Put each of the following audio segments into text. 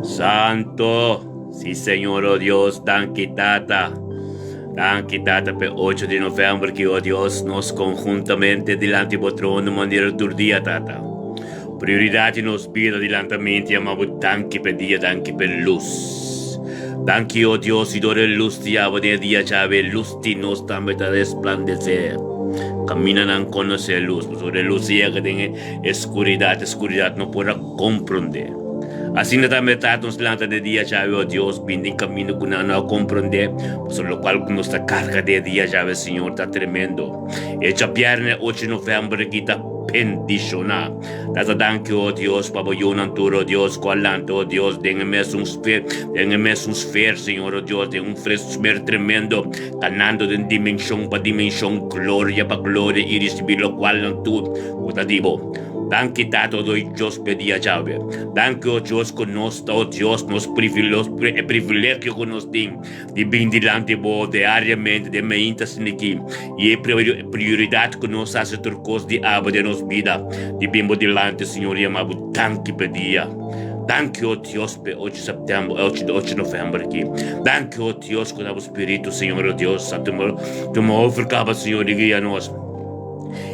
Santo, si Señor, oh Dios, danki Tata. Danki Tata p'e ocho di november ki, oh Dios, nos conhuntamente dilanti bo trono manera tur dia, Tata. Prioridad di nos bida dilantamente yama bo danki p'e dia, danki p'e luz. Danki, oh Dios, y dor e luz di abo den e dia djawe, e luz di nos tambe ta resplandece. Camina nan conoce e luz, pasobra e luz yega den e E skuridat, e skuridat no por a komprondé. Asina tambe Tata nos lanta de dia djawe, o Dios, bin den kaminda ku nan no a komprondé, pasobra lokual ku nos ta karga de dia djawe, Señor, ta tremendo. E djabièrnè ocho novèmber aki ta bendishoná. Tata danki, o Dios, pa bo yunan tur, o Dios, ku a lanta, o Dios, den e mesun sfer, den e mesun sfer, Señor, o Dios, den un sfer tremendo, kanando den dimenshon pa dimenshon, gloria pa gloria, i risibí lokual nan tur Ku ta di bo. Danki Tata o Dios p'e dia djawe. Danki o Dios ku nos ta o Dios nos e privilegio ku nos tin di bin dilanti bo diariamente den meinta siniki i e prioridat ku nos hasi tur kos di abo den nos bida di bin bo dilanti Señor i ama bo danki p'e dia. Danki o Dios p'e ocho september ocho november aki. Danki o Dios ku ta bo spiritu Señor o Dios a tuma tuma over kaba Señor i guia nos.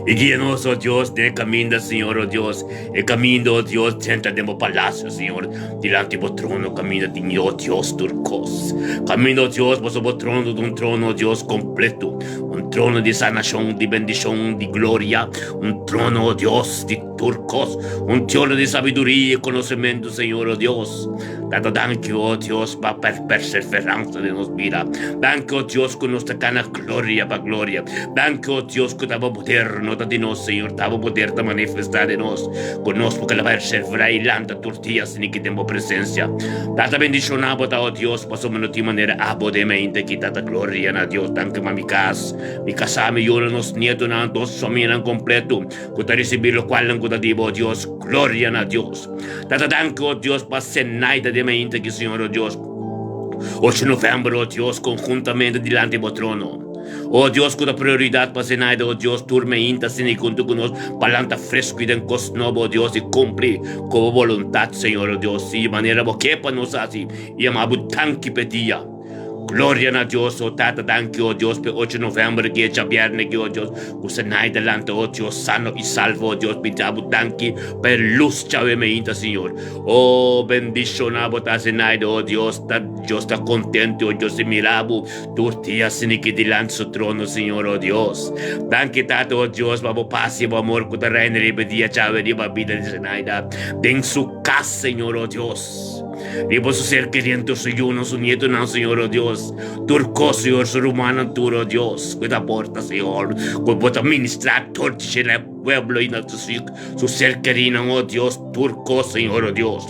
I guia nos, o Dios, den e kaminda, Señor, o Dios, e kaminda, o Dios, drenta den bo palasio, Señor, dilanti bo trono, kaminda tin, o Dios, tur kos. Kaminda, o Dios, pasobra bo trono ta un trono, o Dios, kompleto, un trono di sanashon, di bendishon, di gloria, un trono, o Dios, di tur kos, un trono di sabiduria i konosementu, Señor, o Dios. Tata, danki, o Dios, pa perseveransa den nos bida. Danki, o Dios, ku nos ta kana gloria pa gloria. Danki, o Dios, ku ta bo poder no ta di nos, Señor, ta bo poder ta manifestá den nos, ku nos por keda perseverá i lanta tur dia asina ki den bo presensia. Tata, bendishoná bo ta, o Dios, pasobra no tin manera abo den mi ainda aki, Tata. Gloria na Dios. Danki pa mi kas, mi kasá, mi yunan, nos nietonan, nos famianan kompleto ku ta risibí lokualnan ku ta di bo, o Dios. Gloria na Dios. Tata danki o Dios pa Zenaida den mainta aki Señor o Dios. Ocho november o Dios conjuntamente dilanti bo trono. O Dios cu ta prioridad pa Zenaida o Dios tur mainta asina y junto cu nos pa lanta fresco y den cos nobo o Dios y cumpli cu bo boluntad Señor o Dios y manera bo ke pa nos haci y ama bo danki p'e dia. Gloria na Dios, o Tata, danki, o Dios, p'e ocho november ki e djabierne ki, o Dios, ku Zenaida lanta, o Dios, sano i salvo, o Dios, mi dja bo danki pa e lus djawe meinta, Señor. O, bendishoná bo ta, Zenaida, o Dios, ta Dios ta kontento, o Dios, di mira bo tur dia asina ki dilanti su trono, Señor, o Dios. Danki, Tata, o Dios, pa bo pas i bo amor ku ta reina riba e dia djawe riba bida di Zenaida den su kas, Señor, o Dios. Riba su ser keriente, su yunan, su nietonan, Señor, oh Dios. Tur kos, Señor, su rumannan tur, oh Dios. Ku ta porta, Señor, ku bo ta ministrá tur dje na e pueblo i na su ser kerinan, oh Dios. Tur kos, Señor, oh Dios.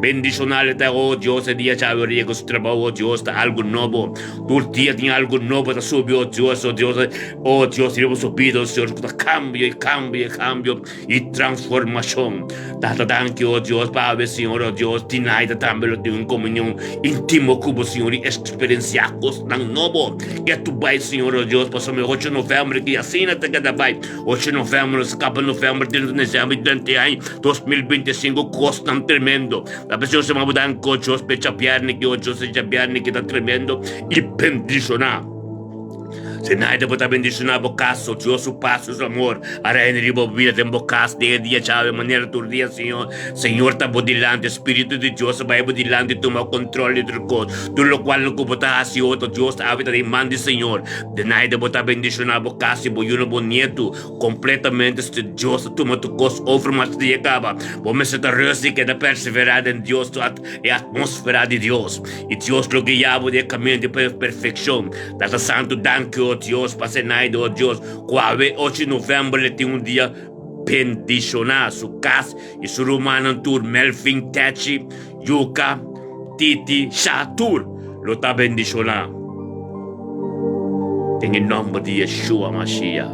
Bendishonal e ta, oh Dios, e dia djawe riega su trabou, oh Dios, ta algu nobo. Tur dia tin algu nobo ta subi, oh Dios, oh Dios, oh Dios, riba su bida, oh Señor, ku ta kambio i kambio i kambio. I transformashon. Tata danki, o Dios, pa awe, Señor, o Dios, Tinaida tambe lo tin un komunion intimo ku bo, Señor, i eksperensiá kosnan nobo. Ke tu bai, Señor, o Dios, pasobra mi ocho novèmber ki asina ta keda bai. Ocho novèmber, nos a kaba novèmber, drenta desèmber i drenta e aña 2025 kosnan tremendo. Ta p'esei nos ta manda bo danki, o Dios, p'e djabièrnè ki, o Dios, e djabièrnè ki ta tremendo i bendishoná. Zenaida bo ta bendiciona bo cas, o Dios su paz su amor a reina riba bo bida den bo cas den e dia djawe manera tur dia Señor Señor ta bo dilanti Spiritu di Dios a bai bo dilanti tuma control di tur cos tur locual cu bo ta haci otro Dios ta habita den man di Señor Zenaida bo ta bendiciona bo cas y bo yuna bo nieto completamente si Dios ta tuma tur cos over mas dia caba bo mester ta rust y keda persevera den Dios su e atmosfera di Dios y Dios lo guia bo den e camino di perfeccion. Tata Santu, danki, o Dios, pa Zenaida, o Dios, ku awe ocho di novèmber le tin un dia bendishoná, su kas i su rumannan tur, Melvin, Techi, Yuka, Titi, Sha, tur lo ta bendishoná den e nòmber di Yeshua Mashiach.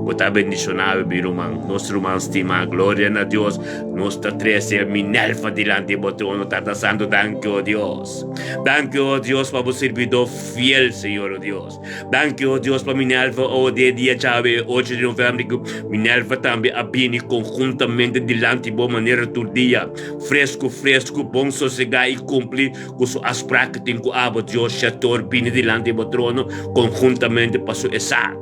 Bo ta bendishoná mi ruman, nos ruman stimá. Gloria na Dios. Nos ta trese Minerva dilanti bo trono, Tata Santu. Danki, o Dios. Danki, o Dios, pa bo sirbidó fiel, Señor, o Dios. Danki, o Dios, pa Minerva, o de dia djawe, e ocho di novèmber, ku Minerva tambe a bini konhuntamente dilanti bo manera tur dia, fresku, fresku, bon sosegá i kumpli ku su afsprak ku tin ku abo, Dios, Shetor, bini dilanti bo trono konhuntamente pa su esat.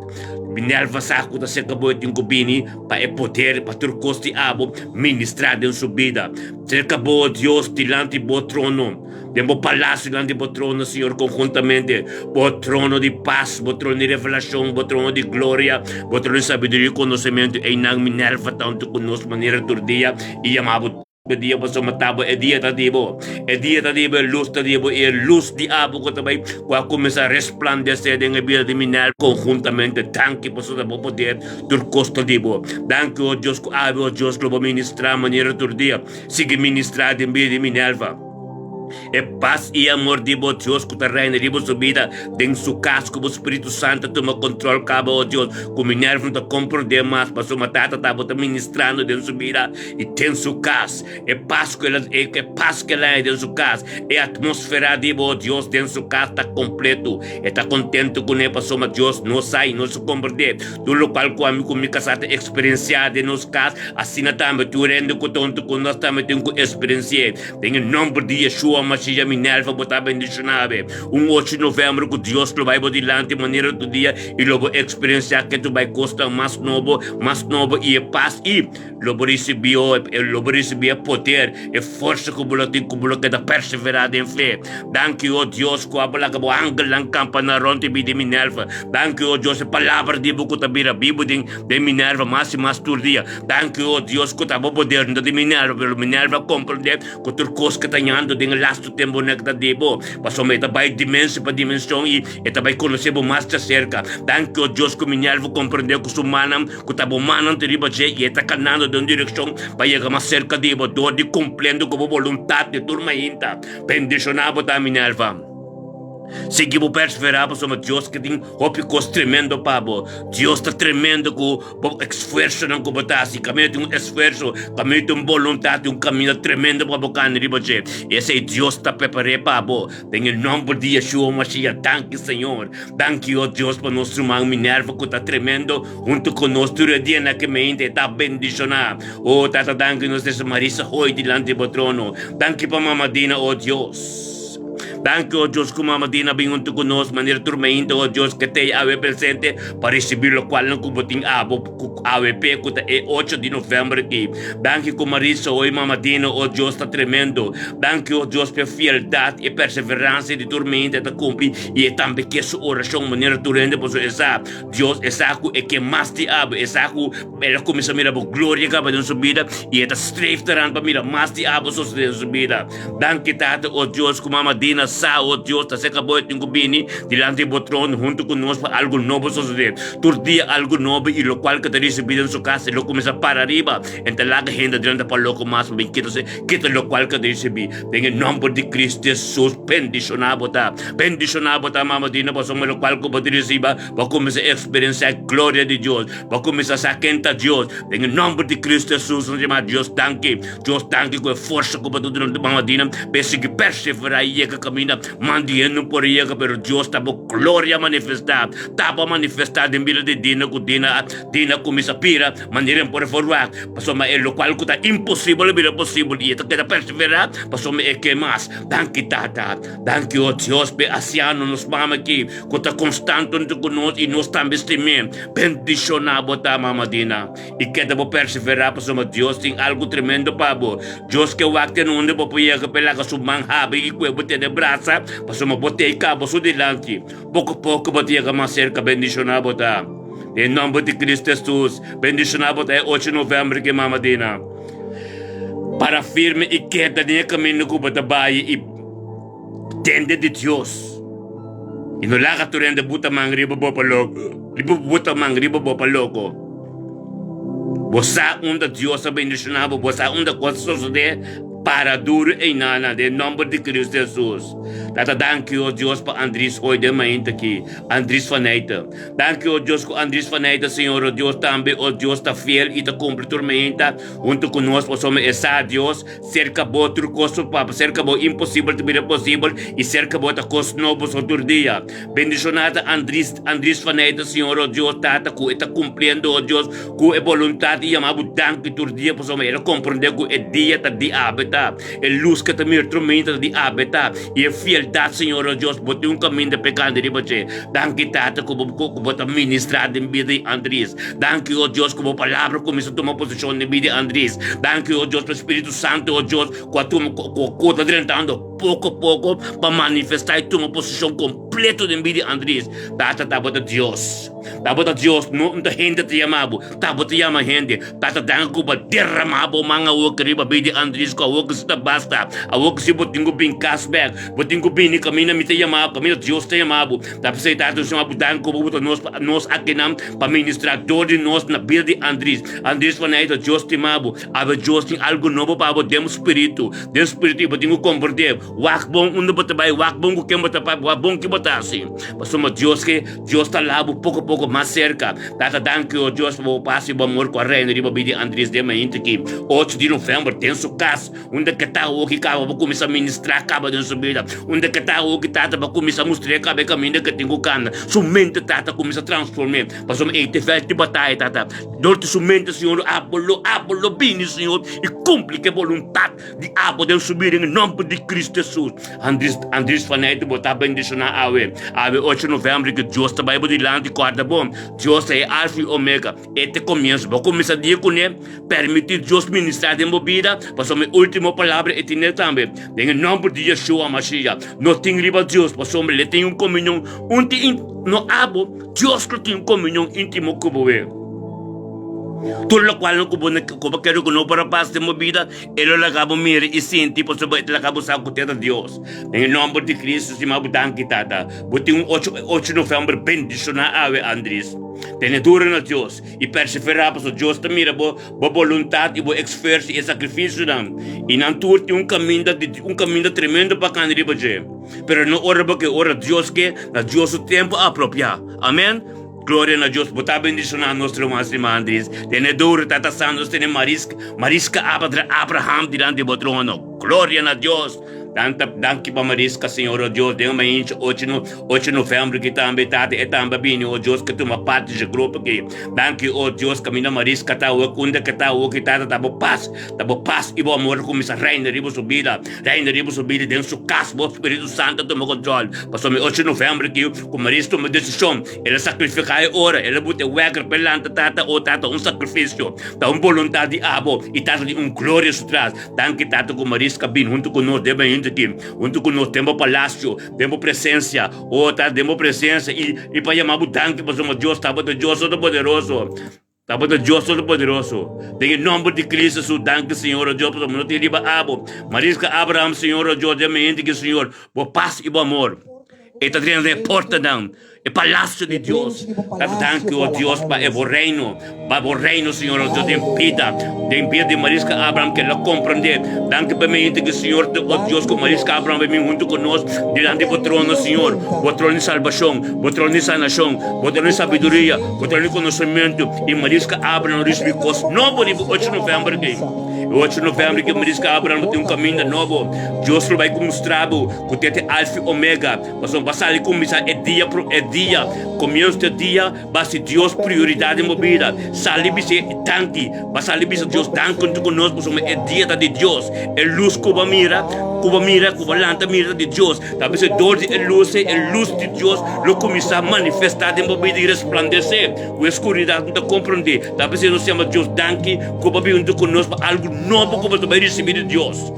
Minerva sa ku ta serka bo e tin ku bini pa e poder pa tur kos di abo ministrá den su bida. Serka bo, o Dios, dilanti bo trono, den bo palasio dilanti bo trono, Señor, konhuntamente, bo trono di pas, bo trono di revelashon, bo trono di gloria, bo trono di sabiduria i konosementu, einan Minerva ta huntu ku nos manera tur dia i yama bo. E dia pasobra ta bo, e dia ta di bo, e dia ta di bo, e lus ta di bo, i e lus di abo ku ta bai ku a kuminsá resplandesé den e bida di Minerva konhuntamente. Danki pasobra bo poder tur kos ta di bo. Danki, o Dios, ku awe, o Dios, lo bo ministrá manera tur dia. Sigui ministrá den bida di Minerva. E pas i amor di bo Dios ku ta reina riba su bida den su kas ku bo Spiritu Santu a tuma kontrol kaba, o Dios, ku Minerva no ta komprondé mas pasobra Tata ta bo ta ministrando den su bida i den su kas. E pas ku el a e pas ku el a haña den su kas, e atmosfera di bo Dios den su kas ta kompletu. E ta kontentu kuné pasobra Dios no sa i no sa komprondé tur lokual ku ami ku mi kasá ta eksperensiá den nos kas, asina tambe tur hende ku ta huntu ku nos tambe tin ku eksperensi'é. Den e nomber di Yeshua Mashiach Minerva bo ta bendiciona awe. Un ocho di november cu Dios lo bay bo dilanti manera tur dia y lo bo experiencia ke tu bay cosnan mas nobo, mas nobo y e paz y lo bo ricibi oh lo bo ricibi e poder, e forsa cu bo lo tin cu bo lo keda persevera den fe. Danki oh Dios cu abo laga bo angelnan campa na rond di bida di Minerva. Danki oh Dios e palabra di bo cu ta bira bibo den den Minerva mas y mas tur dia. Danki, o Dios, ku ta bo poder no ta di Minerva, pero Minerva a komprendé ku tur kos ku ta yando den e lastu tempunan ku ta di bo, pasobra e ta bai dimension pa dimension i e ta bai konosé bo mas djaserka. Danki, o Dios, ku Minerva a komprendé ku su mannan, ku ta bo mannan ta riba dje i e ta kanando den un direkshon pa yega mas serka di bo dor di kumpliendo ku bo boluntat di tur mainta. Bendishoná bo ta, Minerva. Sigui bo perseverá pasobra Dios ke tin hopi kos tremendo pa bo. Dios ta tremendo ku bo esfuersonan ku bo ta hasi. Kaminda tin un esfuerso, kaminda tin un boluntat, tin un kaminda tremendo pa bo kanda riba dje. Esei Dios ta prepar'é pa bo. Den e nòmber di Yeshua Mashiach, danki Señor. Danki, o Dios, pa nos ruman Minerva ku ta tremendo huntu ku nos tur e dianan ke meinta e ta bendishoná. O Tata, danki nos des Marisa Hoy dilanti bo trono. Danki pa Mama Dina, o Dios. Danki, o Dios, ku Mama Dina bin huntu ku nos manera tur mainta, o Dios, ke t'ei awe presente pa risibí lokualnan ku bo tin abo ku awp ku ta e ocho di novèmber aki. Danki ku Marisa oi Mama Dina, o Dios, ta tremendo. Danki, o Dios, p'e fieldat i e perseveransia di tur mainta e ta kumpli i e tambe ke su orashon manera tur hende pasobra e sa, Dios, e sa ku e ke mas di abo, e sa ku El a kuminsá mira bo gloria kaba den su bida i e ta streef taran pa mira mas di abo sosodé den su bida. Danki Tata, o Dios, ku Mama Dina sa, o Dios, ta serka bo e tin ku bini dilanti di bo trono huntu ku nos pa algu nobo sosodé. Tur dia algu nobo i lokual ku ta risibí den su kas e lo kuminsá para riba. E ta laga hende drenta pa loko mas pa bin kita se kita lokual ku ta risibí. Den e nòmber di Cristo Jesus, bendishoná bo ta. Bendishoná bo ta, Mama Dina, pasobra lokual ku bo ta risiba, bo a kuminsá eksperensiá e gloria di Dios. Bo kuminsá sa ken ta Dios. Den e nòmber di Kristu Hesus nos yama Dios danki. Dios danki ku e forsa ku bo ta duna mama Dina pa e sigui perseverá i yega kaminda man di hende no por yega pero Dios ta bo gloria manifestá. Ta bo manifestá den bida di Dina ku Dina Dina kuminsá bira manera e por forwagt pasobra e lokual ku ta imposibel a bira posibel i e ta keda perseverá pasobra e ke mas. Danki Tata. Danki o Dios p'e asiano nos mama aki ku ta konstant huntu ku nos i nos tambe stim'é. Bendishoná bo ta, Mama Dina, i keda bo perseverá pasobra Dios tin algu tremendo pa bo. Dios ke wak te unda bo por yega p'e laga su man habri i kue bo tene brasa pasobra bo ta ei kaba su dilanti. Poko poko bo ta yega mas serka. Bendishoná bo ta. Den nòmber di Cristo Hesus, bendishoná bo ta e ocho novèmber aki, Mama Dina. Para firme i keda den e kaminda ku bo ta bai i tende di Dios. I no laga tur hende buta man riba bo pa loko, riba buta man riba bo pa loko. Bo sa unda Dios a bendishoná bo, bo sa unda kos a sosodé, para duru einana den nòmber di Kristu Hesus. Tata danki o Dios pa Andries hoy den mainta aki, Andries van Nijten. Danki o Dios ku Andries van Nijten Señor o Dios tambe o Dios ta fiel y ta cumpli tur mainta hunto ku nos pasobra e sa Dios serka bo tur kos su papa serka bo imposibel ta bira posibel y serka bo ta kos nobo so tur dia. Bendiciona ta Andries Andries van Nijten Señor o Dios Tata ku e ta cumpliendo o Dios ku e boluntad y yama bo danki tur dia pasobra el a comprende ku e dia ta di abe ta. E lus ke ta mira tur meinta ta di abetá, i e fieldat, Señor nos Dios, bo tin un kaminda p'e kanda riba dje. Danki, Tata, ku bo ku bo ta ministrá den bida di Andries. Danki, o Dios, ku bo palabra kuminsá tuma posishon den bida di Andries. Danki, o Dios, pa Spiritu Santu, o Dios, ku a tuma ku ku ta drentando poko poko pa manifestá i tuma posishon kompleto den bida di Andries. Tata, tabata Dios. Tabata Dios, no un ta hende ta yama bo. Tabata yama hende. Tata danki ku bo a derramá bo man awoki riba bida di Andries ku awoki si ta basta. Awoki si bo tin ku bin kas bèk. Bo tin ku bini kaminda mi ta yama bo, kaminda Dios ta yama bo. Ta p'esei Tata nos yama bo danki ku bo ta nos pa nos akinan pa ministrá dor di nos na bida di Andries. Andries wanneer ta Dios stima bo. Awe Dios tin algu nobo pa bo den bo spiritu. Den spiritu i bo tin ku komprendé. Wak bon unda bo ta bai, wak bon ku ken bo ta papia, wak bon ki bo ta hasi. Pasobra Dios ke, Dios ta laha bo poko poko mas serka. Tata danki o Dios pa bo pas i bo amor ku a reina riba bida di Andries den mainta aki, ocho di november, den su kas, unda ke ta awoki kaba bo kuminsá ministrá kaba den su bida, unda ke ta awoki Tata bo kuminsá mustr'é kaba e kaminda ke tin ku kanda. Su mente Tata kuminsá transform'é, pasobra ei ta e vèlt di bataya Tata. Dor di su mente Señor, abo lo, abo lo bini Señor i kumpli ku e boluntat. Di abo den su bida en e nomber di Cristo Jesus. Andries, Andries van Eyck bo ta bendiciona awe. Awe ocho november cu Dios ta bay bo dilanti corda bon. Dios ta e Alfa y Omega. E ta e comienzo. Bo cuminsa dia cune. Permiti Dios ministra den bo bida pasobra e ultimo palabra e tine tambe. Den e nomber di Yeshua Mashiach. No tin riba Dios pasobra le tin un comunion un tin no abo Dios lo tin un comunion intimo cu bo. Tur locual cu bo cu bo kere cu no por a pasa den bo bida E lo laga bo mira i sinti pasobra e ta laga bo sa ku te ta Dios. Den e nòmber di Kristu stima bo danki, Tata. Bo tin un ocho ocho novèmber bendishoná awe, Andries. Tene duro na Dios i perseverá pasobra Dios ta mira bo bo boluntat i bo esfuerso i e sakrifisionan. I nan tur tin un kaminda di un kaminda tremendo pa kanda riba dje. Pero no ora bo ke, ora Dios ke, na Dios su tempu apropiá. Amèn. Gloria na Dios, bo ta bendiciona nos ruman stima Andries. Tene duro, Tata Santos, tene Mariska, Mariska Abraham dilanti bo trono. Gloria na Dios. Tanta danki pa Mariska, Señor, oh Dios, den maincha ocho no, ocho november ki tambe, Tata, e tambe a bini, oh Dios, ke tuma parti dje grupo ki. Danki, oh Dios, kaminda Mariska ta awor, unda ke ta awor ki, Tata, ta bo pas, ta bo pas i bo amor kuminsa reina riba su bida, reina riba su bida den su kas, bo Spiritu Santo tuma control. Pasobra mi ocho november ki, ku Mariska tuma desishon, El a sakrifiká e ora, el a buta e wèker pa e lanta Tata, o Tata, un sakrifisio, ta un boluntat di abo, i Tata tin un gloria su tras. Danki, Tata, ku Mariska bin huntu ku nos den mainta aki, huntu ku nos den bo palasio, den bo presensia, o Tata, den bo presensia, i i pa yama bo danki pasobra Dios tabata Dios Todopoderoso. Tabata Dios Todopoderoso. Den e nomber di Cristo Jesus, danki Señor, o Dios, pasobra no tin riba abo. Mariska Abraham, Señor, o Dios, den mi hende ki Señor, bo pas i bo amor. E ta drenta den e portanan, e palacio di Dios. Tata, danki, o Dios, pa e bo reino, pa bo reino, Señor, o Dios, den bida, den bida di Mariska Abraham, ke el a comprende. Danki pa mi hende ki Señor, o Dios, ku Mariska Abraham a bin huntu ku nos dilanti bo trono, Señor, bo trono di salbacion, bo trono di sanacion, bo trono di sabiduria. Bo ta duna konosementu i Mariska Abraham risibi kos nobo riba ocho novèmber aki. E ocho novèmber aki Mariska Abraham lo tin un kaminda nobo. Dios lo bai ku mustra bo ku te te Alfa i Omega. Pasobra bo a sali kuminsá e dia pro e dia, komienso di e dia, bo a hasi Dios prioridat den bo bida. Sali bis'é danki. Bo a sali bisa Dios danki huntu ku nos pasobra e dia ta di Dios. E lus ku bo a mira, ku bo a mira, ku bo a lanta mira ta di Dios. Ta bisa dor di e lus ei, e lus di Dios lo kuminsá manifestá den bo bida i resplandesé ku e skuridat no ta komprondé. Ta bisa nos yama Dios danki ku bo a bin huntu ku nos pa algu nobo ku bo ta bai risibí di Dios.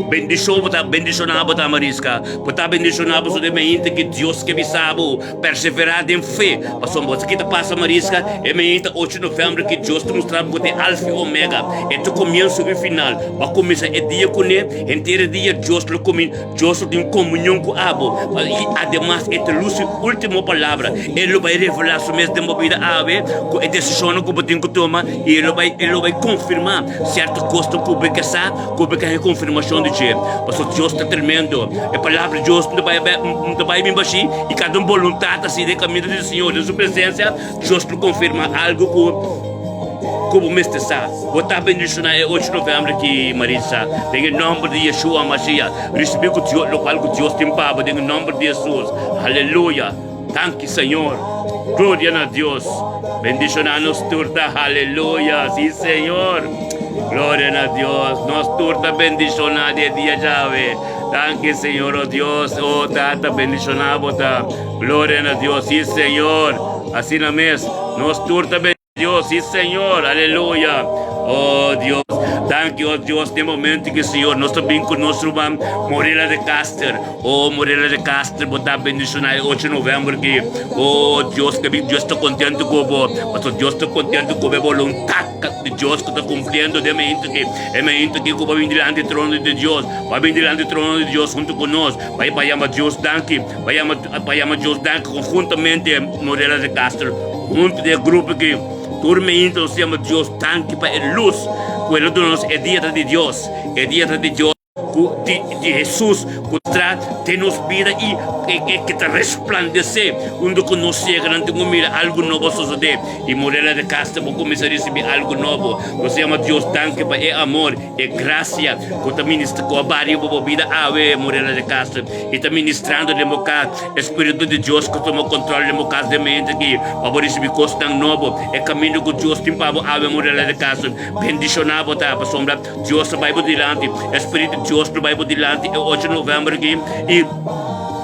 Bendishon bo ta bendishoná bo ta Mariska. Bo ta bendishoná bo so den mainta ki Dios ke bisa bo. Perseverá den fe. Pasobra bo sa ki ta pasa Mariska e mainta ocho novèmber ki Dios ta mustra bo ku ta e Alfa i Omega. E ta komienso i final. Bo a kuminsá e dia kuné. Henter e dia Dios lo kumin, Dios lo tin komunion ku abo, i ademas e ta lus su ultimo palabra. E lo bai revelá su mes den bo bida awe ku e desishonnan ku bo tin ku tuma, i e lo bai e lo bai konfirmá sierto kosnan ku bo ke sa, ku bo ke haña konfirmashon. konfirmashon di dje. Pasobra Dios ta tremendo. E palabra di Dios no ta bai no ta bai bin bashí i kada un boluntat hasi den kaminda di Señor, den su presensia, Dios lo konfirmá algu ku ku bo mester sa. Bo ta bendishoná e ocho novèmber aki, Maritza, den e nòmber di Yeshua Mashiach. Risibí ku Dios lokual ku Dios tin pa bo den e nòmber di Hesus. Aleluya! Danki Señor. Gloria na Dios. Bendishoná nos tur ta aleluya. Si Señor. Gloria na Dios. Nos tur ta bendishoná di e dia djawe. Danki Señor oh Dios. Oh Tata bendishoná bo ta. Gloria na Dios. Si Señor. Asina mes. Nos tur ta bendishoná. Dios, sí Señor, aleluya. Oh Dios, danki oh Dios, den momento ki Señor nos ta bin ku nos ruman Morela de Caster. Oh Morela de Caster, bo ta bendiciona e 8 november ki. Oh Dios, ke bin Dios ta contento ku bo. Paso Dios ta contento ku bo voluntad di Dios ku ta cumpliendo den momento ki. E momento ki ku bo bin dilanti trono di Dios. Bo bin dilanti trono di Dios hunto ku nos. Bai pa yama Dios danki. Bai yama pa yama Dios danki conjuntamente Morela de Caster. Huntu di e grupo ki tur meinta nos yama Dios danki pa e lus ku el a duna nos. E dia ta di Dios, e dia ta di Dios ku di di Hesus ku tra den nos bida i ke ta resplandesé unda ku nos yega. Nan tin ku mira algu nobo a sosodé i Morela de Castro bo kuminsá risibí algu nobo. Nos yama Dios danki pa e amor. E gracia cu ta ministra cu a baria bo bo bida awe, Morena de Castro, y ta ministrando den bo cas. E Spiritu di Dios cu tuma control den bo cas den mente aki pa bo ricibi cosnan nobo. E camino cu Dios tin pa bo awe, Morena de Castro, bendiciona bo ta, pasobra Dios ta bay bo dilanti. E Spiritu di Dios lo bay bo dilanti e ocho november aki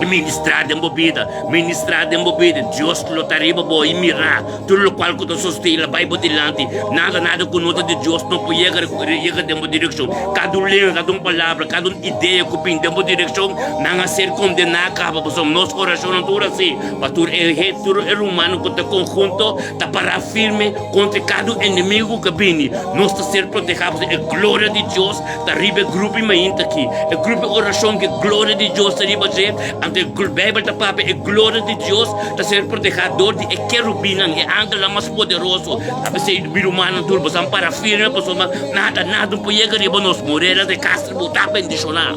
y ministra den bo bida, ministra den bo bida. Dios lo ta riba bo y mira. Tur lokual ku ta sostí la bai bo dilanti. Nada, nada ku no ta di Dios no por yega, yega den bo direkshon. Kada un lenga, kada un palabra, kada un idea ku bin den bo direkshon, nan a ser kondená kaba. Pasobra nos orashonnan tur así, pa tur e he, tur e rumannan ku ta konhunto ta pará firme kontra kada un enemigu ku a bini. Nos ta ser protehá pasobra e gloria di Dios ta riba e grupo mainta aki. E grupo di orashon ku e gloria di Dios ta riba dje. Anto e Beibel ta papia e gloria di Dios ta ser protehá dor di e kerubinnan, e angelnan mas poderoso. Ta p'esei, mi rumannan tur, boso a para firme pasobra nada, nada no por yega riba nos. Morera de Castro, bo ta bendishoná.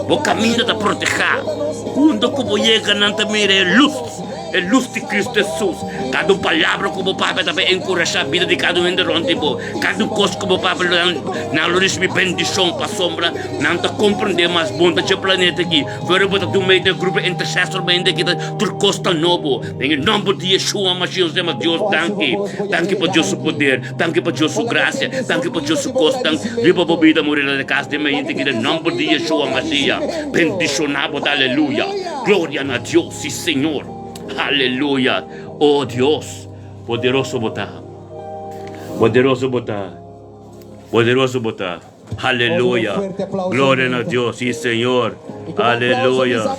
Bo kaminda ta protehá. Unda ku bo yega nan ta mira e lus. E lus di Cristo Jesus. Kada un palabra ku bo papia ta bai enkurashá bida di kada un hende rònt di bo. Kada un kos ku bo papia lo nan, nan lo risibí bendishon pasobra nan ta komprendé mas bon ta dje planeta aki. Fuera bo ta dun mei den grupo intersesor bo hende aki ta tur kos ta nobo. Den e nòmber di Yeshua Mashiach nos yama Dios danki. Danki pa Dios su poder. Danki pa Dios su grasia. Danki pa Dios su kosnan riba bo bida muri na kas den mei hende aki den nòmber di Yeshua Mashiach. Bendishoná bo ta aleluya. Gloria na Dios. Sí, Señor. Aleluya. Oh, Dios, poderoso bo ta. Poderoso bo ta. Poderoso bo ta. Aleluya. Gloria na Dios. Sí, Señor. Aleluya.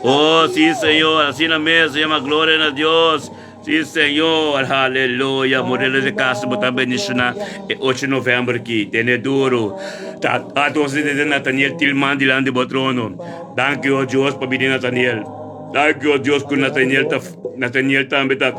Oh, sí, Señor. Asina mes se llama gloria na Dios. Sí, Señor. Aleluya. Morelos de Castro, bo ta bendiciona e 8 november aki. Tene duro. Ta atos de Nathaniel Tilman dilanti bo trono. Danki, oh Dios, pa bini Nathaniel. Danki, oh Dios, ku Nathaniel ta Nathaniel tambe ta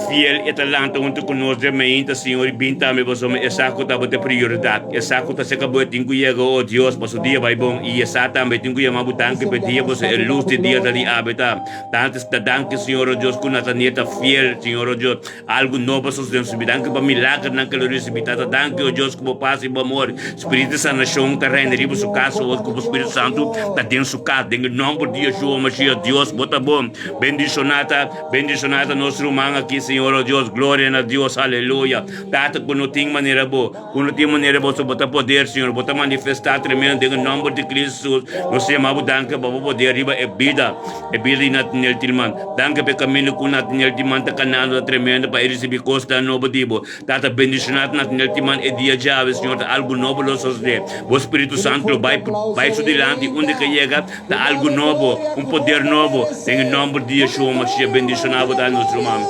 fiel e ta lanta huntu ku nos den mainta, Señor, i bin tambe pasobra e sa ku ta bo ta prioridat. E sa ku ta seka bo e tin ku yega, oh Dios, pa su dia bai bon. I e sa tambe e tin ku yama bo danki pa e dia, pasobra e lus di dia ta di awe ta. Tantes ta danki, Señor, oh Dios, ku Nathaniel ta fiel, Señor, oh Dios. Algu nobo a sosodé den su bida. Danki pa milagernan ke lo risibí. Tata, danki, o Dios, ku bo pas i bo amor. Spiritu di sanashon ta reina riba su kas awor ku bo Spiritu Santu ta den su kas. Den e nòmber di Yeshua Mashiach, Dios, bo ta bon. Bendishoná ta, bendishoná ta nos ruman aki, Señor, o Dios. Gloria na Dios. Aleluya. Tata, ku no tin manera bo, ku no tin manera bo, so bo ta poder, Señor. Bo ta manifestá tremendo den e nòmber di Cristo Jesus. Nos ta yama bo danki pa bo poder riba e bida. E bida di Nathaniel Tilman. Danki pa e kaminda ku Nathaniel Tilman ta kanando ta tremendo pa e risibí kosnan nobo di bo. Tata bendishoná Nathaniel Tilman e dia djawe, Señor, ta algu nobo lo sosodé. Bo Spiritu Santu lo bai bai su dilanti unda ke yega ta algu nobo, un poder nobo. Den e nòmber di Yeshua Mashiach bendishoná bo ta nos ruman.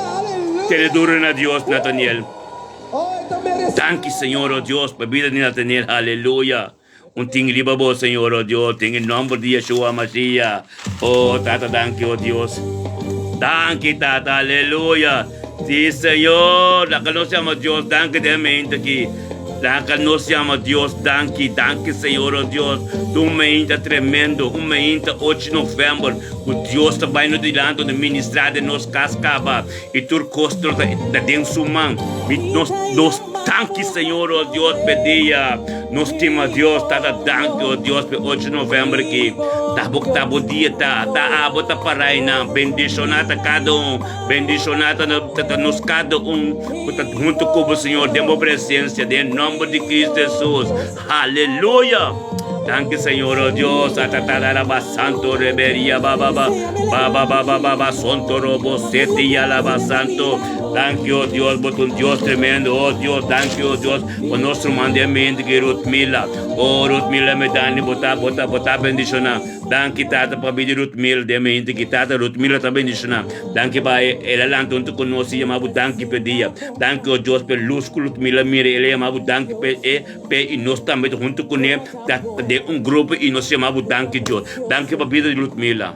Tene duro na Dios, Nathaniel. Danki Señor, oh Dios, pa bida di Nathaniel. Aleluya. Un tin riba bo, Señor, oh Dios, den e nomber di Yeshua Mashiach. Oh, Tata, danki, oh Dios. Danki, Tata, aleluya. Sí, Señor, laga nos yama Dios danki den mente aki. Laga nos yama Dios danki, danki Señor oh Dios, ta un mainta tremendo, un mainta ocho november ku Dios ta bai nos dilanti di ministra den nos kas kaba i tur kos ta den su man. Mi nos nos danki Señor oh Dios p'e dia. Nos stima Dios, Tata danki oh Dios p'e ocho november aki. Ta bo ta bo dia ta, ta abo ta para einan. Bendiciona ta kada un, bendiciona ta ta nos kada un ku ta hunto ku bo Señor den bo presencia den nomber di Cristo Jesus. Aleluya! Danki Señor oh Dios. Atatararaba santo reberia ba ba ba ba ba ba ba ba ba sonto robo sete yalaba santo. Danki oh Dios, bo ta un Dios tremendo oh Dios. Danki oh Dios pa nos ruman den mente ki Ruthmila. Oh Ruthmila Medani bo ta bo ta bo ta bendiciona. Danki Tata pa bida di Ruthmila den mente ki Tata Ruthmila ta bendiciona. Danki pa el a lanta hunto ku nos y yama bo danki p'e dia. Danki oh Dios p'e luz ku Ruthmila mira el a yama bo danki p'e e P'e i nos tambe ta huntu kuné ta den un grupo i nos yama bo danki Dios. Danki pa bida di Ludmila.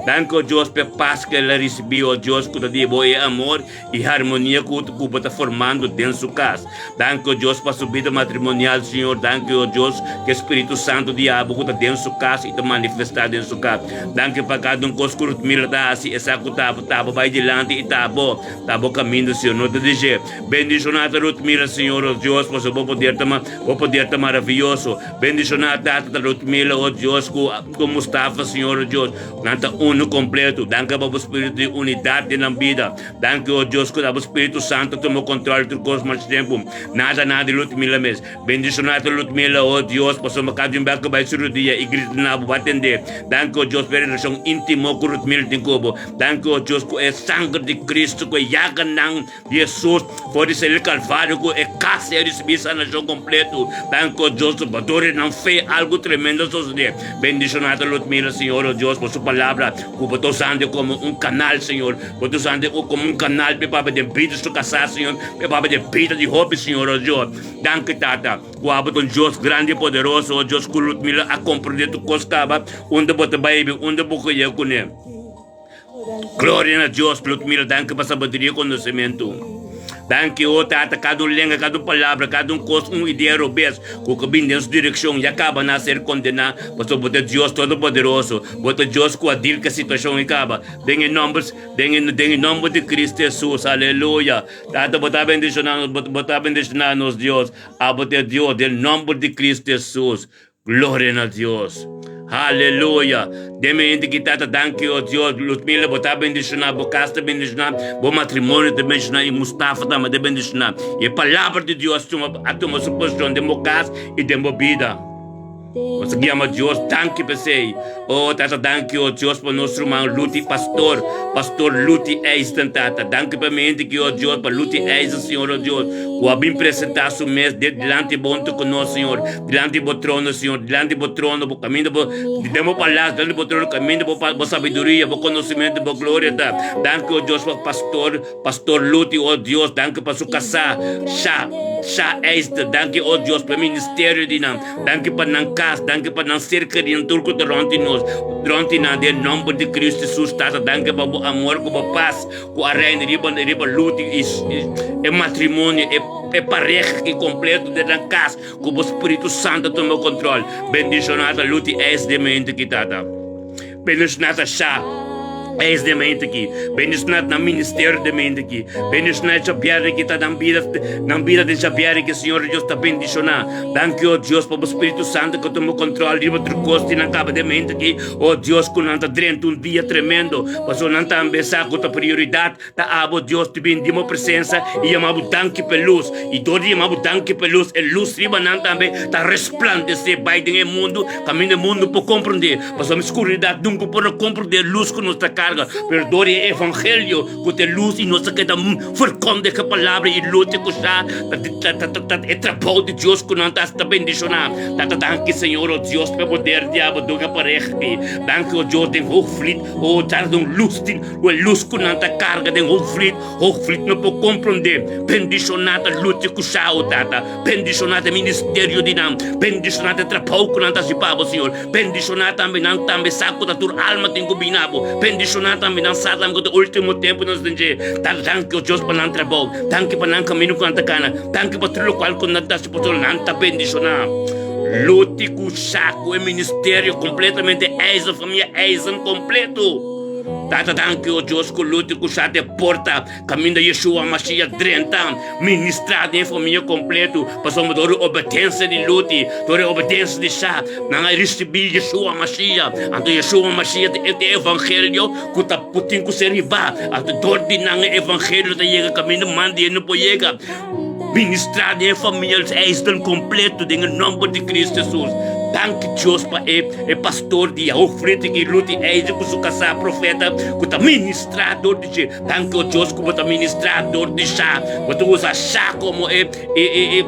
Danki o Dios p'e pas ku el a risibí o Dios ku ta di bo e amor i harmonia ku ku bo ta formando den su kas. Danki o Dios pa su bida matrimonial Señor. Danki o Dios ku e Spiritu Santu di abo ku ta den su kas i ta manifestá den su kas. Danki pa kada un kos ku Ludmila ta hasi e sa ku ta ta bo bai dilanti i ta bo ta bo kaminda Señor. No ta dish'é. Bendishoná ta Rutmila, Señor, o Dios, pasobra bo poder ta bo poder ta maraviyoso. Bendishoná tata ta Rutmila, o Dios, ku ku Mustafa, Señor, o Dios. Nan ta unu kompleto. Danki pa bo spiritu di unidat den nan bida. Danki, o Dios, ku ta bo Spiritu Santu tuma kontrol di tur kos mas tempu. Nada nada di Rutmila mes. Bendishoná ta Rutmila, o Dios, pasobra kada un bes ku bai su rudia i grita na bo, bo a tendé. Danki, o Dios, pa e relashon íntimo ku Rutmila tin ku bo. Danki, o Dios, ku e sanger di Cristo ku e yaganan Jesus for di sali Calvario cu e casi a ricibi sanacion completo. Danki o Dios pa tur e nan fe algo tremendo a sosode. Bendiciona ta Ludmila Señor o Dios pa su palabra cu bo ta usando como un canal Señor. Bo ta usando como un canal pa e papia den bida su casa Señor, pa e papia den bida di hopi Señor o Dios. Danki Tata cu abo ta un Dios grandi y poderoso o Dios cu Ludmila a comprende tur cos caba unda bo ta bay unda bo cu yega cune. Gloria na Dios, Ludmila, danki pa sabiduria i konosementu. Danki, o Tata, kada un lenga, kada un palabra, kada un kos, un idea robes ku ka bin den su direkshon ya kaba na ser kondená, pasobra bo ta Dios Todopoderoso, bo ta Dios ku a dil ku e situashon i kaba. Den e nòmber, den e, den e nòmber di Kristu Hesus, aleluya. Tata, bo ta bendishoná nos, bo ta bendishoná nos, Dios. Abo ta e Dios, den nòmber di Kristu Hesus. Gloria na Dios. Aleluya. Den mi hende ki tata danki o Dios. Ludmila bo ta bendiciona, bo cas ta bendiciona, bo matrimonio ta bendiciona y Mustafa tambe ta bendiciona. Y e palabra di Dios a tuma su posicion den bo cas y den bo bida. Nos ta yama Dios danki p'esey. O tata danki o Dios pa nos ruman Luti pastor, pastor Luti Eisden tata. Danki pa mi hende ki o Dios pa Luti Eisden Señor o Dios ku a bin presenta su mes de dilanti bo hunto ku nos Señor, dilanti bo trono Señor, dilanti bo trono bo kaminda bo den bo palas dilanti bo trono kaminda bo bo sabiduria bo konosementu bo gloria ta. Danki o Dios pa pastor Pastor Luti o Dios danki pa su kasá Sha Sha Eisden danki o Dios pa e ministerio di nan. Danki pa nan kas, danki pa nan ser kerí, tur ku ta rònt di nos, rònt di nan, den nòmber di Kristu Hesus, Tata, danki pa bo amor ku bo pas ku a reina riba riba Luti i e matrimonio, e e pareha ki kompleto den nan kas, ku bo Spiritu Santu a tuma kontrol. Bendishoná ta Luti eis den mente ki, Tata. Bendishoná ta Sha. Es de mente aki. Bendishoná nan ministerio de mente aki. Bendishoná e Xavier ki ta nan bida, nan bida den Xavier ki Señor Dios ta bendishoná. Danki o Dios pa bo Spiritu Santo ku tuma kontrol riba tur kos di nan kaba de mente aki. O Dios ku nan ta drenta un dia tremendo. Pasobra nan tambe sa ku ta prioridat Ta abo, Dios, ti bin den bo presensa i yama bo danki p'e lus. I dor di yama bo danki p'e lus, e lus riba nan tambe ta resplandesé bai den e mundu, kaminda e mundu por komprondé. Pasobra mi skuridat nunka por a komprondé e lus ku nos ta karga, pero dor di e evangelio ku ta e lus i nos ta keda verkondig e palabra i lucha ku sa ta e trabou di Dios ku nan ta hasi ta bendishoná. Tata danki Señor, o Dios, p'e poder di abo dor e pareha aki. Danki, o Dios, den Hoogvliet, o tarda un lus tin. Ku e lus ku nan ta karga den Hoogvliet, Hoogvliet no por komprondé. Bendishoná ta lucha ku Shao, Tata. Bendishoná ta e ministerio di nan. Bendishoná ta e trabou ku nan ta hasi pa bo, Señor. Bendishoná tambe nan tambe sa ku ta tur alma tin ku bini na bo. Bendishoná. bendishoná tambe. Nan sa tambe ku ta último tempu nos den dje. Tata, danki, o Dios, pa nan trabou. Danki pa nan kamino ku nan ta kana. Danki pa tur lokual ku nan ta hasi, pasobra nan ta bendishoná. Luti ku Sha ku e ministerio kompletamente Eisen, famia Eisen kompleto. Tata, danki, o Dios, ku Luti ku Sha ta e porta. Kaminda Yeshua Mashiach drenta, ministrá den e famia kompletu, pasobra dor di obedensia di Luti, dor di obedensia di Sha, nan a risibí Yeshua Mashiach. Anto Yeshua Mashiach ta e evangelio ku ta ku tin ku ser hibá. Anto dor di nan e evangelio ta yega kaminda mas di hende por yega. Ministrá den e famia Eisden kompletu den e nòmber di Kristu Hesus. Danki Dios pa e e pastor di Hoogvliet i Luti Eisden ku su kasá profeta ku ta ministrá dor di dje. Danki o Dios ku bo ta ministrá dor di Sha. Bo ta usa Sha komo e e e e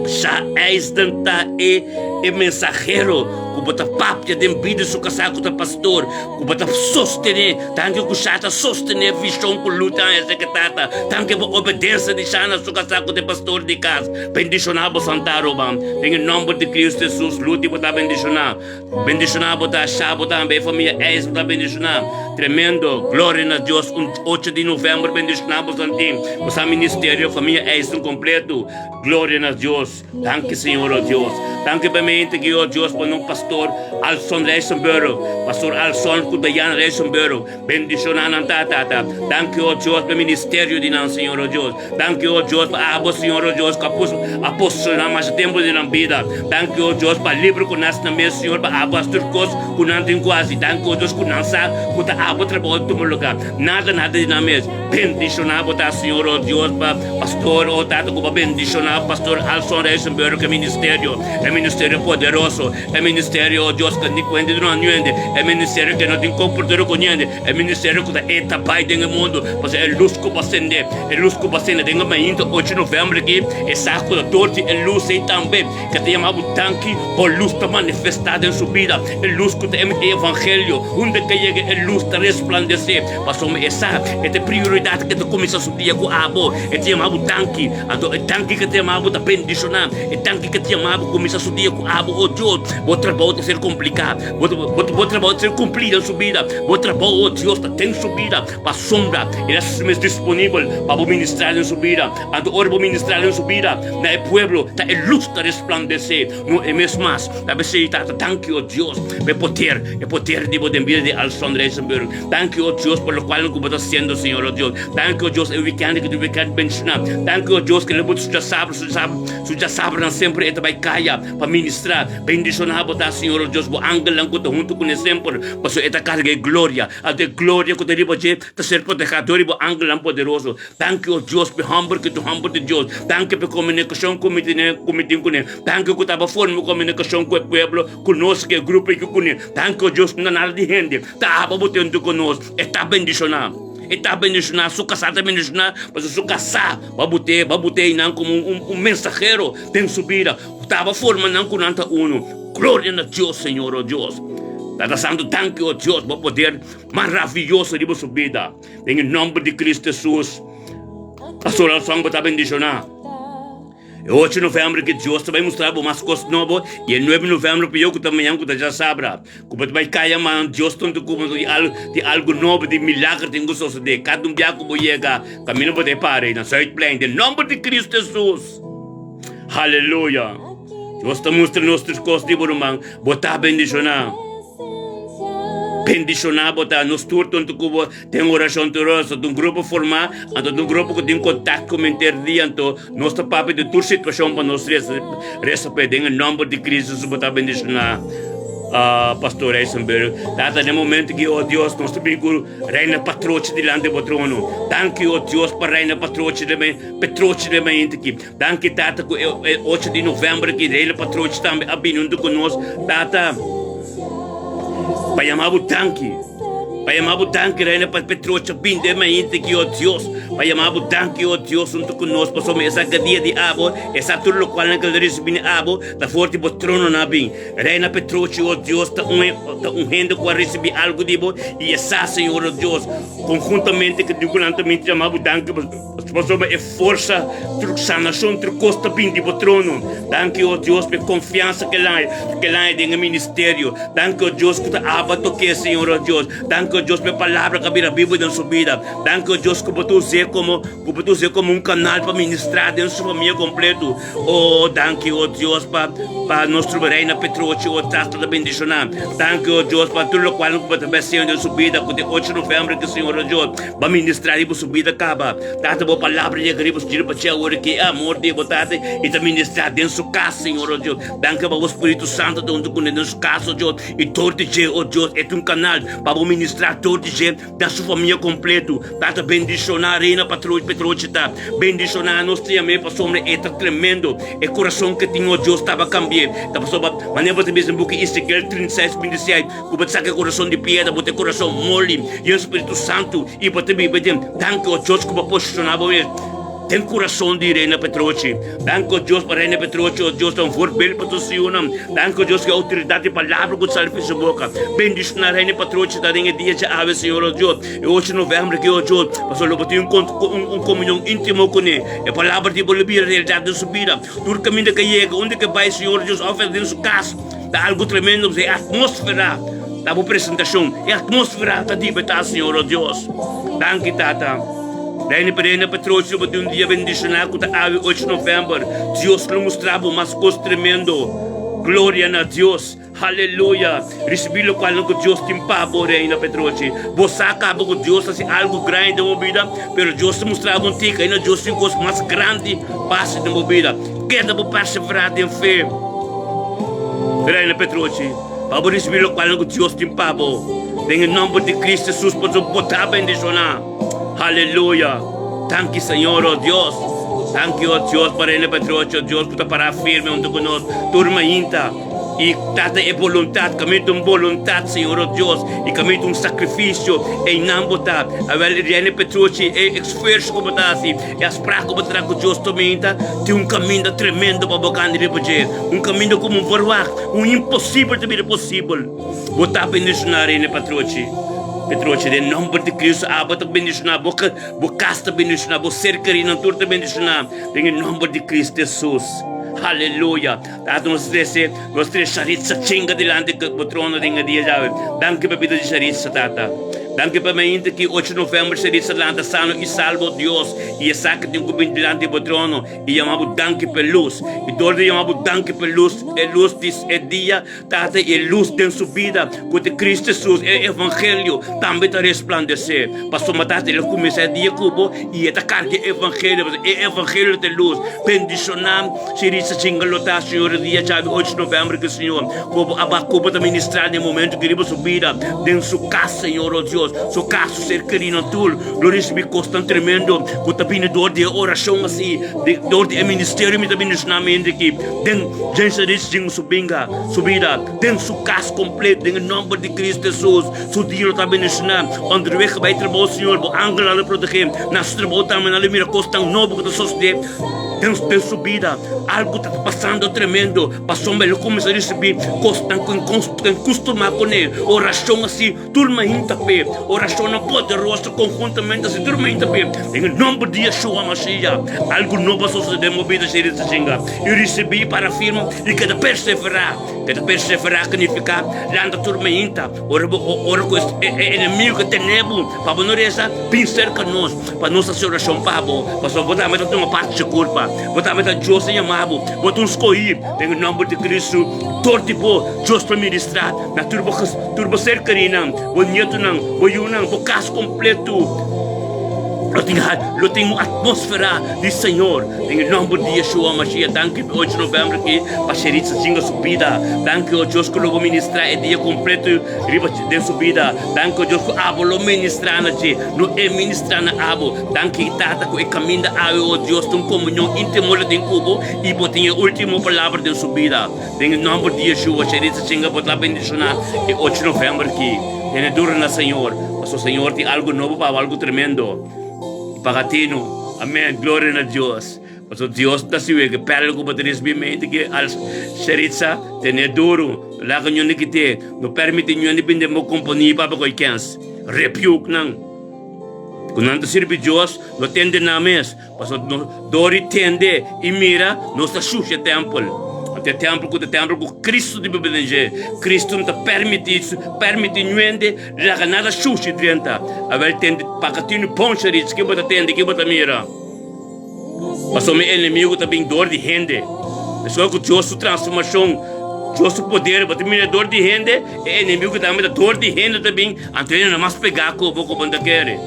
Sha Eisden ta e e mensahero ku bo ta papia den bida su kasá ku ta pastor ku bo ta sostené. Danki ku Sha ta sostené vishon ku Luther a hese ke tata. Danki pa obedensia di Sha na su kasá ku ta e pastor di kas. Bendishoná bo Santa Aruba. Den e nòmber di Kristu Hesus Luther bo ta bendishoná. Bendishoná bo ta, Sha bo tambe, e famia Eis bo ta bendishoná. Tremendo, gloria na Dios, un ocho di november bendishoná bo santin, bo sa ministerio, famia Eis un kompleto, gloria na Dios. Danki Señor o Dios. Danki pa mi hente ki o Dios pa nos pastor Alson Rijsenburg, pastor Alson ku Dayan Rijsenburg, bendishoná nan ta tata. Danki o Dios pa e ministerio di nan Señor o Dios. Danki o Dios pa abo Señor o Dios ku a puso apostolnan masha tempu den nan bida. Danki o Dios pa libro ku nas na mes Señor pa abo hasi tur kos ku nan tin ku hasi. Danki o Dios ku nan sa ku ta abo trabou di tuma luga. Nada nada di nan mes. Bendishoná bo ta Señor o Dios pa pastor o Tata ku bo a bendishoná pastor Alson Rijsenburg ku e ministerio, e ministerio poderoso, e ministerio o Dios ku ni kuende di no anuende, e ministerio ke no tin komportero ku niende. E ministerio ku ta e ta bai den e mundu, pasobra e lus ku bo a sende, e lus ku bo a sende den e mainta ocho novèmber aki, e sa ku ta dor di e lus ei tambe, ke ta yama bo danki, bo lus ta manifestá den su bida, e lus ku ta emití e evangelio, unda ke yega e lus ta resplandesé, pasobra e sa e ta e prioridat ke ta kuminsá su dia ku abo, e ta yama bo danki, anto e danki ke ta yama bo ta bendishoná, e danki ke ta yama bo kuminsá su dia ku abo, o Dios, bo trabou ta ser kompliká. Bo, bo, bo trabou ta ser cumplí den su bida. Bo trabou, oh Dios, ta den su bida pasobra el a su mes disponibel pa bo ministrá den su bida. Anto ora bo ministrá den su bida, na e pueblo ta e lus ta resplandesé, no e mes mas. Ta p'esei, Tata, danki, oh Dios, pa e poder, e poder di bo den bida di Alson Rijsenburg. Danki, oh Dios, pa lokual ku bo ta hasiendo, Señor, oh Dios. Danki, oh Dios, e wikènt ku ta wikènt bendishoná. Danki, oh Dios, ku el a bo su djasabra, su djasabra, su djasabranan semper e ta bai kaya pa ministrá. Bendishoná bo ta, Señor o Dios, bo angelnan ku ta huntu kuné semper, pasobra e ta karga e gloria. Anto e gloria ku ta riba dje ta ser protehá dor di bo angelnan poderoso. Danki, o Dios, p'e hòmber ku ta hòmber di Dios. Danki p'e komunikashon ku mi tene, ku mi tin kuné. Danki ku ta bo forma komunikashon ku e pueblo, ku nos, ku e grupo aki kuné. Danki, o Dios, ku no ta nada di hende ta aba bo ten huntu ku nos. E ta bendishoná. E ta bendishoná. Su kasá ta bendishoná, pasobra su kasá bo a bot'é, bo a bot'é einan komo un un mensahero den su bida. Taba forma nan ku nan ta uno. Gloria na Dios, Señor, oh Dios. Tata Santu, danki, oh Dios, bo poder maraviyoso riba su bida. Den e nomber di Cristo Jesus, Pastor Alson bo ta bendiciona. E ocho november ki Dios ta bai mustra bo mas kos nobo i e nuebe november piyo ku ta mañan ku ta djasabra. Ku bo ta bai kaya man Dios tonto ku bo di algo di algo nobo di milager tin ku sosode. Kada un bia ku bo yega kaminda bo ta e pare na Zuidplein den nomber di Cristo Jesus. Haleluya! Dios ta mustra nos tur kos di bo ruman. Bo ta bendishoná. Bendishoná bo ta. Nos tur tonto ku bo den orashon tur ora. Ta un grupo formá, anto ta un grupo ku tin kontakto ku menter dia. Anto nos ta papia di tur situashon pa nos resa, resa p'e. Den e nòmber di Cristo Jesus bo ta bendishoná, Pastor Eisenberg. Tata, den momento aki, o Dios, nos ta bin ku Reina Patrochi dilanti bo trono. Danki, o Dios, pa Reina Patrochi den Petrochi den mainta aki. Danki Tata ku e ocho di november aki Reina Patrochi tambe a bini huntu ku nos. Tata, pa yama bo danki. Pa yama bo danki Reina Petrochi a bini den mainta aki, oh Dios. Pa yama bo danki, oh Dios, huntu ku nos pasobra esaki a dia di abo, esa tur lokual nan ke risibi di abo ta for di bo trono nan a bin. Reina Petrochi, oh Dios, ta un ta un hende ku a risibi algu di bo i e sa, Señor, oh Dios. Konhuntamente ku diku nan ta minti yama bo danki pasobra e forsa tur sanashon tur kos ta bini di bo trono. Danki o Dios pa e konfiansa ku el haña den e ministerio. Danki o Dios ku ta aba tok'é Señor o Dios. Danki o Dios pa e palabra ku a bira bibu den su bida. Danki o Dios ku bo ta us'é komo ku bo ta us'é komo un kanal pa ministrá den su famia kompletu. O danki o Dios pa pa nos truba Reina Petrochi o tata ta bendishoná. Danki o Dios pa tur lokual ku bo ta basiendo den su bida ku di ocho november ki Señor o Dios ba ministrá riba su bida kaba. Tata bo palabra yega riba su djiri pa dje awor ki e amor di bo tata i ta ministrá den su kas Señor o Dios. Danki pa bo Spiritu Santo ta huntu kuné den su kas o Dios i dor di dje o Dios e ta un kanal pa bo ministrá dor di dje Da su famia kompletu. Tata bendishoná Reina Petrochi ta bendishoná nos triamé pasobra e ta tremendo e kurason ke tin o Dios taba kambié ta pasobra manera bo ta bisa den buki Ezekiel 36 26 ku bo ta saka e kurason di piedra bo ta e kurason moli yen Spiritu Santu i bo ta biba den danki o Dios ku bo a posishoná bo mes den kurason di Reina Petrochi. Danki o Dios pa Reina Petrochi o Dios ta un voorbeeld pa tur siunan. Danki o Dios ku e outoridat di palabra ku ta sali fi su boka. Bendishoná Reina Petrochi ta den e dia djawe Señor o Dios e ocho november aki o Dios pasobra lo bo tin un komunion intimo kuné. E palabra di bo lo bira realidat den su bida. Tur kaminda ke yega unda ke bai Señor o Dios òf den su kas ta algu tremendo pasobra e atmosfera ta bo presentashon e atmosfera ta dibetá Señor o Dios. Danki Tata. Reina Perena Patrochi lo bo tin un dia bendishoná ku ta awe ocho novèmber. Dios lo mustra bo mas kos tremendo. Gloria na Dios! Haleluya! Risibí lokualnan ku Dios tin pa bo, Reina Petrochi. Bo sa kaba ku Dios hasi algu grandi den bo bida, pero Dios ta mustra bo un tika i na Dios tin kos mas grandi pa hasi den bo bida. Keda bo perseverá den fe, Reina Petrochi, pa bo risibí lokualnan ku Dios tin pa bo. Den e nòmber di Cristo Jesus, pasobra bo ta bendishoná. Aleluya! Danki Señor, oh Dios. Danki, oh Dios, pa Reina Patriocha, oh Dios, ku ta pará firme huntu ku nos tur mainta. I Tata, e boluntat, kaminda un boluntat, Señor, oh Dios, i kaminda un sakrifisio, einan bo ta. Awel, Reina Patriocha, e esfuerso ku bo ta hasi, e afsprak ku bo ta traha ku Dios tur mainta, tin un kaminda tremendo pa bo kanda riba dje. Un kaminda ku bo verwagt, un imposibel ta bira posibel. Bo ta bendishoná Reina Patrochi. Petrochi, den nomber di Cristo, abo ta bendishoná, bo, bo kas ta bendishoná, bo ser kerinan tur ta bendishoná, den e nomber di Cristo Jesus. Aleluya. Tata, nos trese, nos trese Sharitza chinga dilanti bo trono den e dia djawe. Danki pa bida di Sharitza, Tata. Danki pa mainta ki ocho november Sharitza lanta sano i salvo, Dios, i esaki tin ku bin dilanti bo trono i yama bo danki pa e lus. I dor di yama bo danki pa e lus, e lus di e dia, Tata e lus den su bida ku ta Cristo Jesus, e evangelio tambe ta resplandesé. Pasobra Tata el a kuminsá e dia ku bo i e ta karga e evangelio, pasobra e evangelio ta e lus. Bendishoná Sirisa Chinga lo ta Señor e dia djabi ocho november ki Señor ku bo a ku bo ta ministrá den e momento ki riba su bida den su kas Señor o Dios, su kas, su ser kerinan tur lo risibí kosnan tremendo ku ta bini dor di e orashon asi, dor di e ministerio mi ta bendishoná mi hende aki den. Jensen Rich den su binga, su bida, den su kas kompleto, den e nòmber di Kristu Hesus. Su dia lo ta bendishoná. Onderweg bai trabou, Señor, bo angelnan lo protegé. Na su trabou tambe nan lo mira kosnan nobo ku ta sosodé den den su bida. Algu ta pasando tremendo, pasobra el lo kuminsá risibí kosnan ku e kustumá kuné. Orashon asi. Tur mainta p'e orashonnan poderoso konhuntamente si tur mainta p'e den e nomber di Yeshua Mashiach. Algu nobo a sosode den bo bida si ta chinga i risibí para firma i keda perseverá. Keda perseverá signifiká lanta tur mainta ora bo ora ku e enemigu ke tene bo pa bo no resa bin serka nos pa nos hasi orashon pa bo pasobra bo tambe ta tuma parti dje kulpa bo tambe ta Dios a yama bo bo ta un skohí den e nomber di Cristo dor di bo Dios ta ministrá na tur bo Tur bo ser kerinan, bo nietunan, bo yunan, bo kas kompletu lo tin lo tin un atmósfera di Señor. Den e nòmber di Yeshua Mashiach, danki pa e ocho novèmber aki pa Sheritza jinga su bida. Danki, o Dios, ku lo bo ministrá e dia kompletu riba den su bida. Danki, o Dios, ku abo lo ministrá na dje, no e ministrá na abo. Danki, Tata, ku e kaminda awe, o Dios, ta un komunion íntimo lo tin ku bo i bo tin e último palabra den su bida. Den e nomber di Yeshua, Sherita Chinga bo ta bendiciona e ocho november ki. Tene duro na Señor, paso Señor tin algo nobo pa bo, algo tremendo. Paga tino. Amen. Gloria na Dios. Paso Dios ta siwe ke perla ku bo ta ricibi mente ki al Sheritza, tene duro. No laga ño ni kite. No permiti ño ni binde bo compania pa bo koy kens. Rebuke nan. Ku nan ta sirbi Dios, no tende nan mes, pasobra no dor di tende i mira, nos ta shusha e tèmpel. Anto e tèmpel ku ta tèmpel ku Kristu ta biba den dje. Kristu no ta pèrmití, pèrmití nuende laga nada shushi drenta. Awel tende paka tinu bon Sharits, ke bo ta tende, ke bo ta mira? Pasobra mi enemigu ta bin dor di hende. Meskos ku Dios su transformashon, Dios su poder, bo ta mira dor di hende, e enemigu tambe ta dor di hende ta bin, anto hende no mas pegá ku bo ku bo no ta kere.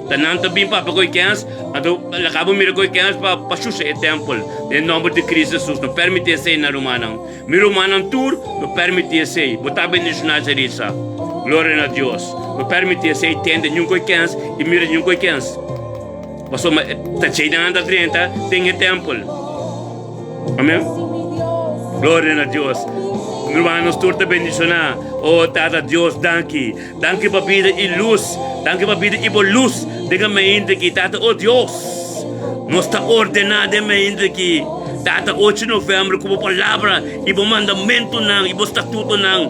Ta nan ta bin papia ku e kens, anto laga bo mira ku e kens pa pa shusha e tèmpel. Den nòmber di Kristu Hesus, no pèrmití esei na rumannan. Mi rumannan tur, no pèrmití esei. Bo ta bendishoná, Jerisa. Gloria na Dios. No pèrmití esei, tende niun ku e kens i mira niun ku e kens. Pasobra ta djei nan ta drenta den e tempel. Amen. Gloria na Dios. Mi ruman nos tur ta bendishoná. O Tata Dios, danki. Danki pa bida i lus. Danki pa bida i bo lus den e mainta aki. Tata, o Dios, nos ta ordená den mainta aki. Tata, ocho november ku bo palabra i bo mandamentunan i bo statutonan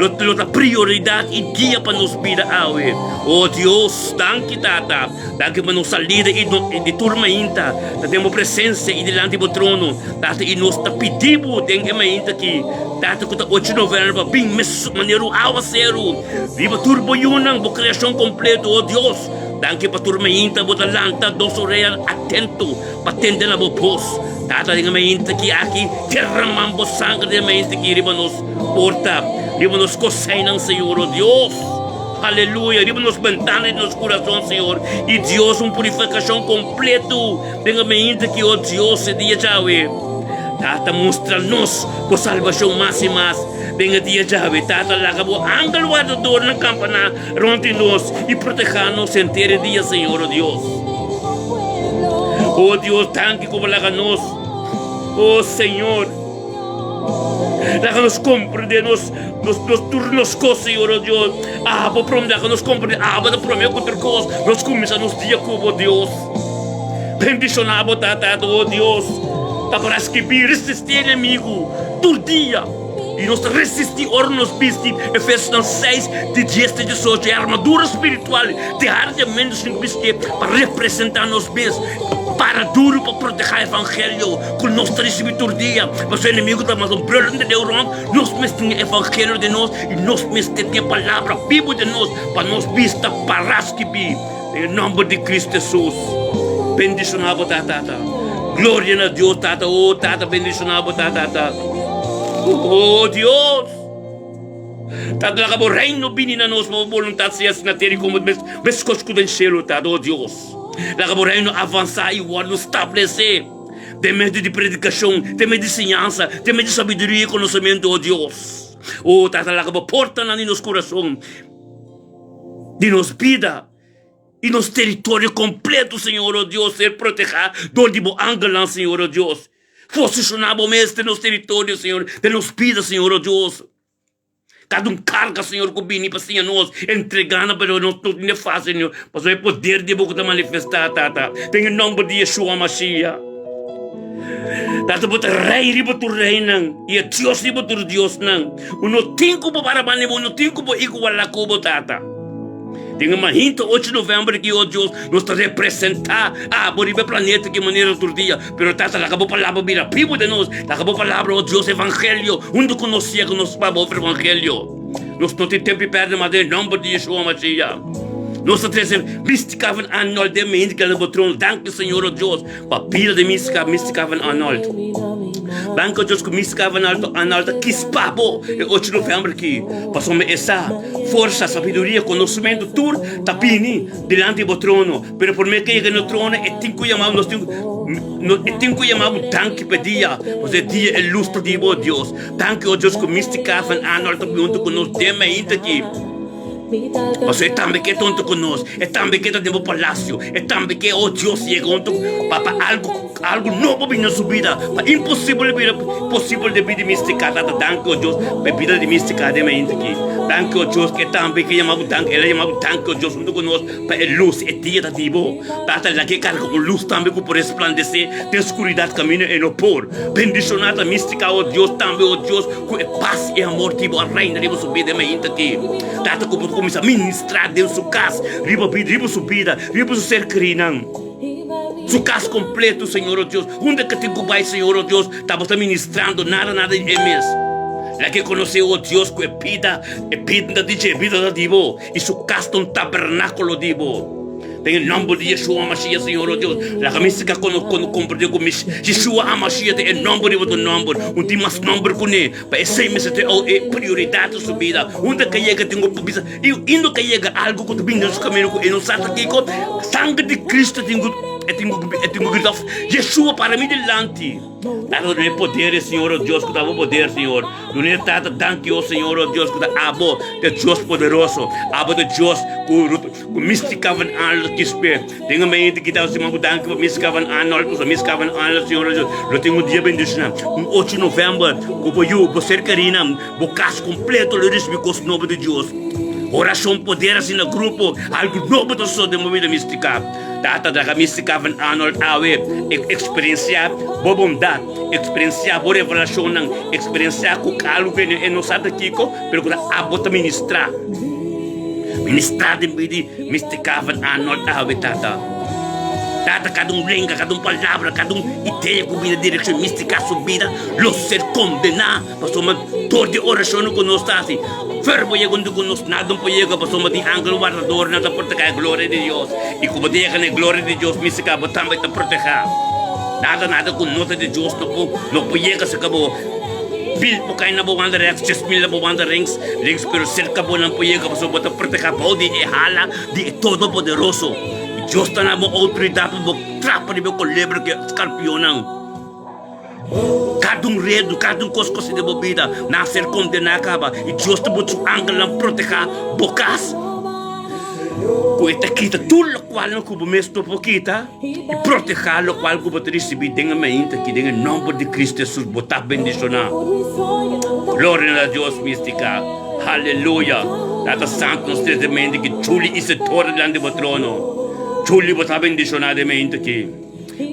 lo lo ta prioridat i guia pa nos bida awe. O Dios, danki Tata. Danki pa nos salida i di tur mainta ta den bo presensia i dilanti bo trono, Tata, i nos ta pidi bo den e mainta aki, Tata, ku ta ocho novèmber pa bin mes manera un awaseru riba tur bo yunan, bo kreashon kompleto, o Dios. Danki pa tur mainta bo ta lanta nos orea atento pa tende na bo bos, Tata, den e mainta aki aki derama bo sanger den e mainta aki riba nos porta, riba nos koseinan, Señor, o Dios. Aleluya! Riba nos bentana di nos kurason, Señor i Dios, un purifikashon kompletu den e mainta ki, o Dios, e dia djawe. Tata, mustra nos Bo salbashon mas i mas den e dia djawe. Tata, laga Bo angel wardadornan kampaná rònt di nos i protehá nos henter e dia, Señor, o Dios. O Dios, danki ku Bo laga nos, o Señor. Laga nos komprendé nos, nos, nos tur nos kos, Señor, oh Dios. Abo promé, laga nos komprendé, abo ta promé ku tur kos. Nos kuminsá nos dia ku bo, Dios. Bendishoná bo, Tata, oh Dios. Ta para skibí, resistí enemigu tur dia. I nos ta resistí ora nos bisti Efesonan 6, di 10 te 18, e armadura spiritual diariamente nos tin ku bistié pa representá nos mes. Para duru pa protehá evangelio ku nos ta risibí tur dia, pasobra enemigu ta mas un brùl di leu rònt. Nos mester tin e evangelio den nos i nos mester tin e palabra bibu den nos pa nos bista pará skibí den e nòmber di Kristu Hesus. Bendishoná bo ta, Tata. Gloria na Dios, Tata. O Tata, bendishoná bo ta, Tata. O Dios! Tata, laga bo reino bini na nos, pa bo boluntat sea asina na tera i komo meskos ku den shelu, Tata. O Dios! Laga bo reino avansá i wòrdu stablesé den medio di predikashon, den medio di siñansa, den medio di sabiduria i konosementu, o Dios. O Tata, laga bo portanan di nos kurason, di nos bida i nos teritorio kompleto, Señor, o Dios, ser protehá dor di bo angelnan, Señor, o Dios. Posishoná bo mes den nos teritorio, Señor, den nos bida, Señor, o Dios. Kada un karga, Señor, ku bini pa siña nos, entregá nan, pero nos no tin e fásil, Señor, pasobra e poder di Bo ku ta manifestá, Tata, den e nòmber di Yeshua Mashiach. Tata, Bo ta Rei riba tur reinan i e Dios riba tur diosnan. Bo no tin ku bo para banda di Bo, no tin ku bo igualá ku Bo, Tata. Den e mahinta ocho novèmber aki, o Dios, nos ta representá Abo riba e planeta aki manera tur dia. Pero Tata, laga Bo Palabra bira bibu den nos. Laga Bo Palabra, o Dios, Evangelio, huntu ku nos siega nos pa Bo Evangelio. Nos no tin tempu di pèrdè mas den e nòmber di Yeshua Mashiach. Nos ta trese Mística van Arnold den mahinta ki na Bo trono. Danki, Señor, o Dios, pa bida di Mística, Mística van Arnold. Danki, o Dios, ku Mística van Arnold ta kispa Bo e ocho novèmber aki, pasobra e sa. Forsa, sabiduria, konosementu tur ta bini dilanti bo trono. Pero promé ke yega no trono e tin ku yama bo, nos tin e tin ku yama bo danki pa e dia, pasobra e dia e lus ta di bo, Dios. Danki, o Dios, ku Misty Calvin Arnold ta bin huntu ku nos den mainta aki. Pasobra e tambe ke ta huntu ku nos, e tambe ke ta den bo palasio, e tambe ke, o Dios, yega huntu pa pa algu algu nobo bini na su bida, pa imposibel bira posibel den bida di Misty Calvin. Tata, danki, o Dios, pa e bida di Misty Calvin den mainta aki. Danki, o Dios, ke tambe ke yama bo danki, el a yama bo danki, o Dios, huntu ku nos. Pa e lus e dia ta di bo. Tata, laga e karga un lus tambe ku por resplandesé den skuridat kaminda e no por. Bendishoná ta místika, o Dios, tambe, o Dios, ku e pas i amor di bo a reina riba su bida e mainta aki. Tata, ku bo kuminsá ministrá den su kas, riba bida, riba su bida, riba su ser kerínan. Su kas kompleto, Señor o Dios. Unda ke tin ku bai, Señor o Dios, ta bo ta ministrando, nada, nada di e mes. Laga e konosé, o Dios, ku e bida, e bida ta di dje, e bida ta di bo, i su kas ta un tabernákulo di bo. Den e nòmber di Yeshua HaMashiach, Señor o Dios, laga mi siga kono kono komprendé ku mi Yeshua HaMashiach ta e nòmber riba tur nòmber, un tin mas nòmber kuné. Pa esei mester ta e prioridat den su bida. Unda ke yega tin ku bisa, i unda ke yega algu ku ta bini den su kaminda ku e no sa ta kiko, sanger di Cristo tin ku e tin ku e tin ku grita, Yeshua para mi dilanti. Tata duna e poder e Señor o Dios ku ta bo poder Señor. Duna e Tata danki o Señor o Dios ku ta abo ta Dios poderoso, abo ta Dios ku Ku Mystica van Arnold Quispe. Den e mente kita siman ku danki pa Mystica van Arnold, pasobra Mystica van Arnold Señor Dios lo tin un dia bendiciona. Un ocho november ku bo yu, bo ser kerina, bo kas kompleto lo risibi kos nobo di Dios. Oracion poder asina grupo, algu nobo ta sosode den bo bida Mystica. Tata draga Mystica van Arnold awe experiencia bo bondad, experiencia bo revelacionnan, experiencia ku algu ku e no sa ta kiko pero ku ta abo ta ministra. Ministrá den bida di Mister Calvin Arnold awe, Tata. Tata, kada un lenga, kada un palabra, kada un idea ku bini na direkshon Mister su bida lo ser kondená, pasobra dor di orashonnan ku nos ta hasi, fer bo yega unda ku nos nada no por yega, pasobra tin angel wardadornan ta protegá e gloria di Dios. I ku bo ta yega na e gloria di Dios, Mister bo tambe ta protegá. Nada, nada ku no ta di Dios no por, no por yega serka bo. Mil por kai na bo banda rèks, 10,000 na bo banda links, links, pero serka bo nan por yega, pasobra bo ta protehá bou di e hala di e Todopoderoso. I Dios ta na bo outoridat pa bo trapa riba e kolebra ku e skarpionnan. Kada un redu, kada un kos ku hasi den bo bida, nan a ser kondená kaba, i Dios ta buta su angelnan protehá bo kas. Ku e ta kita tur lokualnan ku bo mes no por kita i protehá lokual ku bo ta risibí den e mainta aki, den e nòmber di Kristu Hesus bo ta bendishoná. Gloria na Dios Mística. Haleluya. Tata Santu nos trese mente ki Julie i Setor dilanti bo trono. Julie bo ta bendishoná den mainta aki.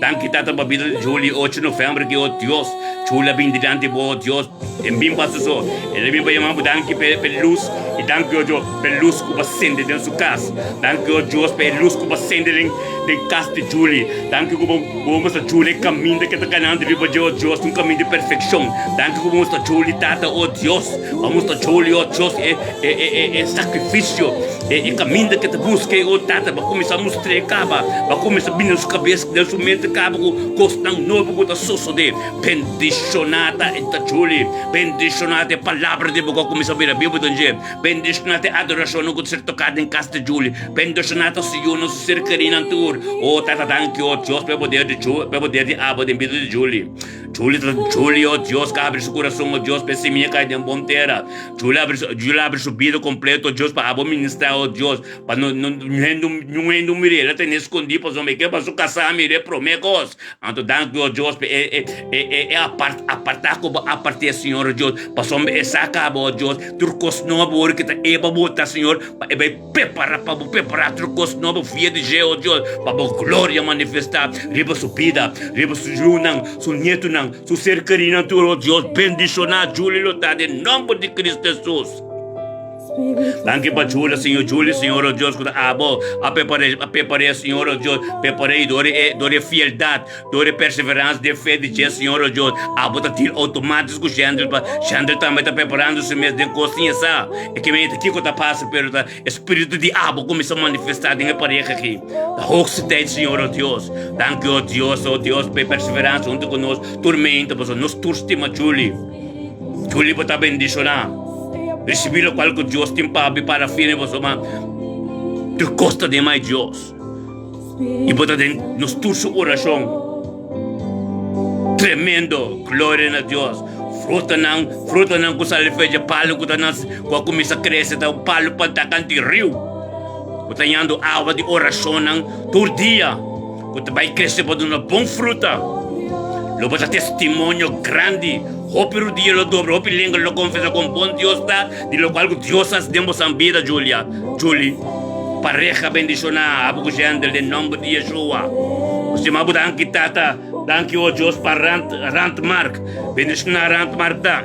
Danki Tata pa bida di Julie ocho november ki o Dios Julie a bin dilanti bo o Dios e bin pa su so el a bin pa yama bo danki pa e lus y danki o Dios pa e lus ku bo a sende den su kas danki o Dios pa e lus ku bo a sende den den kas di Julie danki ku bo bo mustra Julie e kaminda ke ta kanando riba dje o Dios un kaminda di perfekshon danki ku bo mustra Julie Tata o Dios bo mustra Julie o Dios e e e e sakrifisio E kaminda ke ta buska e o tata ba kuminsá mustr'é kaba, ba kuminsá bini na su kabes, den su mente kaba ku kosnan nobo ku ta sosodé. Bendishoná ta e ta Julie, bendishoná ta e palabra di bo ku a kuminsá bira bibu den dje, bendishoná ta e adorashonnan ku ta ser toká den kas di Julie, bendishoná ta su yunan, su ser kerínan tur. O tata danki o Dios pa e poder di Ju, pa e poder di abo den bida di Julie. Julie ta Julie o Dios ka habri su kurason o Dios pa e simia kai den bon tera. Julie abri su Julie abri su bida completo Dios pa abo ministra o Dios pa no no niun niun hende mir'é el a tene escondí pasobra e ke pa su casá mir'é promé cos anto danki o Dios pa e e e e e apart apartá cu bo apart'é Señor o Dios pasobra e sa caba o Dios tur cos nobo ora ki ta e pa bo ta Señor pa e bai Prepara pa bo prepara tur kos nobo via di dje, o Dios, pa bo gloria manifestá riba su bida, riba su yunan, su nietunan, su ser kerinan tur, o Dios. Bendishoná Julie lo ta den nòmber di Cristo Hesus. Danki pa Julie, Señor. Julie, Señor, o Dios, ku ta abo a prepar'é, a prepar'é, Señor, o Dios, prepar'é dor e, dor e fieldat, Dor e perseverans den fe di dje, Señor o Dios, abo ta tira automatis ku Shendel pa Shendel tambe ta preparando su mes den kos sin e sa e ke mester kiko ta pasa, pero ta e spiritu di abo kuminsa manifesta den e pareha aki. Ta hoogste tijd, Señor o Dios. Danki o Dios, o Dios, pa e perseveransia huntu ku nos tur meinta, pasobra nos tur stima Julie. Julie bo ta bendishoná. Risibí lokual ku Dios tin pa bo i para firme pasobra tur kos ta den mai Dios. I bo ta den nos tur su orashon. Tremendo! Gloria na Dios! Frutanan, frutanan ku sali fe dje palu ku ta nase, ku a kuminsá krese ta un palu plantá kanti riu, ku ta yando awa di orashonnan tur dia, ku ta bai krese pa duna bon fruta. Lo bo ta testimonio grandi. Hopi rudia lo dobra, hopi lenga lo konfesá kon bon Dios ta. Di lokual ku Dios hasi den bosan bida, Julia, Julie, pareha bendishoná abo ku Jendel den nòmber di Yeshua. Nos yama bo danki, Tata, danki, o Dios, pa Rand, Randmark. Bendishoná Randmark ta.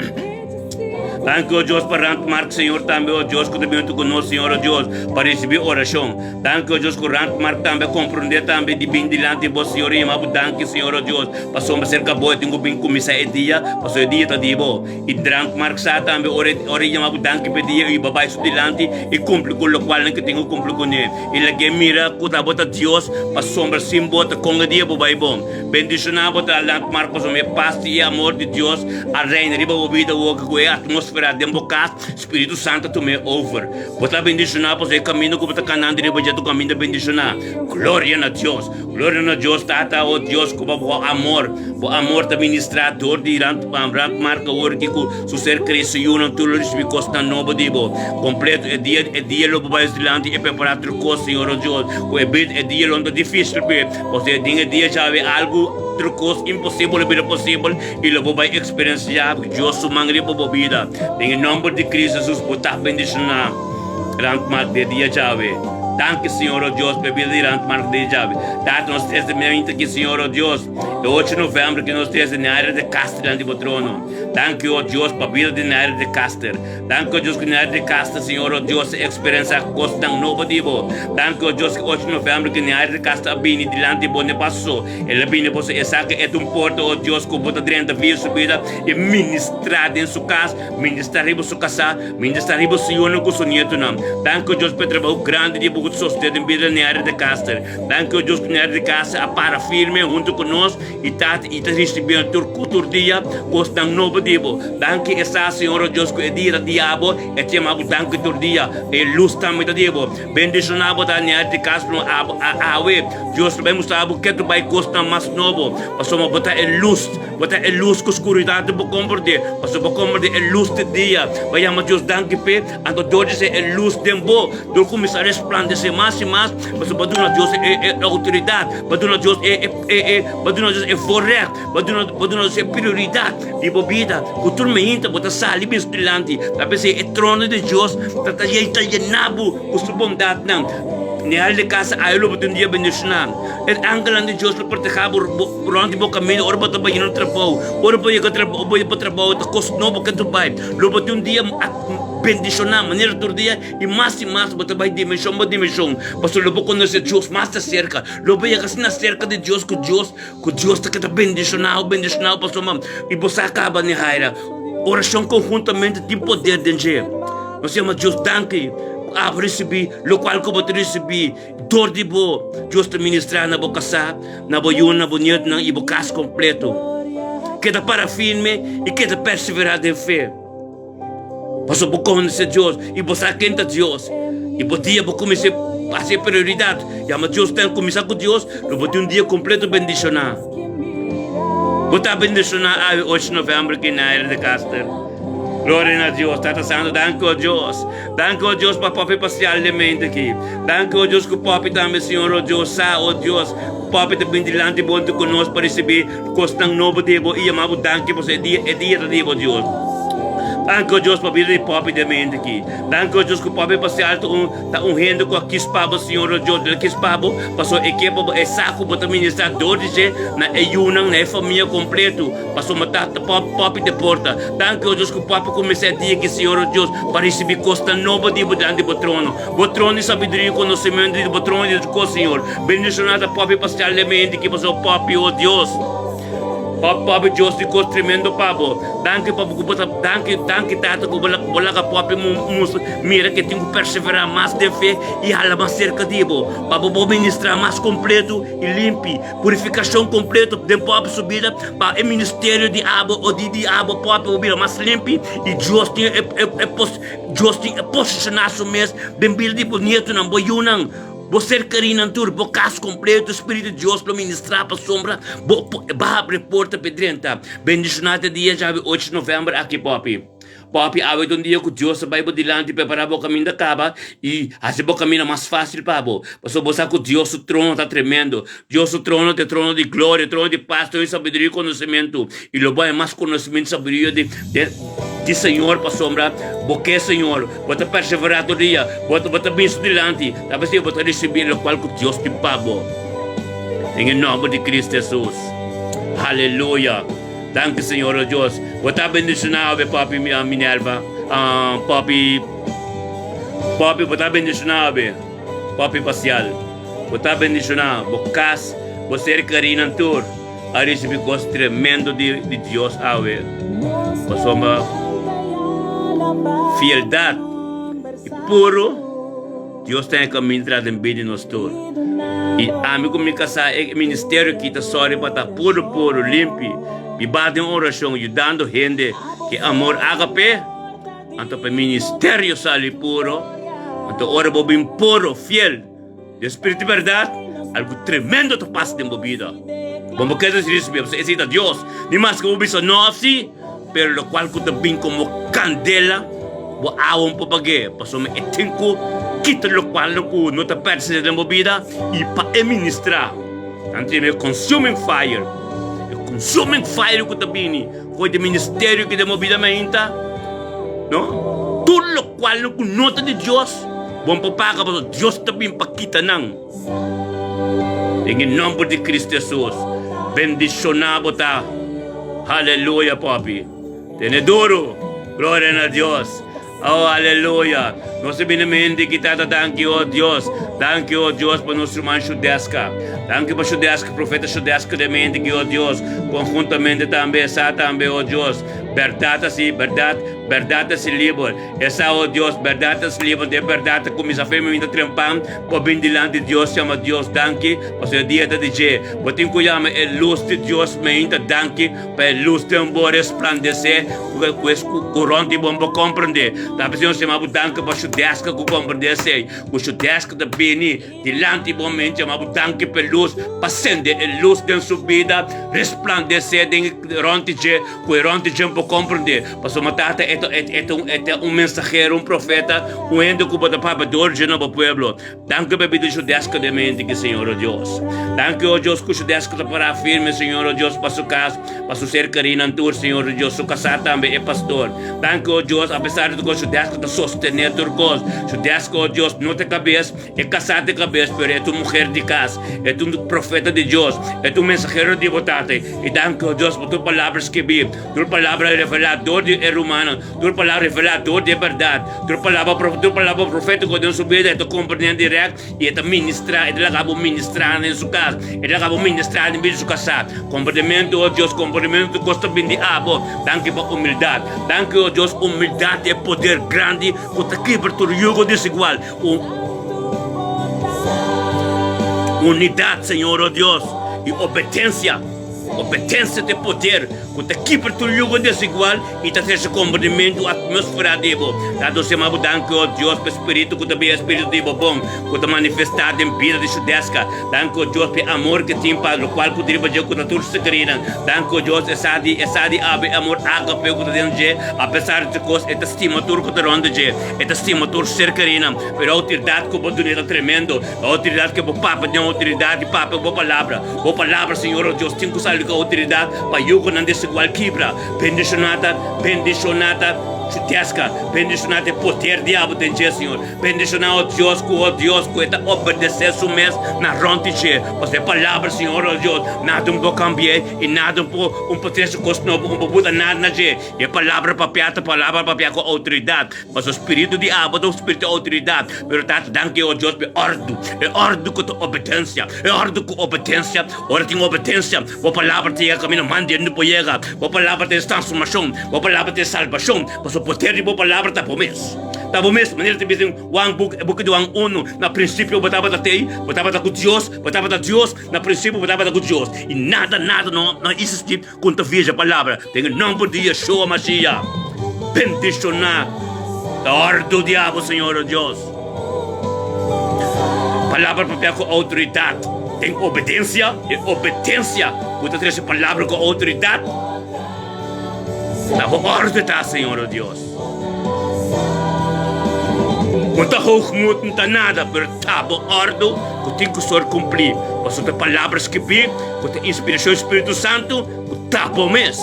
Danki, o Dios, pa Randmark, Señor, tambe, o Dios, ku ta bin huntu ku nos, Señor, o Dios, pa risibí orashon. Danki, o Dios, ku Randmark tambe a komprondé tambe di bin dilanti bo, Señor, i yama bo danki, Señor, o Dios, pasobra serka bo e tin ku bin kuminsá e dia, pasobra e dia ta di bo. I Randmark sa tambe ora e ora e yama bo danki pa e dia i bo bai su dilanti i kumpli ku lokualnan ku tin ku kumpli kuné. I lag'é mira ku ta bo ta Dios, pasobra sin bo ta kon e dia bo bai bon. Bendishoná bo ta Landmark pasobra e pas i e amor di Dios a reina riba bo bida woki ku e atmósfera den bo kas, Spiritu Santu a tum'é over. Bo ta bendishoná pasobra e kaminda ku bo ta kanando riba dje ta un kaminda bendishoná. Gloria na Dios! Gloria na Dios Tata, o Dios ku bo amor, bo amor ta ministrá dor di Landmark awor ki ku su ser Cristo yunan tur lo risibí kosnan nobo di bo kompleto e dia e dia lo bo bai dilanti e prepará tur kos Señor o Dios ku e bida e dia lo no ta difísil p'e. Pasobra den e dia djawe algu tur kos imposibel lo bira posibel i lo bo bai eksperensiá Dios su man riba bo bida. Den e nòmber di Cristo Jesus bo ta bendishoná Randmark den e dia djawe. Danki Señor o Dios pa e bida di Randmark den e dia djawe. Tata nos trese meinta aki Señor o Dios e ocho novèmber ki nos trese Naira de Caster dilanti bo trono. Danki o Dios pa bida di Naira de Caster. Danki o Dios ku Nair di kas ta Señor o Dios a eksperensiá kosnan nobo di bo. Danki o Dios ku ocho novèmber ku Nair di kas ta bini dilanti bo ne paso. El a bini paso esaki e ta un porta o Dios ku bo ta drenta via su bida i ministrá den su kas, ministrá riba su kasá, ministrá riba su yunan ku su nietonan. Danki o Dios pa e trabou grandi di bo ku ta sostené den bida di Nair di Caster. Danki o Dios ku Nair di Caster a para firme huntu ku nos. I ta i ta risibiendo tur ku tur dia kosnan nobo di bo. Danki esa Señor o Dios ku e dia ta dia bo, e ta yama bo danki tur dia. E lus tambe ta di bo. Bendishoná bo ta añadi di kas no abo a awe. Dios lo bai mustra bo ke tu bai kosnan mas nobo, pasobra bo ta e lus, bo ta e lus ku skuridat no por komprendé, pasobra bo komprendé e lus di dia. Bo yama Dios danki p'e, anto dor di ser e lus den bo, dor kuminsá resplandesé mas i mas, pasobra bo duna Dios e e outoridat, bo duna Dios e e. E e bo duna Dios e voorrecht, bo duna bo duna Dios e prioridat di bo bida, ku tur meinta bo ta sali bin su dilanti. Ta p'esei e trono di Dios ta ta ta yena bo ku su bondatnan. Nihal di kasa ayo lo bo tin un dia bendishoná. E angelnan di Dios lo protehá bo bo rònt di bo kaminda ora bo ta bai yendo trabou. Ora bo yega trabou bo yega trabou ta kos nobo ke ta bai. Lo bo tin un dia bendishoná manera tur dia i mas i mas bo ta bai dimenshon pa dimenshon pasobra lo bo konosé Dios mas di serka. Lo bo yega asina serka di Dios ku Dios ku Dios ta keda bendishonau bendishonau pasobra i bo sa kaba ni haira. Orashon konhuntamente tin poder den dje. Nos yama Dios danki ku abo risibí lokual ku bo ta risibí dor di bo. Dios ta ministrá na bo kasá, na bo yunan, na bo nietunan i bo kas kompleto. Keda para firme i keda perseverá den fe. Pasobra bo konosé Dios i bo sa ken ta Dios. I bo dia bo kuminsá hasi e prioridat. Yama Dios ten kuminsá ku Dios, lo bo tin un dia kompleto bendishoná. Bo ta bendishoná awe ocho novèmber ki na Aire de Caster. Gloria na Dios. Tata Santu, danki o Dios. Danki o Dios pa Papi Pacial de mente aki. Danki o Dios ku Papi tambe Señor o Dios sa o Dios. Papi ta bin dilanti bo huntu ku nos pa risibí Kosnan nobo di bo i yama bo danki pasobra e dia e dia ta di bo Dios. Danki o Dios pa bida di Poppy den mente aki. Danki o Dios ku Poppy Pacial ta un ta un hende ku a kis pa bo Señor o Dios. El a kis pa bo pasobra e ke pa bo e sa ku bo ta ministra dor di dje na e yunan na e famia kompleto pasobra ta ta Poppy te porta. Danki o Dios ku Poppy kuminsá e dia aki Señor o Dios pa risibi kosnan nobo di bo dilanti bo trono. Bo trono di sabiduria i konosementu di bo trono di tur kos, Señor. Bendishoná ta Papi Paschal den mente ki pasobra Papi, o Dios, Papi, Papi Dios di kos tremendo pa bo. Danki Papi ku bo ta, danki, danki Tata ku bo bo laga Papi mustra, mira ke tin ku perseverá mas den fe i hala mas serka di bo, pa bo por ministrá mas kompleto i limpi, purifikashon kompleto den Papi su bida, pa e ministerio di abo o di di abo Papi por bira mas limpi i Dios tin e e e pos. Dios tin e posishoná su mes den bida di bo nietunan, bo yunan, bo ser kerinan tur, bo kas kompleto. Spiritu di Dios lo ministrá pasobra bo ba habri porta p'e drenta. Bendishoná ta e dia djawe ocho di novèmber aki, Poppy. Poppy, awe ta un dia ku Dios ta bai bo dilanti prepará bo kaminda kaba i hasi bo kaminda mas fásil pa bo. Pasobra bo sa ku Dios su trono ta tremendo. Dios su trono ta e trono di gloria, e trono di pas, trono di sabiduria i konosementu. I lo bo haña mas konosementu i sabiduria di. Di Señor pasobra bo ke Señor, bo ta perseverá tur dia, bo ta bo ta bin su dilanti, ta p'esei bo ta risibí lokual ku Dios tin pa bo. Den e nòmber di Cristo Hesus. Aleluya! Danki Señor o Dios. Bo ta bendishoná awe papi Minerva. Papi Papi bo ta bendishoná awe Papi Pasial bo ta bendishoná bo kas bo ser kerinan tur a risibí kos tremendo di di Dios awe pasobra fieldat i puru Dios ta e kaminda tras den bida di nos tur i ami ku mi kasá e ministerio aki ta sòri pa ta puru puru limpi Biba den orashon yudando hende ke amor agape, anto pa e ministerio sali puro, anto ora bo bin puro, fiel, den spiritu di bèrdat, algu tremendo ta pasa den bo bida. Bo no keda sin risibí, pasobra esei ta Dios. Ni maske bo bisa no òf sí, pero lokual ku ta bin komo kandela, bo awa un por pag'é, pasobra e tin ku kita lokual ku no ta pertenesé den bo bida i pa e ministrá. Nan tin e consuming fire. E consuming fire ku ta bini for di ministerio ki den bo bida mainta. No? Tur lokual ku no ta di Dios, bon por paga pasobra Dios ta bin pa kita nan. Den e nomber di Cristo Jesus, bendiciona bo ta. Haleluya, papi. Tene duro. Gloria na Dios. Oh, aleluya! Nos ta bini mente ki Tata danki, oh Dios. Danki, oh Dios, pa nos ruman Shudeska. Danki pa Shudeska, profeta Shudeska den mente ki, oh Dios, konhuntamente tambe e sa tambe, oh Dios, bèrdat ta si, bèrdat, bèrdat ta si liber. E sa, oh Dios, bèrdat ta si liber, den bèrdat ta kuminsá fe mi ta trempan pa bin dilanti Dios, yama Dios danki, pasobra e dia ta di dje. Bo tin ku yama e lus di Dios meinta danki pa e lus den bo resplandesé. Pues ku rònt di bo bo komprendé. Ta p'esei nos yama bo danki pa Shudeska ku komprendé esei. Ku Shudeska ta bini dilanti bo mente yama bo danki p'e lus, pa sende e lus den su bida, resplandesé den rònt di dje, ku e rònt di dje bo komprendé. Pasobra Tata e ta e ta e ta un mensahero, un profeta, un hende ku bo ta papia dor dje na bo pueblo. Danki pa bida Shudeska den mente ki Señor o Dios. Danki o Dios ku Shudeska ta pará firme Señor o Dios pa su kas, pa su ser kerinan tur Señor o Dios, su kasá tambe e pastor. Danki o Dios apesar di tur kos Shudeska ta sostené tur kos. Shudeska o Dios no ta kabes, e kasá ta kabes pero e ta un muher di kas, e ta un profeta di Dios, e ta un mensahero di bo Tata. I danki o Dios pa tur palabra skibí, tur palabra revelá dor di e rumannan. Tur palabra revelá dor di e bèrdat, tur palabra tur palabra profétiko den su bida e ta komprendé dirèkt i e ta ministrá, e ta laga bo ministrá den su kas, e ta laga bo ministrá den bida di su kasá. Komprendementu, o Dios, komprendementu tur kos ta bin di abo. Danki pa humildat. Danki, o Dios, humildat ta e poder grandi ku ta kibra tur yugo desigual. Unidat, Señor, o Dios, i obedensia. Obedensia ta e poder ku ta kibra tur yugo desigual i ta trese komprendimentu atmósfera di bo. Ta nos yama bo danki, o Dios, pa e Spiritu ku ta bira Spiritu di bo bon, ku ta manifestá den bida di Shudeska. Danki, o Dios, pa e amor ku tin pa lokual ku ta riba dje ku ta tur sekerinan. Danki, o Dios, e sa di e sa di abi e amor ágape ku ta den dje, apesar di tur kos, e ta stima tur ku ta rònt di dje, e ta stima tur ser kerinan. Pero e outoridat ku bo dun'é ta tremendo, e outoridat ku bo papia den outoridat di papia ku bo palabra. Bo palabra, Señor, o Dios, tin ku sali ku outoridat pa yugonan desigual kibra. Bendishoná ta, bendishoná ta Shudeska, bendishoná ta e poder di abo den dje, Señor. Bendishoná, o Dios, ku, o Dios, ku e ta obedesé su mes na rònt di dje. Pasobra e palabra, Señor, o Dios, nada un por kambi'é i nada un por, un por trese kos nobo, un por buta nada na dje. I e palabra papiá ta palabra papiá ku outoridat. Pasobra spiritu di abo ta un spiritu di outoridat. Pero Tata, danki, o Dios, pa e òrdu, e òrdu ku ta obedensia, e òrdu ku obedensia. Ora tin obedensia, bo palabra ta yega kaminda mas dentro por yega. Bo palabra ta e transformashon, bo palabra ta e salbashon, pasobra poder di bo palabra ta bo mes. Ta bo mes, manera ta bisa den Juan buki, e buki di Juan unu, Na prinsipio bo tabata t'ei, bo tabata ku Dios, bo tabata Dios, na prinsipio bo tabata ku Dios. I nada, nada no no isistí ku no ta via palabra. Den e nòmber di Yeshua Mashiach, bendishoná ta òrdu di abo, Señor, o Dios. Palabra papia ku outoridat den obedensia, e obedensia ku ta trese palabra ku outoridat ta bo òrdu ta, Señor, o Dios. No ta hoogmoed, no ta nada, pero ta bo òrdu ku tin ku ser kumplí, pasobra ta palabra skibí ku ta inspirashon di Spiritu Santu ku ta bo mes.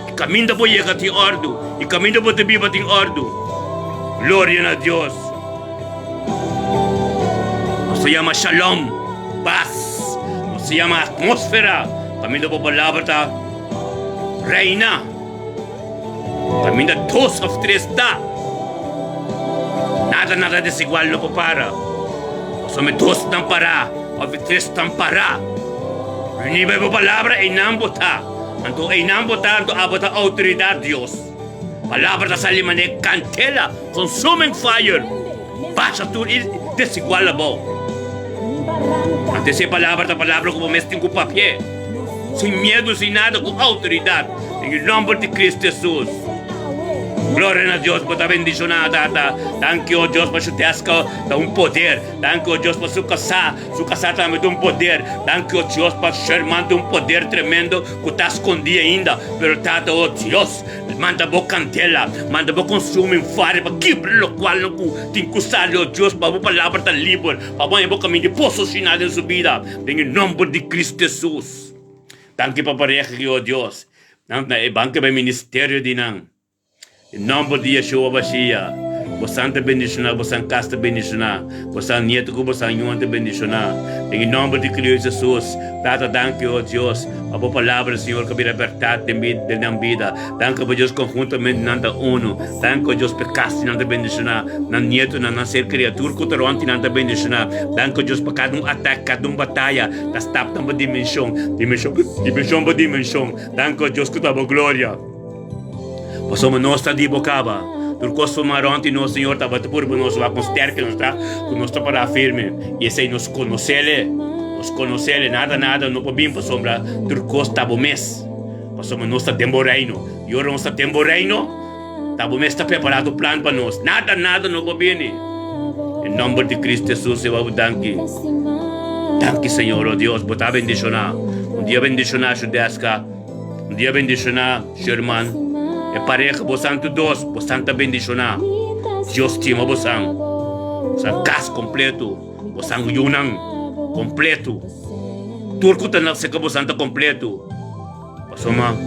I kaminda bo yega tin òrdu, i kaminda bo ta biba tin òrdu. Gloria na Dios! Nos ta yama shalom, pas. Nos ta yama atmósfera kaminda bo palabra ta reina. Kaminda dos òf tres ta, nada nada desigual no por para. Pasobra mi dosnan pará òf e tresnan pará, reuní bai bo palabra, einan bo ta. Anto einan bo ta, anto abo ta outoridat Dios. Palabra ta sali manera kantela, consuming fire, basha tur e desigual abou. Anto esei palabra ta palabra ku bo mes tin ku papia. Sin miedu, sin nada, ku outoridat, den e nòmber di Cristo Hesus. Gloria na Dios, bo ta bendishoná, Tata. Danki, o Dios, pa Shudeska ta un poder. Danki, o Dios, pa su kasá. Su kasá tambe ta un poder. Danki, o Dios, pa Sherman ta un poder tremendo ku ta skondí ainda. Pero, Tata, o Dios, manda bo kandela, manda bo consuming fire pa kibra lokualnan ku tin ku sali, o Dios, pa bo palabra ta liber, pa bo haña bo kaminda di pososhoná den su bida. Den e nomber di Cristo Hesus. Danki pa pareha ki, o Dios. Nan ta e banka bai ministerio di nan. E nomber di Yeshua Mashiach. Bosan ta bendishoná, bosan kas ta bendishoná, bosan nieto ku bosan yunan ta bendishoná. Den e nomber di Cristo Hesus. Tata danki, o Dios, pa bo palabra, Señor, ku a bira bèrdat den den nan bida. Danki pa Dios konhuntamente nan ta uno. Danki, o Dios, pa e kas di nan ta bendishoná, nan nietonan, nan ser kriatur ku ta rònt di nan ta bendishoná. Danki, o Dios, pa kada un atake, kada un bataya ta stap nan pa dimenshon, dimenshon, dimenshon pa dimenshon. Danki, o Dios, ku ta bo gloria. Pasobra nos ta di bo kaba. Tur kos forma rònt di nos, Señor, tabata puru pa nos wak kon sterke nos ta, ku nos ta pará firme. I esei nos konosele, nos konosele, nada nada no por bin pasobra tur kos ta bo mes. Pasobra nos ta den bo reino. I ora nos ta den bo reino, ta bo mes ta prepará tur plan pa nos. Nada nada no por bini. Den nòmber di Cristo Hesus, Señor, bo danki. Danki, Señor, o Dios, bo ta bendishoná. Un dia bendishoná Shudeska. Un dia bendishoná, Sherman. E pareha bosan tur dos, bosan ta bendishoná. Dios stima bosan. Bosan kas kompleto, bosan yunan kompleto. Tur ku ta na serka bosan ta kompleto. Pasobra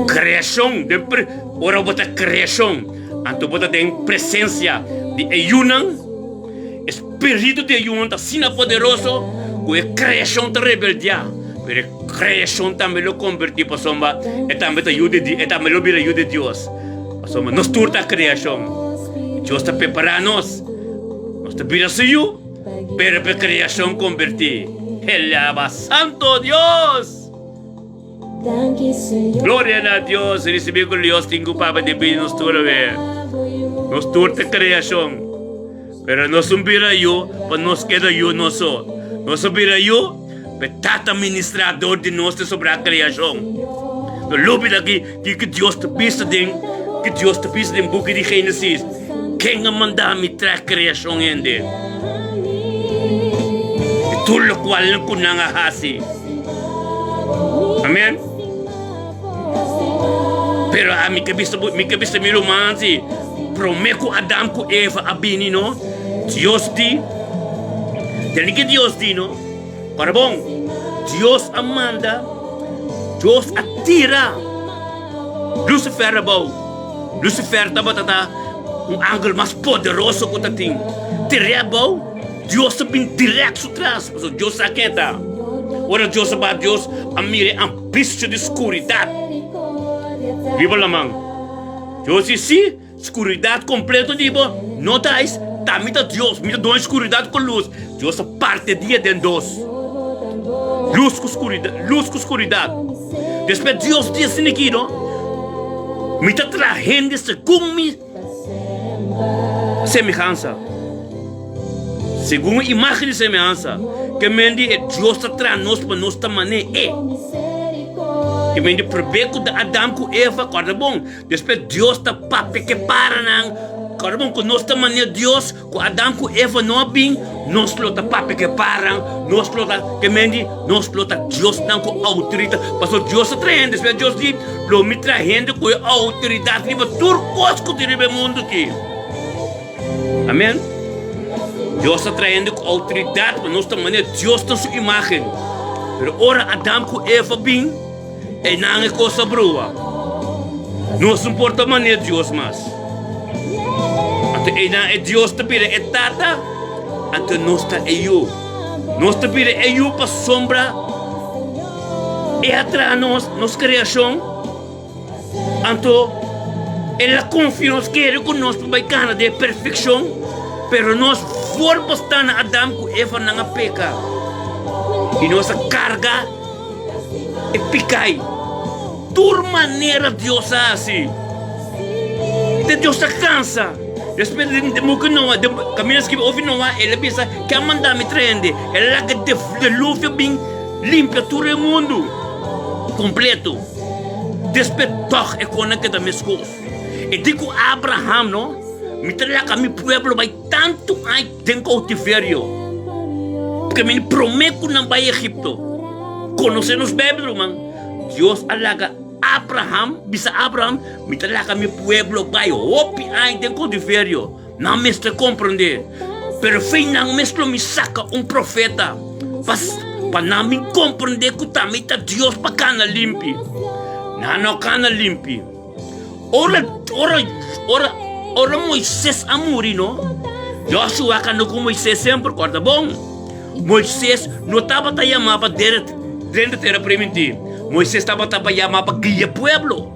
kreashon, den pre, ora bo ta kreashon, anto bo ta den presensia di e yunan, e spiritu di e yunan ta asina poderoso ku e kreashon ta rebeldiá. Pero e kreashon tambe lo kombertí pasobra e tambe ta yu di e tambe lo bira yu di Dios. Pasobra nos tur ta kreashon. Dios ta prepará nos. Nos ta bira su yu, pero pa e kreashon kombertí. Helaba Santo Dios! Gloria na Dios! Risibí ku Dios tin ku papia di bida nos tur awe. Nos tur ta kreashon. Pero nos un bira yu pa nos keda yu nos so. Nos a bira yu pa e Tata ministrá dor di nos te sobrá kreashon. No lubida ki kiko Dios ta bisa den ki Dios ta bisa den buki di Génesis, Ken a manda mi traha kreashon hende? I tur lokual ku nan a hasi. Amen. Pero ami ke bisa mi ke bisa mi ruman si prome ku Adam ku Eva a bini no, Dios di, tende ke Dios di no, ora bon, Dios a manda, Dios a tira Lucifer abou. Lucifer tabata ta un angel mas poderoso ku ta tin. Tir'é abou, Dios a bin dirèk su tras, pasobra Dios sa ken e ta. Ora Dios a baha, Dios a mira e ambisio di skuridat riba laman. Dios di, Sí, skuridat kompleto di bo no ta ais, ta mi ta Dios, mi ta duna skuridat ku lus. Dios a parti e dia den dos, lus ku skuridat, lus ku skuridat. Despues Dios di asina aki, no, Mi ta traha hende segun mi semehansa, segun imagen i semehansa. Ke men di e Dios ta traha nos pa nos ta manera e. Ke men di promé ku Adam ku Eva, kòrda bon, despues Dios ta papia ke paranan, kòrda bon ku nos ta manera Dios. Ku Adam ku Eva no a bin, nos lo ta papia ku e paran, nos lo ta, ke men di, nos lo ta diosnan ku outoridat. Pasobra Dios ta traha hende, esei Dios di, Lo mi traha hende ku e outoridat riba tur kos ku tin riba e mundu aki. Amen. Dios ta traha hende ku outoridat pa nos ta manera Dios ta su imagen. Pero ora Adam ku Eva bin, einan e kos a brua. Nos no por ta manera Dios mas. Anto einan e Dios ta bira e Tata, anto nos ta e Yu. Nos ta bira e Yu pasobra E a traha nos, nos kreashon. Anto. El a konfia nos kere ku nos por bai kana den e perfekshon, pero nos voorbestaan na Adam ku Eva nan a peka i nos a karga e pikai. Tur manera Dios a hasi. Te Dios a kansa. Despues di buki Noa, den kaminda skibi ofi Noa, el a bisa, Ke a manda mi trae hende? El a laga deluvio bin limpia tur e mundu kompleto. Despues tòg e konan keda meskos. E di ku Abraham, No, mi ta laga mi pueblo bai tantu aña den koutiverio, pasobra mi promé ku nan bai Egipto. Konosé nos Beibel, ruman. Dios a laga Abraham, bisa Abraham, Mi ta laga mi pueblo bai hopi aña den koutiverio. Nan mester komprendé. Pero fin nan mes lo mi saka un profeta pa pa nan bin komprendé ku ta mi ta Dios pa kana limpi. Nan no kana limpi. Ora ora ora ora Moises a muri no, Joshua kanda ku Moises semper, kòrda bon. Moises no tabata yamá pa drenta tera primintí. Moises tabata pa yamá pa guia pueblo.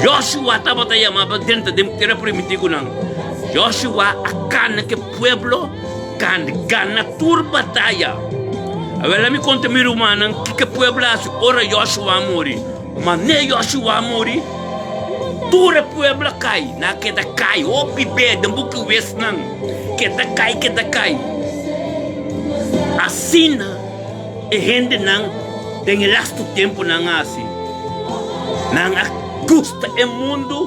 Joshua tabata yamá pa drenta den tera primintí ku nan. Joshua a kana ku e pueblo gana tur bataya. Awor laat mi konta mi rumannan kiko e pueblo a hasi ora Joshua a muri. Manera Joshua a muri, tur e pueblo a kai. Nan a keda kai hopi be den buki wesnan. Keda kai, keda kai. Asina e hendenan den e lastu tempunan a hasi. Nan a gusta e mundu,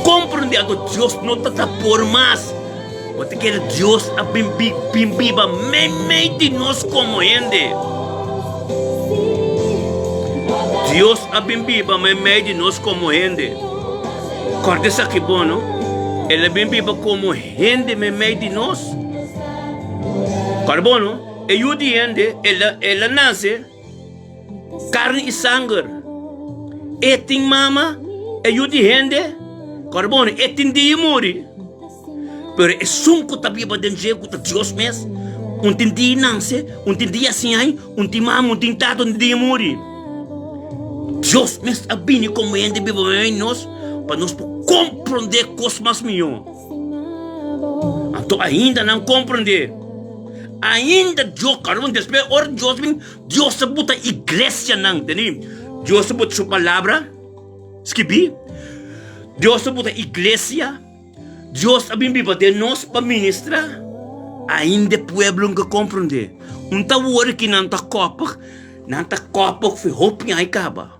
komprendé anto Dios no ta ta por mas. Bo ta kere Dios a bin bin biba meimei di nos komo hende? Dios a bin biba meimei di nos komo hende. Kòrda esaki bon, no? El a bin biba komo hende meimei di nos. Kòrda bon, no? E Yu di hende, el a, el a nase karni i sanger. E tin mama, e Yu di hende, kòrda bon, e tin dia i muri. Pero esun ku ta biba den dje, ku ta Dios mes, un tin dia nanse, un tin dia siñai, un tin mama, un tin tata, un tin dia muri. Dios mes a bini komo hende biba meimei nos pa nos por komprondé kos mas mihó. Anto ainda nan komprondé. Ainda Dios, kòrda despues ora Dios bin, Dios a buta iglesianan, tende? Dios a buta su palabra skibí, Dios a buta iglesia. Dios a bin biba den nos pa ministra. Ainda e pueblo nunca comprende. Un ta wori ki nan ta koppig, nan ta koppig fi hopi ai kaba.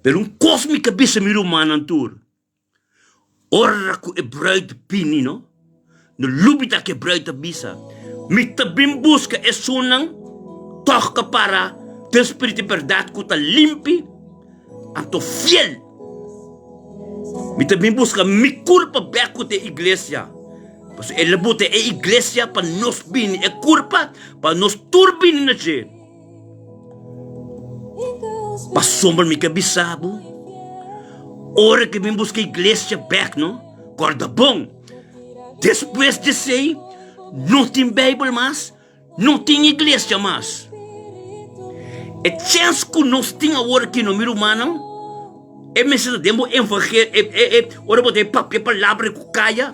Pero un kos mi ka bisa mi rumannan tur, ora ku e bruid bini no, no lubida ke bruid a bisa, mi ta bin buska esunnan tòg ka para den spiritu di bèrdat ku ta limpi anto fiel. Mi ta bin buska mi kurpa bek ku ta e iglesia. Pasobra el a buta e iglesia pa nos bini, e kurpa pa nos tur bini na dje. Pasobra mi ke bisa bo, ora ke bin buska iglesia bek no, kòrda bon, despues di esei no tin beibel mas. No tin iglesia mas. E chens ku nos tin awor aki no, mi rumannan, e mester ta den bo evangelio, e, e, e, ora bo ta papia palabra ku kaya,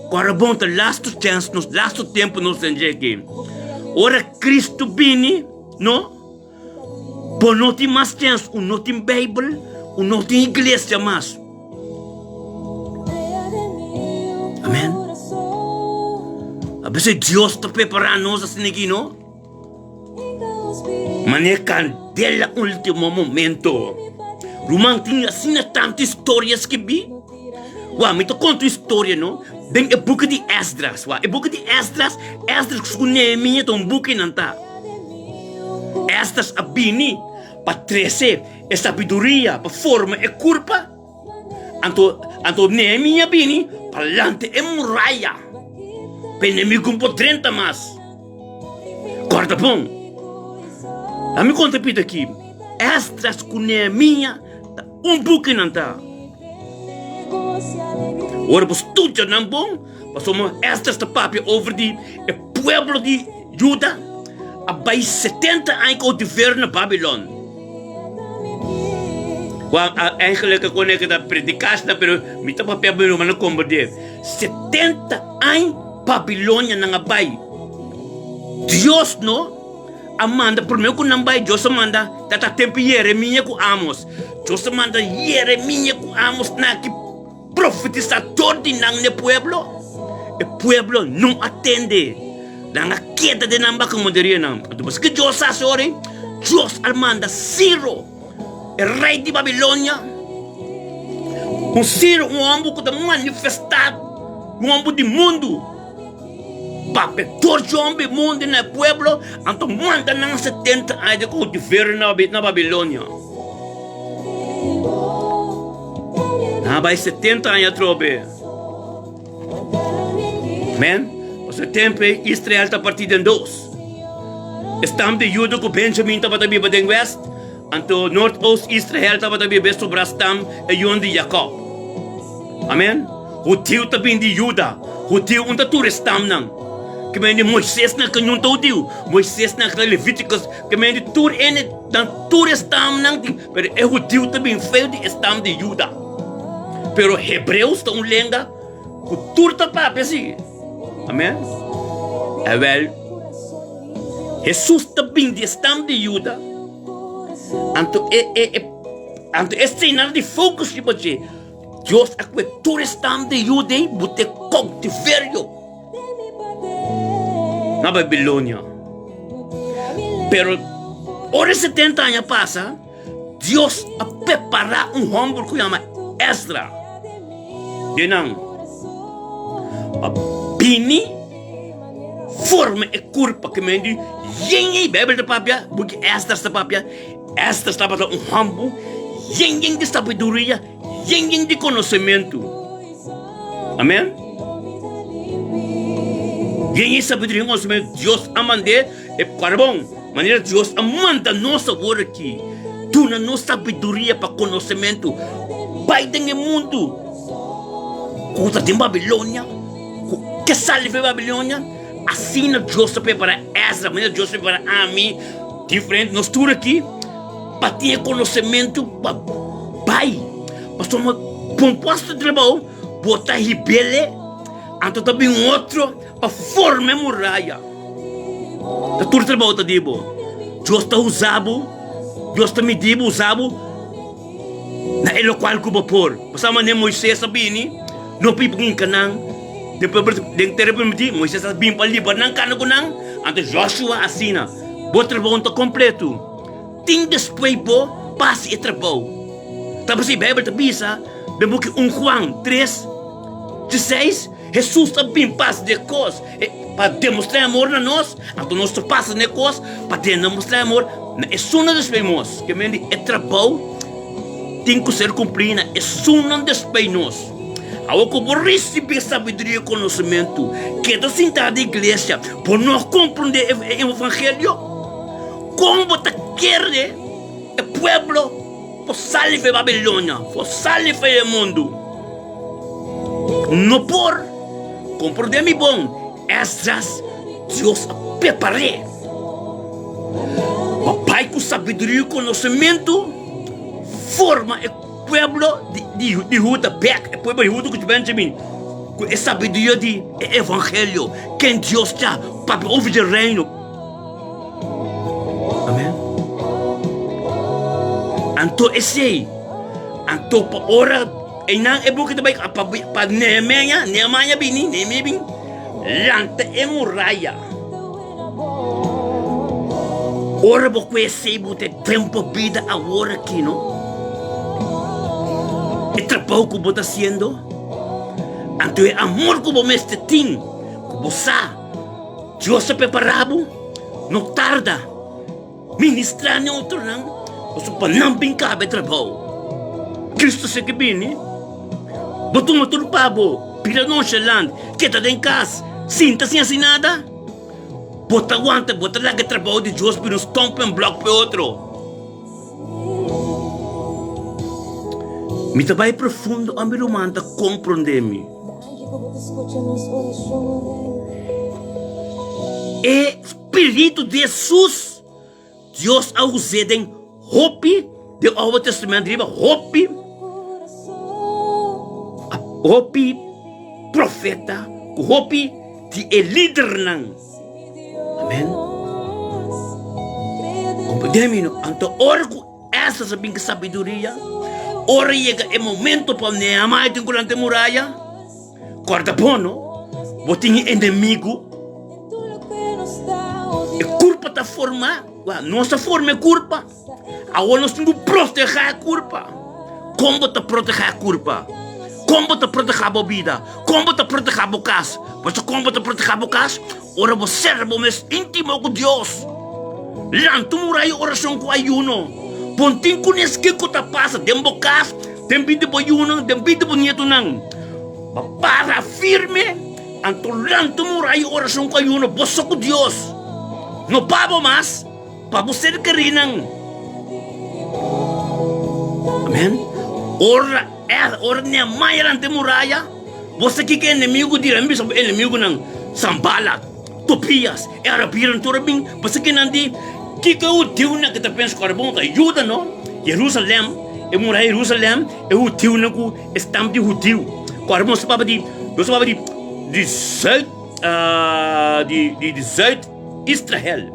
ku bon ta lastu chens nos, lastu tempu nos den dje aki. Ora Kristu bini, no, bo no tin mas chens, u no tin Beibel, u no tin iglesia mas. Amen. A veces Dios ta prepara nos asina aki, no? Manera candela ultimo momento. Ruman tin asina tanto historia skibí. Wak, mi ta konta un historia, no? Den e buki di Esdras. Wak, e buki di Esdras, Esdras ku Nehemia ta un buki nan ta. Esdras a bini pa trese e sabiduria pa forma e kurpa, anto anto Nehemia bini pa lanta e muraya pa enemigu no por drenta mas. Kòrda bon, ami konta pita aki, Esdras ku Nehemia ta un buki nan ta. Ora bo studia nan bon, pasobra Esdras ta papia over di e pueblo di Juda a bai 70 aña koutiverio na Babilon. Juan a eigenlijk a kone ta predikashnan pero mi ta papia bo rumannan komprendé. 70 añ Babilonia nan a bai. Dios no a manda promé ku nan bai Dios a manda ta tempu Yeremia ku Amos. Dios a manda Yeremia ku Amos na ki Profetisá dor di nan n'e pueblo, e pueblo no a tende. Nan a keda den nan bakamunterianan. Anto paske Dios a hasi ora ei? Dios a manda Siro, e rei di Babilonia, un Siro, un hòmber ku ta manifestá, un hòmber di mundu, papia dor di hòmber di mundu na e pueblo, anto manda nan 70 aña di koutiverio na Babilonia. Nan a bai 70 aña atrobe. Men, pasobra e tempu ei Israel ta partí den dos. E stam di Juda ku Benjamin tabata biba den west, anto noord-oost Israel tabata biba e sobrá stam e yunan di Jakòb. Amen. Hudiu ta bin di Juda. Hudiu un ta tur e stamnan. Ke men di Moises nan ke ñun ta hudiu. Moises nan ke ta Levíticus. Ke men di tur ene nan tur e stamnan tin. Pero e hudiu ta bin feu di e stam di Juda. Pero Hebreus ta un lenga ku tur ta papia si. Amen. Awel, Hesus ta bin di e stam di Juda. Anto e e e anto e señal di focus riba dje. Dios a kue tur esnan di Juda ei bute koutiverio na Babilonia. Pero ora e 70 aña pasa, Dios a prepará un hòmber ku yama Esdra den nan pa bini forma e kurpa ku men di yen ei. Beibel ta papia, buki Esdras ta papia, Esdras tabata un hòmber yen yen di sabiduria. Yen yen di konosementu. Amen. Yen yen sabiduria i konosementu Dios a mand'é e karbon. Manera Dios a manda nos awor aki, duna nos sabiduria pa konosementu. Bai den e mundu ku ta den Babilonia, ku ke sali for Babilonia. Asina Dios a prepara Ezra, manera Dios a prepara ami, diferente nos tur aki. Pa tin e konosementu pa bai. Pasobra bon puesto di trabou bo ta hib'el, anto ta bin otro pa forma e muraya. Ta tur trabou ta di bo. Dios ta usa bo, Dios ta midi bo, usa bo na e lokual ku bo por. Pasobra manera Moises a bini, no por hinka nan den tera permití, Moises a bin pa libra nan kana ku nan, anto Joshua asina. Bo trabou no ta kompleto. Tin despues bo pa hasi e trabou. Ta p'esei Beibel ta bisa den buki un Juan tres, dieseis, Hesus a bin pa hasi de kos pa demostrá e amor na nos, anto nos ta pasa den e kos pa demostrá e amor na esunnan despues nos. Ke men di e trabou tin ku ser kumplí na esunnan despues nos. Awor ku bo risibí e sabiduria i konosementu, keda sintá den iglesia, bo no a komprondé e evangelio. Kon bo ta kere e pueblo por sali for e Babilonia, por sali for e mundu? No por. Komprondé mi bon, Esdras, Dios a prepar'é pa bai ku sabiduria i konosementu forma e pueblo di Huda bèk, e pueblo di Huda ku Benjamin, ku e sabiduria di e evangelio, ken Dios ta, papia over di reino. Amen. Anto esei, anto pa ora einan e buki ta bai pa, pa Nehemia, Nehemia bini, Nehemia bin lanta e muraya. Ora bo ku esei bo ta tempo bida awor aki no. E trabou ku bo ta hasiendo, anto e amor ku bo mester tin, ku bo sa. Dios a prepará bo, no tarda. Ministrá n'e otronan, pasobra pa nan bin kaba e trabou. Kristu sa ke bini. Bo tuma tur pa bo, bira nonchalant, keda den kas, sinta sin hasi nada. Bo ta wanta, bo ta laga e trabou di Dios bira un stumbling block pa e otro. Mi ta bai profundo, ami ruman ta komprondé mi. E spiritu di Hesus, Dios a us'é den hopi. Den Oude Testament riba hopi hopi profeta ku hopi di e lidernan. Amen. Comprende mi no? Anto ora ku Esdras a bin ku sabiduria, ora yega e momento pa Nehemiah tin ku lanta e muraya, korda bon no, bo tin e enemigu, e kurpa ta forma, nos ta forma e kurpa. Awor nos tin ku protehá e kurpa. Kon bo ta protehá e kurpa? Kon bo ta protehá bo bida? Kon bo ta protehá bo kas? Bo sa kon bo ta protehá bo kas? Ora bo sera bo mes íntimo ku Dios. Lanta un orai orashon ku ayuno. Bo no tin kunes kiko ta pasa den bo kas, den bida di bo yunan, den bida di bo nietunan. Bo para firme, anto lanta un orai orashon ku ayuno, bo so ku Dios. No pa bo mas. Pa bo ser kerinan. Amen. Ora er, ora Nehemiah lanta e muraya, bo sa kiko e enemigu dira? Mi bisa bo enemigunan, Sanbalat, Tobias, e arabirnan tur a bin. Bo sa kinan di? Kiko e hudiunan ku ta pensa ku ora bon ta yuda no? Jerusalem, e muraya Jerusalem, e hudiunan ku e stamp di hudiu. Ku ora bon sa papia di, nos ta papia di, di zuid, di, di, di zuid. Israel.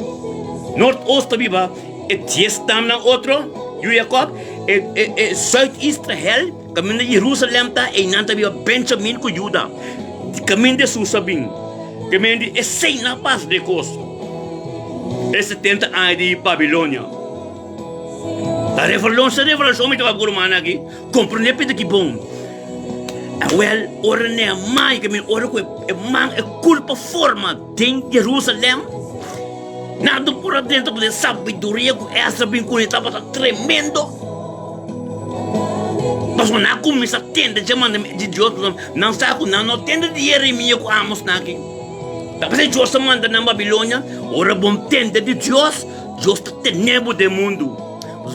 Noord-oost ta biba e dies stamnan otro, yu Jacob, e, e, e Zuid-Israel, kaminda Jerusalem ta, einan ta biba Benjamin ku Juda. Kaminda Jesus a bin, kaminda di esei nan pas de kos. E 70 aña di Babilonia. Ta revelon, sa revelashon mi ta papia ku rumannan aki. Komprendé p'e ki bon. Awel, ora Nehemiah, kaminda ora ku e man, e kulpa forma. Den Jerusalem, nan no por a drenta pasobra e sabiduria ku Esdras bin kuné tabata tremendo. Pasobra nan a kuminsá tende dje mandamentu di Dios, pasobra nan sa ku nan no tende di Yeremia ku Amos nan aki. Ta p'esei Dios a manda nan Babilonia. Ora bo tende di Dios, Dios ta tene bo den mundu.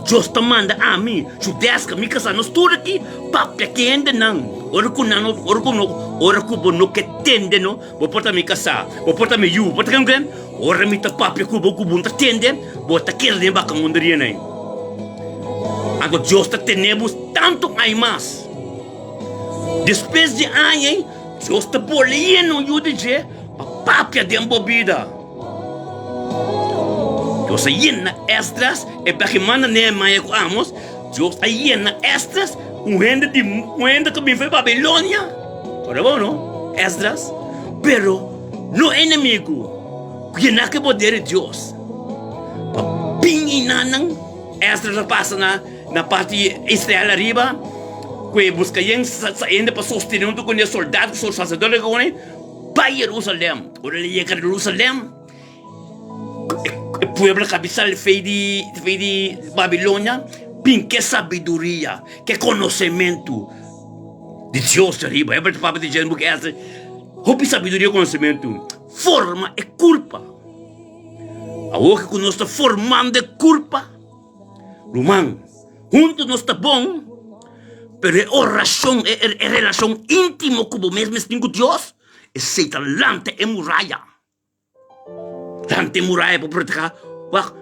Dios ta manda ami, Judeska, mi kasá, nos tur aki papia ku e hendenan. Ora ku nan no, ora ku no, ora ku bo no ke tende no. Bo por ta mi kasá, bo por ta mi yu, bo por ta ken ken. Ora mi ta papia ku bo ku bo no ta tende, bo ta keda den baka mundu riba nei. Anto Dios ta tene bo tantu aña mas. Despues di aña ei, Dios ta bole yena un yu di dje pa papia den bo bida. Dios a yena Esdras, e baki manda Nehemiah ku Amos, Dios a yena Esdras, un hende di un hende ku bin for di Babilonia. Ora bo no, Esdras, pero no enemigu ku yena ku e poder di Dios pa bin enanan. Esdras a pasa na na parti Israel ariba ku e buska yen sa hende pa sostene huntu ku e soldado ku saserdote ku e bai Jerusalem. Ora el a yega Jerusalem, e pueblo kabisal fei di fei di Babilonia bin ke sabiduria, ke konosementu di Dios ariba. E papia di dje den buki Esdras, hopi sabiduria i konosementu forma e kulpa. Awor ku nos ta formando e kulpa, ruman, huntu nos ta bon, pero e orashon, e relashon íntimo ku bo mes mes tin ku Dios, Esei ta lanta e muraya. Lanta e muraya pa protehá. Wak,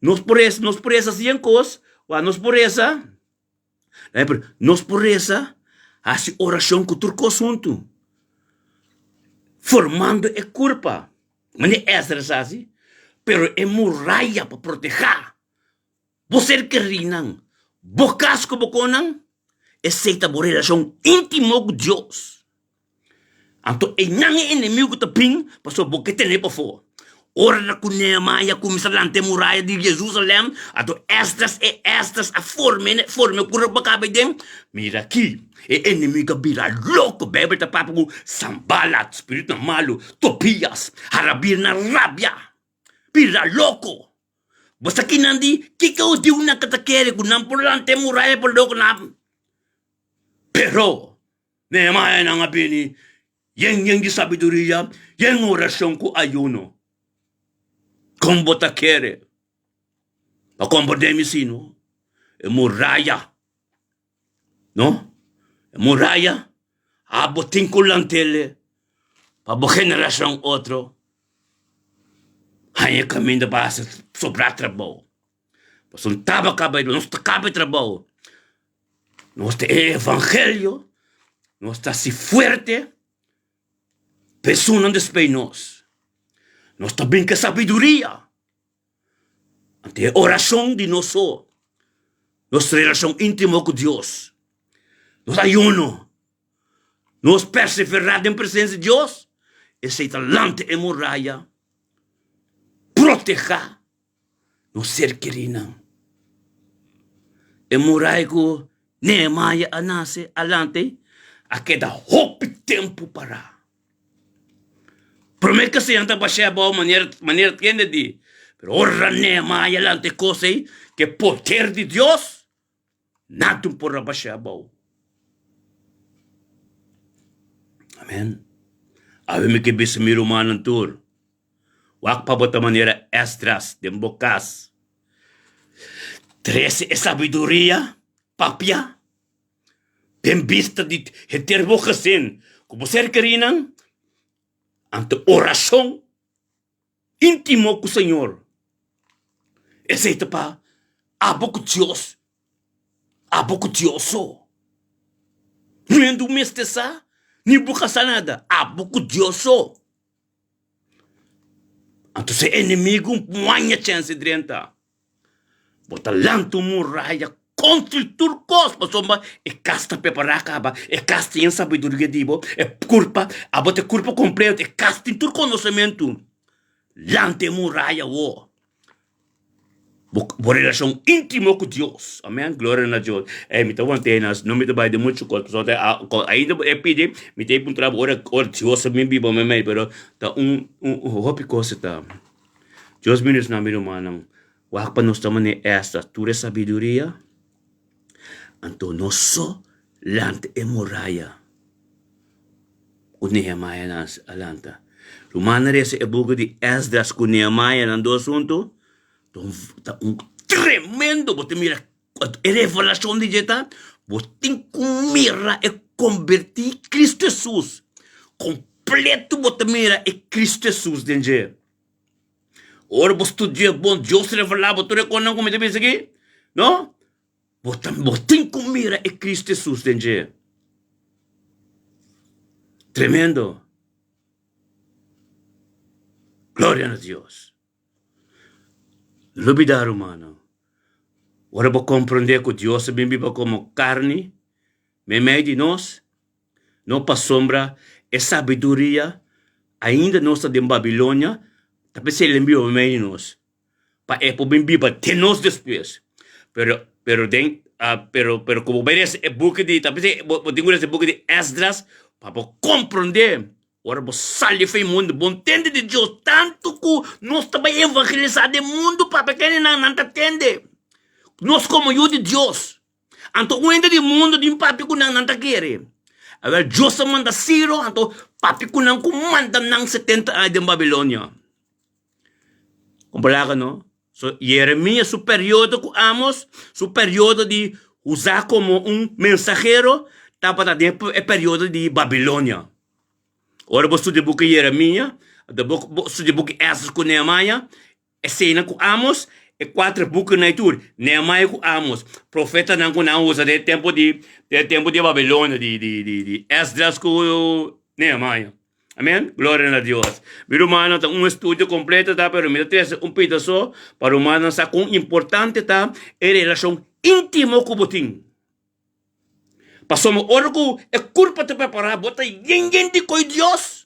nos por resa, nos por resa hasi kos, wak, nos por resa, nos por resa hasi orashon ku tur kos huntu, formando e kurpa. Manera Esdras hasi, pero e muraya pa protehá bo ser kerínan, bo kas ku bo konan, esei ta bo relashon íntimo ku Dios. Anto einan e enemigu ta bin pasobra bo ke tene pafó. Ora ku Nehemiah kuminsá lanta e muraya di Jerusalèm, anto Esdras e Esdras a forma forma e kura pa kaba aden. Mira aki, e enemigu a bira loko. Beibel ta papia ku Sanbalat, spiritunan malu, Tobias, harabirnan rabia, bira loko. Bo sa kinan di kiko hudiunan ka ta kere ku nan por lanta e muraya pa loko nan. Pero Nehemiahnan a bini yen yen di sabiduria, yen orashon ku ayuno. Kon bo ta kere pa komprendé mi sino e muraya, no? E muraya abo tin ku lant'el pa bo generashon otro haña kaminda pa hasi sobrá trabou. Pasobra taba kaba nos ta kaba e trabou. Nos ta e evangelio, nos ta hasi fuerte pa esunnan despues nos. Nos ta bin ku e sabiduria. Anto e orashon di nos so, nos relashon íntimo ku Dios, nos ayuno, nos perseverá den presensia di Dios, esei ta lanta e muraya, protehá nos ser kerinan. E muraya ku Nehemiah a nase a lanta ei a keda hopi tempu pará. Promé ku esei nan ta bash'é abou manera manera kende di, pero ora Nehemiah lanta e kos ei ku e poder di Dios, nada por a bash'é abou. Amen. Awe mi ke bisa mi rumannan tur. Wak pa bo ta manera Esdras den bo kas. Trese e sabiduria papia den bista di henter bo gesin ku bo ser kerinan, anto orashon íntimo ku Señor. Esei ta pa abo ku Dios, abo ku Dios so. Niun mester sa, ni bo ka sa nada, abo ku Dios so. Anto se enemigu muaña chense drenta. Bo ta lanta un muraya kontra di tur kos, pasobra e kas ta prepará kaba, e kas tin e sabiduria di bo, e kurpa, abo ta e kurpa kompleto, e kas tin tur konosementu. Lanta e muraya awor. Bo, bo relashon íntimo ku Dios. Amèn. Gloria na Dios. Ey, mi ta want'é nas, no mi ta bai den muchu kos, pasobra ta a, ainda bo e pidi, mi ta e puntra bo ora, ora Dios a bin biba meimei, pero ta un, un, hopi kos e ta. Dios bendishoná mi rumannan. Wak pa nos ta manera esta, tur e sabiduria, anto nos so lanta e muraya ku Nehemiah nan a lanta. Rumannan resa e buki di Esdras ku Nehemiah nan dos huntu, ta un ta un tremendo, bo ta mira e revelashon di dje ta, bo tin ku mira e kombertí Kristu Hesus, kompleto bo ta mira e Kristu Hesus den dje. Ora bo studia bon, Dios revelá bo tur e kosnan ku mi ta bisa aki, no? Bo ta, bo tin ku mira e Kristu Hesus den dje. Tremendo. Gloria na Dios. No lubida, rumannan, ora bo komprendé ku Dios a bin biba komo karni meimei di nos, No pasobra e sabiduria ainda nos ta den Babilonia, ta p'esei el a biba meimei di nos, pa e por bin biba den nos despues. Pero, pero den, pero, pero ku bo bai lesa e buki di, ta p'esei bo bo tin ku lesa e buki di Esdras pa bo komprendé ora bo sali for e mundu, bo ntende di Dios tantu ku nos ta bai evangelisá den mundu papia kendenan nan ta tende nos komo yu di Dios. Anto un hende di mundu tin papia ku nan, nan ta kere. Awel, Dios a manda Siro, anto papia ku nan ku manda nan 70 aña den Babilonia. Kompará no? So, Jeremias su periodo ku Amos, su periodo di usa komo un mensahero, tabata den e periodo di Babilonia. Ora bo studia buki Jeremias, anto bo studia buki Esdras ku Nehemiah, Eseinan ku Amos, e kuater bukinan ei tur, Nehemiah ku Amos, profetanan ku nan usa den e tempu di den e tempu di Babilonia, di di di di Esdras ku Nehemiah. Amen. Gloria na Dios. Mi rumannan, ta un estudio kompleto ta, pero mi ta trese un pida so pa rumannan sa kon importante ta e relashon íntimo ku bo tin. Pasobra ora ku e kurpa ta prepará, bo ta yen yen di koi Dios.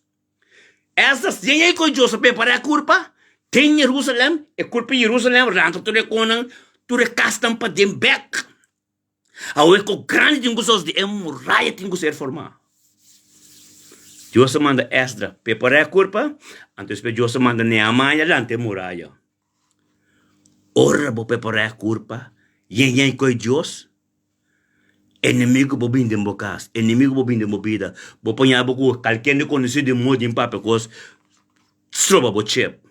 Esdras yen yen koi Dios a prepará e kurpa den Jerusalèm, e kurpa di Jerusalèm ranta tur e konan, tur e kasnan paden bèk. Awe ku grandi tin ku sos di e muraya tin ku ser formá. Dios a manda Esdras prepará e kurpa, anto despues Dios a manda Nehemiah lanta e muraya. Ora bo prepará e kurpa, yen yen koi Dios, Enemigo bo bin den bo kas, enemigo bo bin den bo bida, bo paña bo ku kalkende konosí di moda den papia kos stroba bo chep.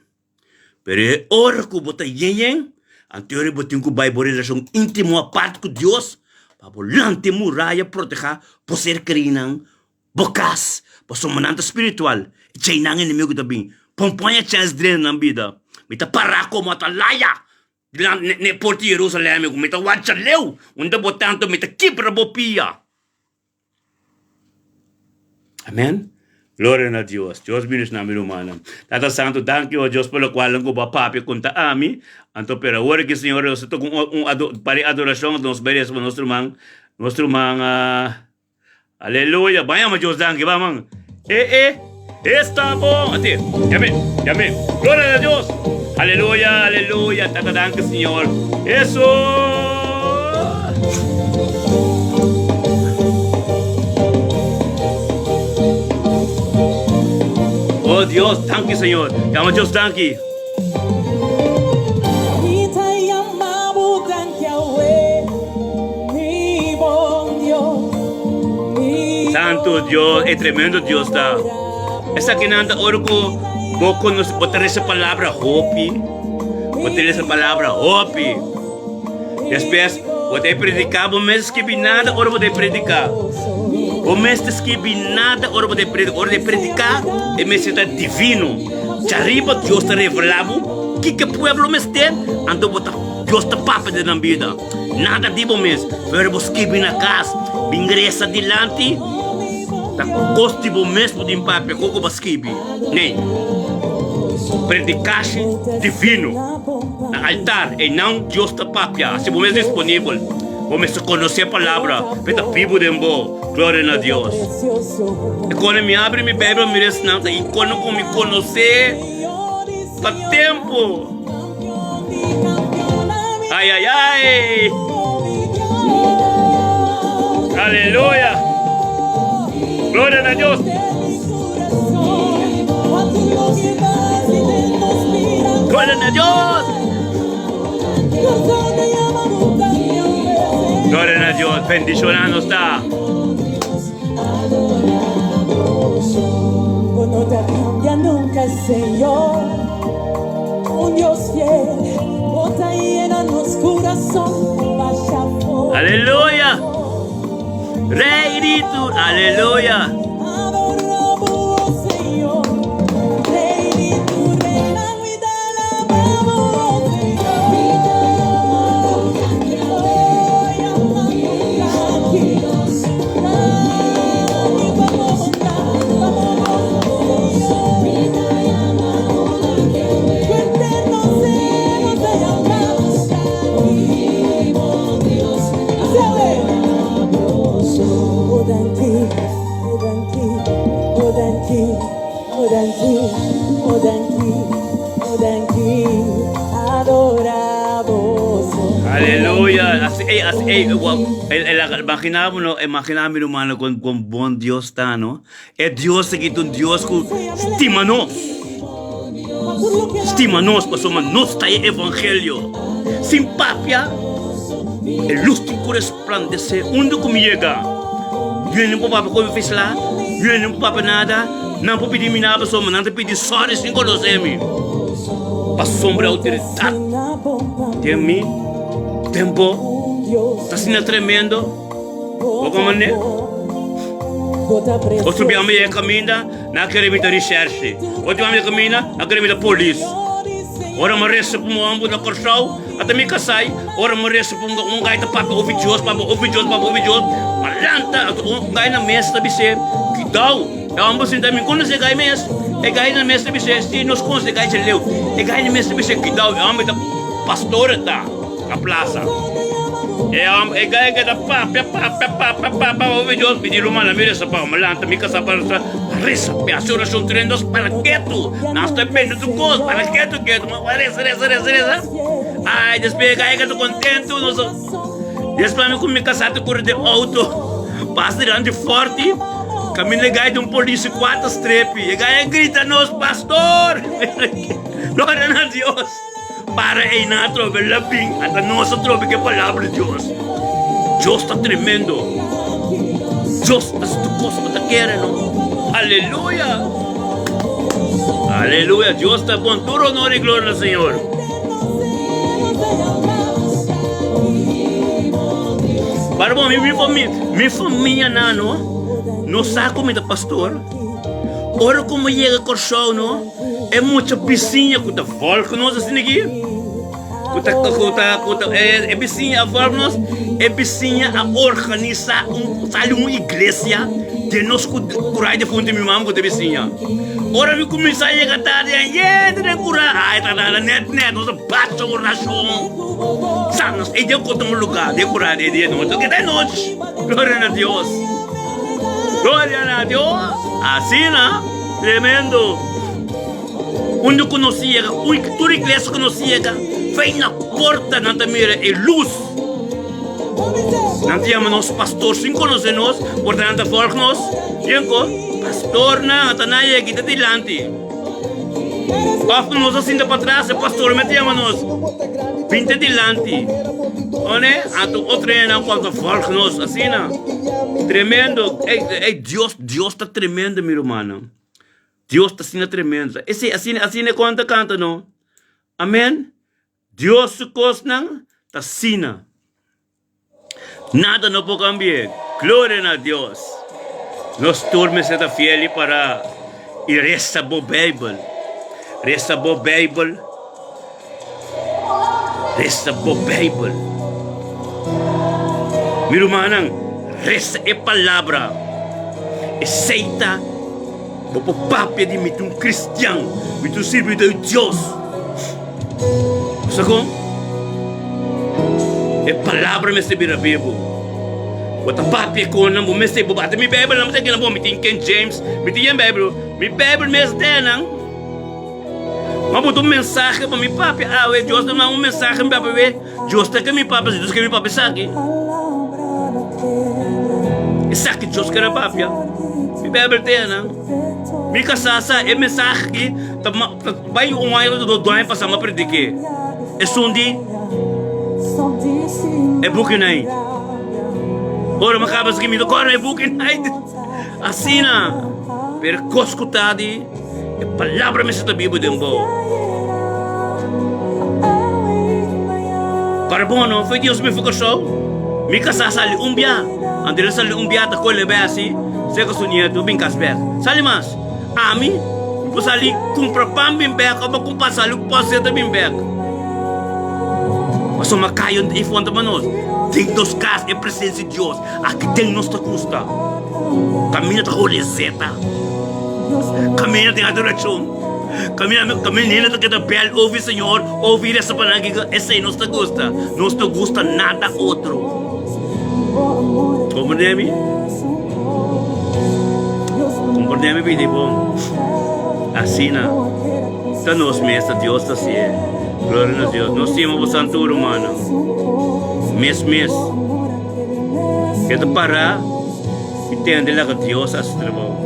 Pero e ora ku bo ta yen yen, anto e ora bo tin ku bai bo relashon íntimo apart ku Dios pa bo lanta e muraya protehá bo ser kerinan, bo kas, pasobra nan ta spiritual, djei nan enemigo ta bin. Pon paña chèns drenta nan bida. Mi ta pará komo atalaya. Dilanti n'e porta di Jerusalèm, ku mi ta wacha leu, unda bo ta anto mi ta kibra bo pia. Amèn. Gloria na Dios. Dios bendiciona mi rumannan. Tata Santo, danki o Dios pa lokualnan ku bo a papia konta ami. Anto pero awor aki Señor nos ta toka un un par di adorashon nos bai resa pa nos ruman, nos ruman Aleluya. Ban yama Dios danki, ban man. E e esta bon. Ati, yame, yame. Gloria na Dios. Aleluya, aleluya. Tata danki Señor. Eso. Oh Dios, danki Señor. Yama Dios danki. Mi ta yama bo danki awe, mi bon Dios, mi Santo Dios, e tremendo Dios ta. Esakinan ta ora ku bo konos, bo ta resa palabra hopi, bo ta resa palabra hopi. Despues bo ta e prediká, bo mes skibi nada ora bo ta e prediká. Bo mes ta skibi nada ora bo ta e prediká. Ora ta e prediká, e mester ta divino. Djariba Dios ta revelá bo kiko e pueblo mester, anto bo ta Dios ta papia den nan bida. Nada di bo mes, pero bo skibi na kas, bin resa dilanti, ta kos di bo mes bo tin papia ku bo a skibi. Nee, predikashi divino na altar, einan Dios ta papia. Hasi bo mes disponibel, bo mester konosé e palabra, p'e ta bibu den bo. Gloria na Dios. E kone mi abri mi Bijbel mira esnan ta ikono ku mi konosé pa tempu. Ai ai ai. Aleluya. Gloria na Dios. Gloria na Dios. Gloria na Dios. Bendiciona nos ta. No te cambia nunca, Señor. Un Dios fiel, bota llena nos corazón. Vaya Aleluya. Rey di tur. Aleluya. Adoramos, Señor. Rey di tur Aleluya! Así, ey, así, ey, wa- el, el, imagina bo, no? Imagina mi hermano con, con bon Dios ta, no? E Dios aki ta un Dios ku stima nos. Stima nos pasobra nos ta e evangelio. Sin papia, e lus tin ku resplandesé unda ku mi yega. Yende por papia ku mi fisla, yende por papia nada, nan por pidi mi nada pasobra nan ta pidi sòri sin konosé mi. Pasobra e outoridat den mi, den bo, ta asina tremendo. Bo komand'é? Otro bia mi yega kaminda, nan a kere mi ta rishershi. Otro bia mi yega kaminda, nan a kere mi ta polis. Ora mi resa pa un homber na Kòrsou, ata mi kasai, ora mi resa pa un gai ta papia ofi Dios, papia ofi Dios, papia ofi Dios, mi a lanta, anto un gai na mes ta bis'é, Kidau, e homber sinta, mi konosé e gai mes, e gai na mes ta bis'é, si nos konosé e gai dje leu, e gai na mes ta bis'é, Kidau, e homber ta pastor e ta na plasa. E hòmber e gai keda papia, papia, papia, papia over Dios. Mi di, Rumannan, mi resa pa mi lanta mi kasá pa resa. Resa, mi hasi orashon tren dos para ketu. Nan sta bende tur kos, para ketu, ketu. Mi resa, resa, resa, resa. Ai, despues e gai keda kontentu. Nos a Despues mi ku mi kasá ta kore den outo, pasa dilanti fòrti, kaminda e gai di un polisi kuater strepi. E gai a grita nos, Pastor! Gloria na Dios! Para einan atrobe el a bin ata nos atrobe ku e palabra di Dios. Dios ta tremendo. Dios ta hasi tur kos ku ta kere no. Aleluya! Aleluya! Dios ta bon. Tur honor i gloria na Señor. Para bo, mi, mi famia, mi famianan no, no sa ku mi ta pastor. Ora ku mi yega Kòrsou no, e mucha bisiña ku ta vòlg nos asina aki. Ku ta ku ta ku ta e bisiña a vorm nos, e bisiña a organisa un sali un iglesia den nos ku kurai defuntu mi mama ku ta bisiña. Ora mi kuminsá yega tardi a yende den kura, ai ta dada nèt nèt nos a bacha orashon. Sa nos ei den kota un lugá den kura di dia nochi, nos keda anochi. Gloria na Dios! Gloria na Dios! Asina, tremendo! Unda ku nos yega, tur iglesia ku nos yega, fei na porta nan ta mira e lus. Nan ta yama nos pastor sin konosé nos, por ta nan ta vòlg nos. Bien ko, pastornan ata nan yega ta dilanti. Òf nos a sinta patras, e pastor mes ta yama nos, bin ta dilanti. One, anto otro hendenan ku ta vòlg nos, asina. Tremendo. Ey, ey, Dios, Dios ta tremendo, mi rumannan. Dios ta asina tremendo. Esei asina asina e kon ta kanta no. Amen. Dios su kosnan ta asina. Nada no por kambi'é. Gloria na Dios. Nos tur mester ta fiel i pará i resa bo Beibel. Resa bo Beibel. Resa bo Beibel. Mi rumannan, resa e palabra. Esei ta bo por papia di mi ta un kristian, mi ta un sirbidor di Dios. Bo sa kon? E palabra mester bira bibu. Bo ta papia kon nan, bo mester, bo bati mi Beibel nan, bo ta kende bo, mi tin King James, mi tin yen Beibel, mi Beibel mes den nan. Ma bo ta un mensahe pa mi papia awe. Dios ta manda un mensahe mi papia we. Dios ta ke mi papia, si Dios ke mi papia esaki. Esaki Dios kere papia. Mi Bijbel te nan. Mi kasá sa e mensahe aki ta bai un aña o dos aña pasá mi a predik'é. Esun di e bukinan ei. Ora mi a kaba esaki mi ta kòrda e bukinan ei. Asina. Pero e kos ku ta di. E palabra mester ta bibu den bo. Para bo no, fe Dios mi fokasou. Mi kasá sali un bia. Anto el sali un bia ta kole bai asi, seka su nieto bin kas bek. Sali mas. Ami, mi por sali kumpra pan bin bek of kumpra sali ku poseta bin bek. Pasobra makayo e fonte pa nos. Den nos kas e presensia di Dios. Aki den nos ta gusta. Kaminda ta hole zeta. Kaminda den adorashon. Kaminda kaminda hende ta keda bèl ovi Señor, ovi resa pa nan kiko esei nos ta gusta. Nos no gusta nada otro. Komprendé mi? Komprendé mi bini bon. Asina ta nos mes ta Dios ta hasié. Gloria na Dios. Nos stima bo santu rumannan. Mes mes. E ta pará i tende laga Dios hasi trabou.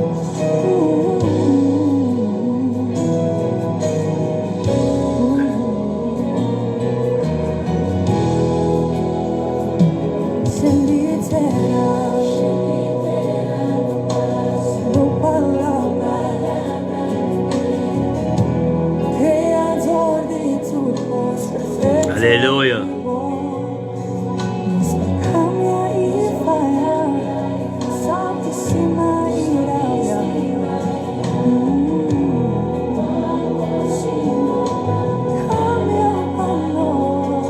Aleluya.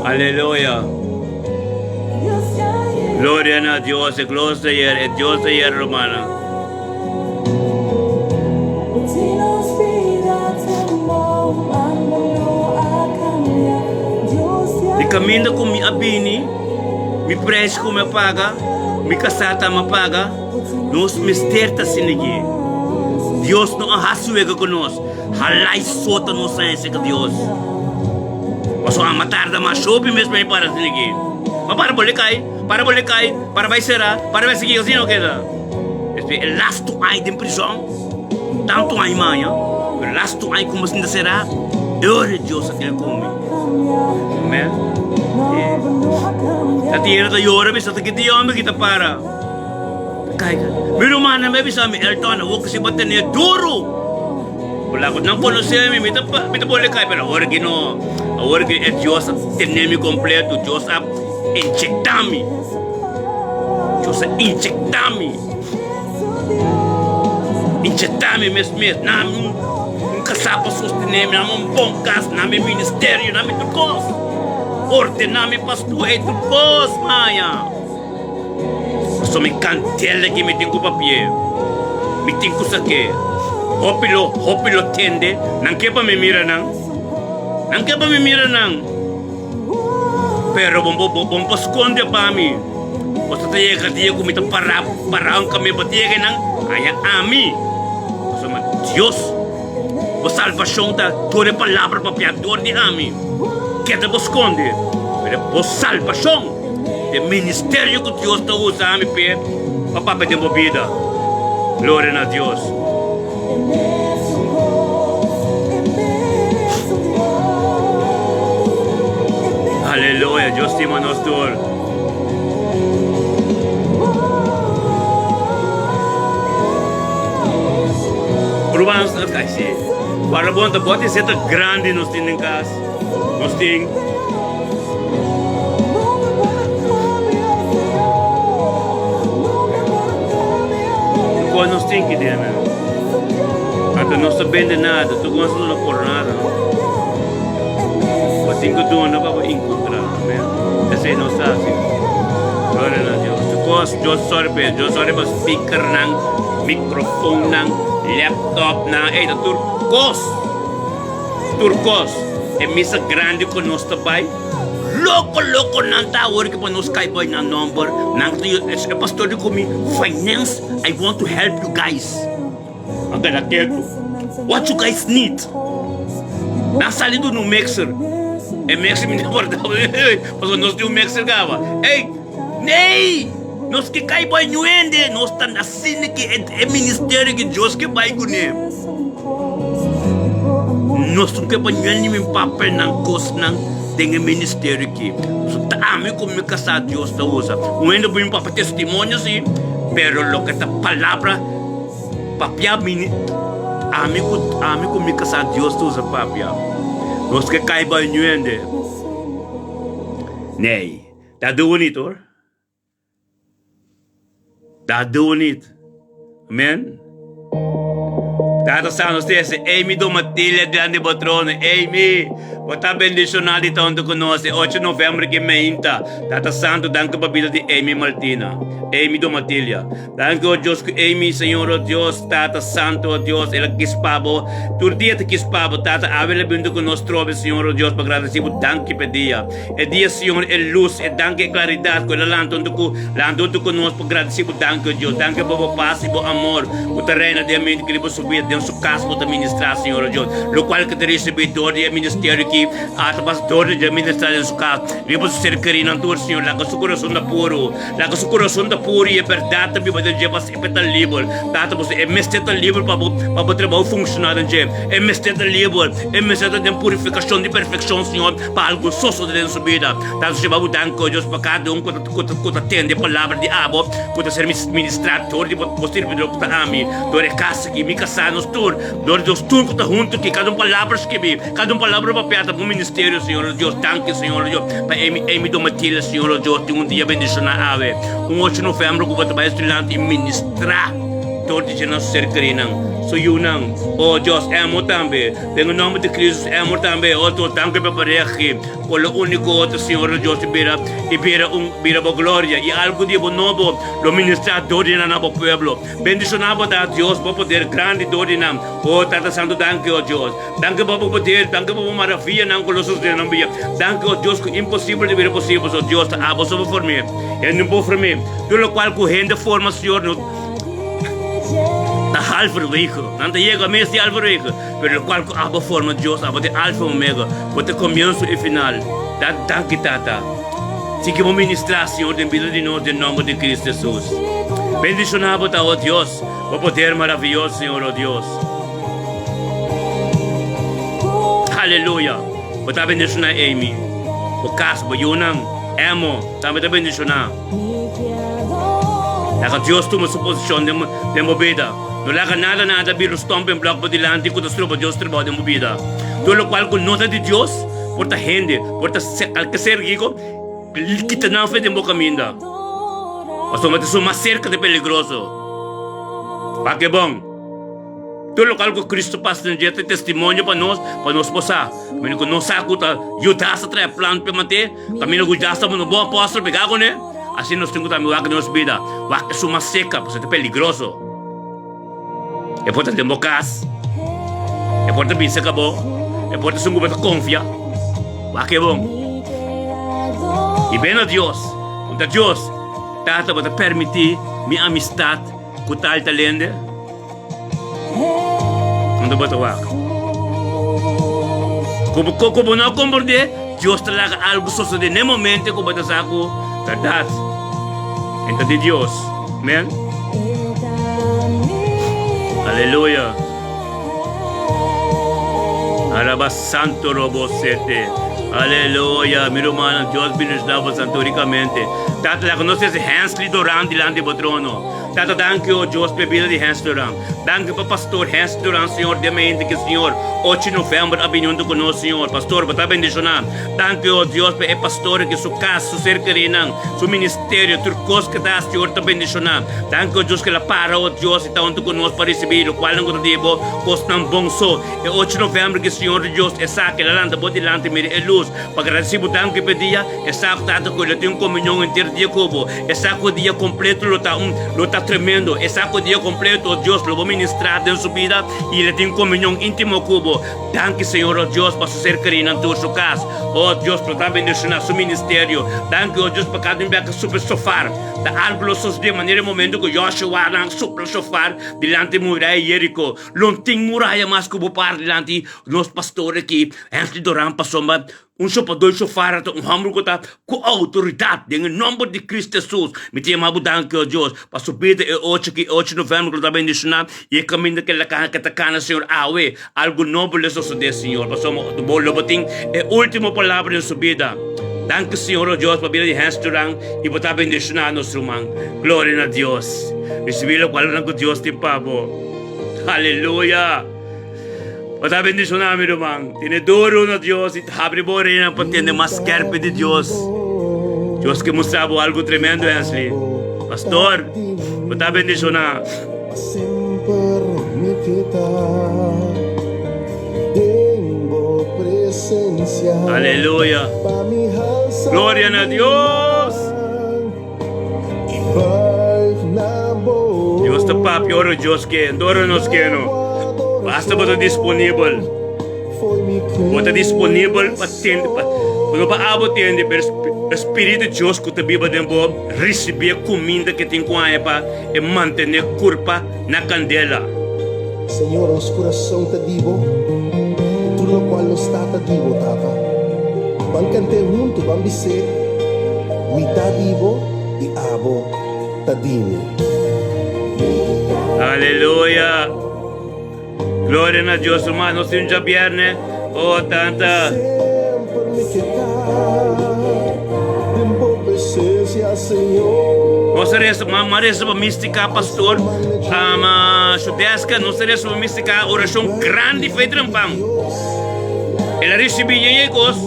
Aleluya. Gloria na Dios, e Dios de ayer, e Dios de ayer, hermana. Di kaminda ku mi a bini, mi preis ku mi a paga, mi kasá ta mi a paga, nos mester ta sinigi. Dios no a hasi wega ku nos, halai sota nos a hese ku Dios. Pasobra a tarda mas hopi mes pa mi para sinigi. Ma para bole kai, para bole kai, para bai sera, para bai sigui, asina no keda. Despues e lastu ai den prizòn, tantu ai maña, pero lastu ai kuma sinta será, e ora Dios a tene ku mi. Amen. Ta tira ta yora bisa ta kiti homber ki ta para. Kai mi rumannan bai bisa mi Elton awor ku si bo tene duru. Bo laga nan konosé mi, mi ta mi ta bole kai pero awor ki no, awor ki e Dios a tene mi kompleto, Dios a inyecta mi. Dios a inyecta mi. Inyecta mi mes mes. Nami un, un kasá pa sostené mi, nami un bon kas, nami ministerio, nami tur kos. Ordená mi pastor ei tur kos maya. Pasobra mi kandela ki mi tin ku papi'é, mi tin ku sak'é. Hopi lo, hopi lo tende, nan ke pa mi mira nan, nan ke pa mi mira nan. Pero bo, bo, bo por skonde pa mi. Boso ta yega dia ku mi ta pará, pará un kaminda, bo ta yega einan, haña ami. Pasobra Dios, bo salbashon ta dor e palabra papiá dor di ami. Keda bo skonde, pero bo salbashon ta e ministerio ku Dios ta usa ami p'e pa papia den bo bida. Gloria na Dios. Aleluya, Dios stima nos tur. Ruman, ay si. Guarda bon ta bote seta grandi nos tin den kas. Nos tin. Kua nos tin ki den nan? Anto nos ta bende nada, tur nos no por nada, no? Bo tin ku duna pa bo enkontrá. Amen. Esei nos ta hasi. Gloria na Dios. Tur kos, Dios sòri pa e. Dios sòri pa speakernan, mikrofonnan, laptopnan, ey ta tur kos. Tur kos. E misa grandi ku nos ta bai, loko loko nan ta awor ke pa nos kai bai nan nomber. Nan ta e pastor di ku mi, finance, I want to help you guys. Nan keda ketu. What you guys need? Nan sali duna un mixer. E mixer mi ta korda, pasobra nos tin un mixer kaba. Ey, ney! Nos ke kai bai ñuende, nos ta asina ke e ministerio ke Dios ke bai kuné. Nos no ke pa ñuende mi papelnan, kosnan den e ministerio aki. So ta ami ku mi kasá Dios ta usa. Un hende por bin papia testimonio si, pero loke ta palabra papia mi ami ku ami ku mi kasá Dios ta usa papia. Nos ke kai bai ñuende. Ney, ta doen we niet hoor. Dat doen we niet. Amen. Tata Santo stese, Amy Domatilla grande bo trono. Amy, bo ta bendiciona di ta hunto cu nos e ocho november ki meinta. Tata Santo, danki pa bida di Amy Martina. Amy Domatilla. Danki, o Dios, cu Amy, Señor, o Dios, Tata Santo, o Dios, el a kis pa bo. Tur dia ta kis pa bo, Tata. Awe el a bin hunto cu nos trobe, Señor, o Dios, pa gradeci bo. Danki pa e dia. E dia, Señor, e lus, e danki, e klaridat ku el a lanta huntu ku lanta huntu ku nos pa gradisí bo danki, o Dios. Danki pa bo pas i bo amor ku ta reina den mente ku riba su bida, den su kas bo ta ministrá, Señor, o Dios. Lokual ku ta risibí dor di e ministerio aki, a ta pas dor di dje ministrá den su kas, riba su ser kerínan tur, Señor. Laga su kurason ta puru, laga su kurason ta puru i e bèrdat ta biba den dje pa semper ta liber. Tata, pasobra e mester ta liber pa bo pa bo trabou funshoná den dje. E mester ta liber, e mester ta den purifikashon di perfekshon, Señor. Pa algu sosode den su bida. Ta soseba bo danki, o Dios, pa kada un ku ta tende e palabra di abo, ku ta ser ministrá dor di bo sirbidor ku ta ami, dor e kas aki, mi kasá, nos tur, dor di nos tur ku ta huntu aki, kada un palabra skibí, kada un palabra papiá ta bo ministerio, Señor, o Dios. Danki, Señor, o Dios, pa Amy, Amy Domatila, Señor, o Dios, tin un dia bendishoná awe, un ocho novèmber ku bo ta bai estudiante i ministrá dor di dje nos ser kerínan, su yunan, o Dios, amo tambe. Den e nomber di Cristo amor tambe e otro tanke pa pareha por lo unico otro Señor lo Dios bira y bira un bira bo gloria y algo di bo nobo lo ministra dor di nan na bo pueblo. Bendiciona bo ta Dios bo poder grandi dor di nan. Oh Tata Santo danki oh Dios. Danki pa bo poder, danki pa bo maravillanan cu lo sucede nan bia. Danki oh Dios cu imposibel ta bira posibel so Dios ta abo so bo form'e. Hende no por form'e. Tur locual cu hende forma Señor no ta halverwege. Nan ta yega mes di halverwege. Pero lokual ku abo forma Dios, abo ta e Alfa i Omega, bo ta e komienso i final. Ta danki Tata. Sigui bo ministrá, Señor, den bida di nos, den nòmber di Cristo Jesus. Bendishoná bo ta, o Dios, bo poder maravioso, Señor, o Dios. Aleluya! Bo ta bendishoná Amy, bo kas, bo yunan, Emo, tambe ta bendishoná. Laga Dios tuma su posishon den bo bida. No laga nada nada bira un stumbling block bo dilanti ku ta stroba Dios trabou den bo bida. Tur lokual ku no ta di Dios, por ta hende, por ta kalke ser kiko, kita nan fe den bo kaminda. Pasobra ta esun mas serka ta peligroso. Wak e bon. Tur lokual ku Kristu pasa den dje ta testimonio pa nos, pa nos por sa. Kaminda ku nos sa ku ta Judas a traha e plan p'e mat'é, kaminda ku Judas tabata un bon apòstel pegá kuné, asina nos tin ku tambe wak den nos bida, wak esun mas seka, pasobra ta peligroso. E por ta den bo kas, e por ta bisa ka bo, e por ta esun ku bo ta konfia. Wak e bon. I ben na Dios, puntra Dios, Tata bo ta permití mi amistat ku tal tal hende? Unda bo ta wak? Ku bo ku bo no komprendé, Dios ta laga algu sosodé n'e momento ku bo ta sa ku bèrdat e ta di Dios. Amen. Aleluya. Alaba santo robo sete. Aleluya. Mi rumannan, Dios bendishoná bo santo rikamente. Tata, laga nos trese Hensley Doran dilanti bo trono. Tata danki o Dios p'e bida di Hens Duran. Danki pa Pastor Hens Duran Señor den mente ki Señor ocho november a bini hunto ku nos Señor. Pastor bo ta bendishoná. Danki o Dios pa e pastor ki su kas, su ser kerinan, su ministerio, tur kos ke ta hasi Señor ta bendishoná. Danki o Dios ke el a para o Dios i ta hunto ku nos pa risibí lokualnan ku ta di bo kosnan bon so. E ocho november ki Señor di Dios esaki el a lanta bo dilanti mira e lus pa gradisí bo danki p'e dia. E sa ku Tata ku lo tin un komunion henter dia ku bo. E sa ku dia kompleto lo ta un lo ta tremendo. E sa ku dia kompleto Dios lo bo ministrá den su bida i lo tin komunion íntimo ku bo. Danki Señor o Dios pa su ser kerí nan tur su kas. O Dios lo ta bendishoná su ministerio. Danki o Dios pa kada un bia ku supla shofar. Ta algu lo sosodé manera e momento ku Joshua nan supla shofar dilanti muraya Jeriko. Lo tin muraya mas ku bo par dilanti nos pastor aki Hensley Doran pasobra Un sopadó i shofar ta un hòmber ku ta ku outoridat den e nòmber di Kristu Hesus. Mi ta yama bo danki, o Dios, pa su bida e ocho ki e ocho novèmber ku lo ta bendishoná i e kaminda ku el a kana ke ta kana, Señor. Awe algu nobo lo sosodé, Señor, pasobra bo lo bo tin e último palabra den su bida. Danki, Señor, o Dios, pa bida di Hens Duran i bo ta bendishoná nos ruman. Gloria na Dios. Risibí lokualnan ku Dios tin pa bo. Aleluya! Bo ta bendishoná, mi ruman. Tene duru na Dios i habri bo oreyanan pa tende mas skerpi di Dios. Dios ke mustra bo algu tremendo, Hensley. Pastor, bo ta bendishoná. Aleluya. Gloria na Dios. Dios ta papia ora Dios ke, no ora nos ke no. Basta bo ta disponibel. Bo ta disponibel pa tende, pa, no pa abo tende, pero e Spiritu Dios ku ta biba den bo risibí e kuminda ke tin ku haña pa e mantené kurpa na kandela. Señor, nos kurason ta di bo, i tur lokual nos ta ta di bo, Tata. Ban kant'é huntu, ban bis'é, Mi ta di bo i abo ta di mi. Aleluya! Gloria na Dios, ruman. Nos tin un djabierne. Oh, tanta. Semper mi ke ta den bo presencia, Señor. Nos ta resa, ma, ma resa pa Mística, pastor. Ama Shudeska, nos ta resa pa Mística, oracion grandi fe trempan. El a recibi yeye cos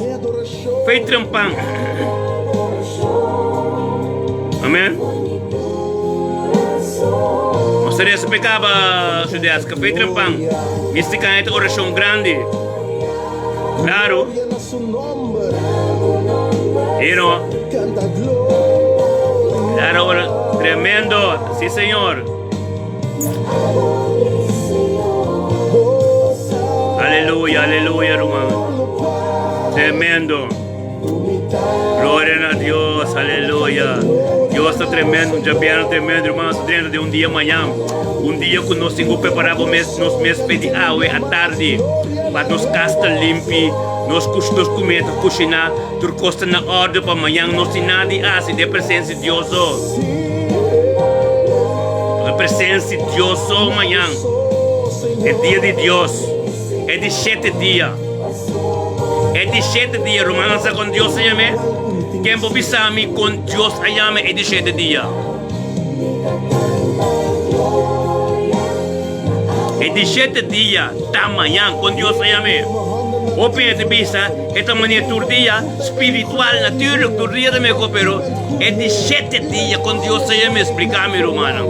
fe trempan. Amen. Nos ta resa pa caba Shudeska fe trempan. Mística e oracion grandi. Claro. Y no. Claro, tremendo. Sí, Señor. Aleluya, aleluya, hermano. Tremendo. Gloria a Dios, aleluya. Dios ta tremendo, un djabièrnè tremendo, hermano. Nos ta drenta den un dia mañan. Un dia ku nos tin ku prepará bo mes, nos mes p'e di awe atardi, pa nos kas ta limpi, nos kush, nos kume ta kushiná, tur kos ta na òrdu pa mañan nos tin nada di hasi den presensia di Dios so. Den presensia di Dios so mañan. E dia di Dios, e di shete dia. E di shete dia, rumannan sa kon Dios a yam'é? Ken por bisa mi kon Dios a yama e di shete dia? E di shete dia ta mañan, kon Dios a yam'é? Hopi hende ta bisa e ta manera tur dia, spiritual naturlik tur dia ta mekor, pero e di shete dia kon Dios a yam'é? Splika mi, rumannan.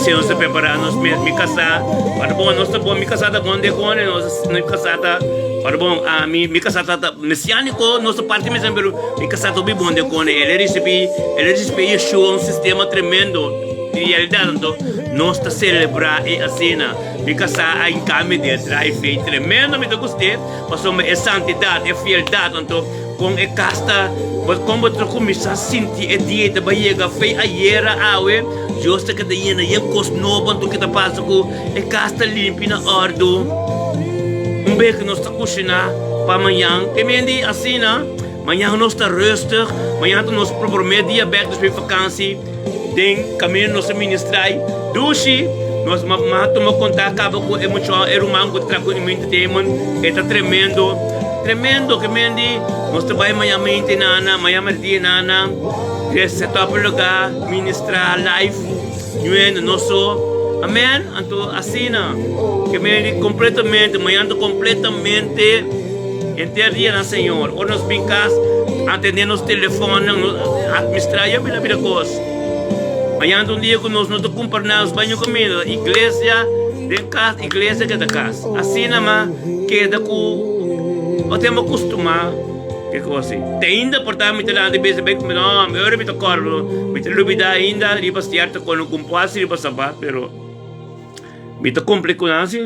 P'esei nos ta prepará nos mes. Mi kasá, ora bon, nos ta bon, mi kasá ta bon de kone, nos, mi kasá ta, ora bon, ami, mi kasá ta, ta mesiániko, nos ta parti mesiániko, pero mi kasá ta hopi bon de kone. El a risibí, el a risibí Yeshua, un sistema tremendo di realidat. Anto, nos ta selebrá e asina. Mi kasá a hinká mi den drive ei tremendo, mi ta gust'é, pasobra e santidat, e fieldat, anto, kon e kas ta, kon bo ta kuminsá sinti e dia ei ta bai yega fe ayera, awe, Dios ta keda yena yen kos nobo, anto ke ta pasa ku e kas ta limpi na òrdu. Un bes ku nos ta kushiná pa mañan, ke men di asina, mañan nos ta rustig, mañan ta nos promé dia bèk despues di fakansi, den kaminda nos ta ministrá ei dushi, nos a tuma kontak kaba ku e muchacho, e ruman ku ta traha ku Entertainment, e ta tremendo, tremendo, ke men di nos ta bai mañan mente nana, mañan merdia nana, set up e lugá, ministrá live, ñuendo nos so, amen, anto asina, ke men di kompletamente, mañan ta kompletamente henter dia na Señor, ora nos bin kas, atendé nos telefònnan, nos atministrá ya bira bira kos. Mañan ta un dia ku nos no ta kumpra nada, nos bai ñu kaminda, iglesia den kas, iglesia keda kas. Asina ma keda ku bo tempu kustumá ke kos ei. Te ainda por ta mi ta lanta bes bai kume, no, mi ora mi ta kòrda, mi ta lubidá ainda riba sierto kos, no kumpu hasi riba sabat, pero mi ta kumpli ku nan si.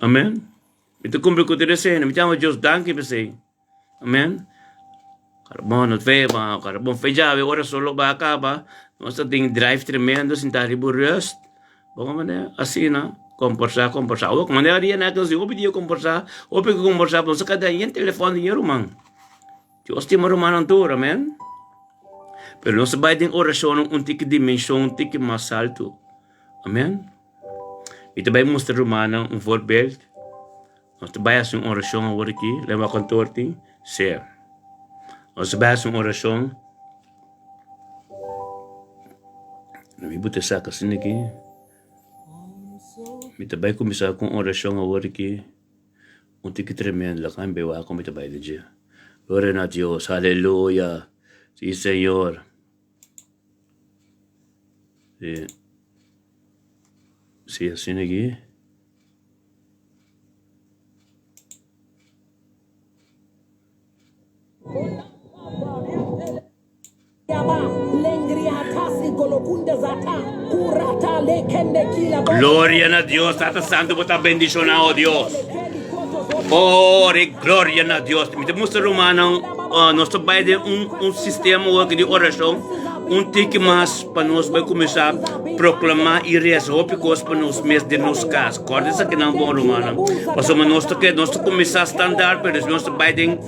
Amen. Mi ta kumpli ku tur esei, mi ta yama Dios danki p'esei. Amen. Bon, no fe, bon fe djawe ora solo ba kaba, nos ta tin drive tremendo sinta riba rust. Bo manera asina, komporsa, komporsa. Awor manera dia na nos di hopi dia komporsa, hopi ku komporsa, nos a kada yen telefòn di yen ruman. Dios stima rumannan tur, amen. Pero nos a bai den orashon un tiki dimenshon un tiki mas altu. Amen. Mi ta bai mustra rumannan un voorbeeld. Nos ta bai hasi un orashon awor aki, lema kantoor tin? Sí. Nos ta bai hasi un orashon. Mi buta esaki asina aki. Mi ta bai kuminsá ku un orashon awor aki. Un tiki tremendo, laga mi bai wak kon mi ta bai den dje. Gloria na Dios, aleluya. Sí, Señor. Sí. Sí, asina aki. Gloria na Dios, Tata Santo, bo ta bendiciona, oh Dios. Oh, re gloria na Dios. Mi ta mustra rumannan, oh, nos ta bai den un, un sistema hoor di oracion, un tiki mas pa nos bai kuminsá proklamá i resa hopi kos pa nos mes den nos kas. Kòrda esakinan bon, rumannan. Pasobra nos ta ke, nos ta kuminsá standaard, pero despues nos ta bai den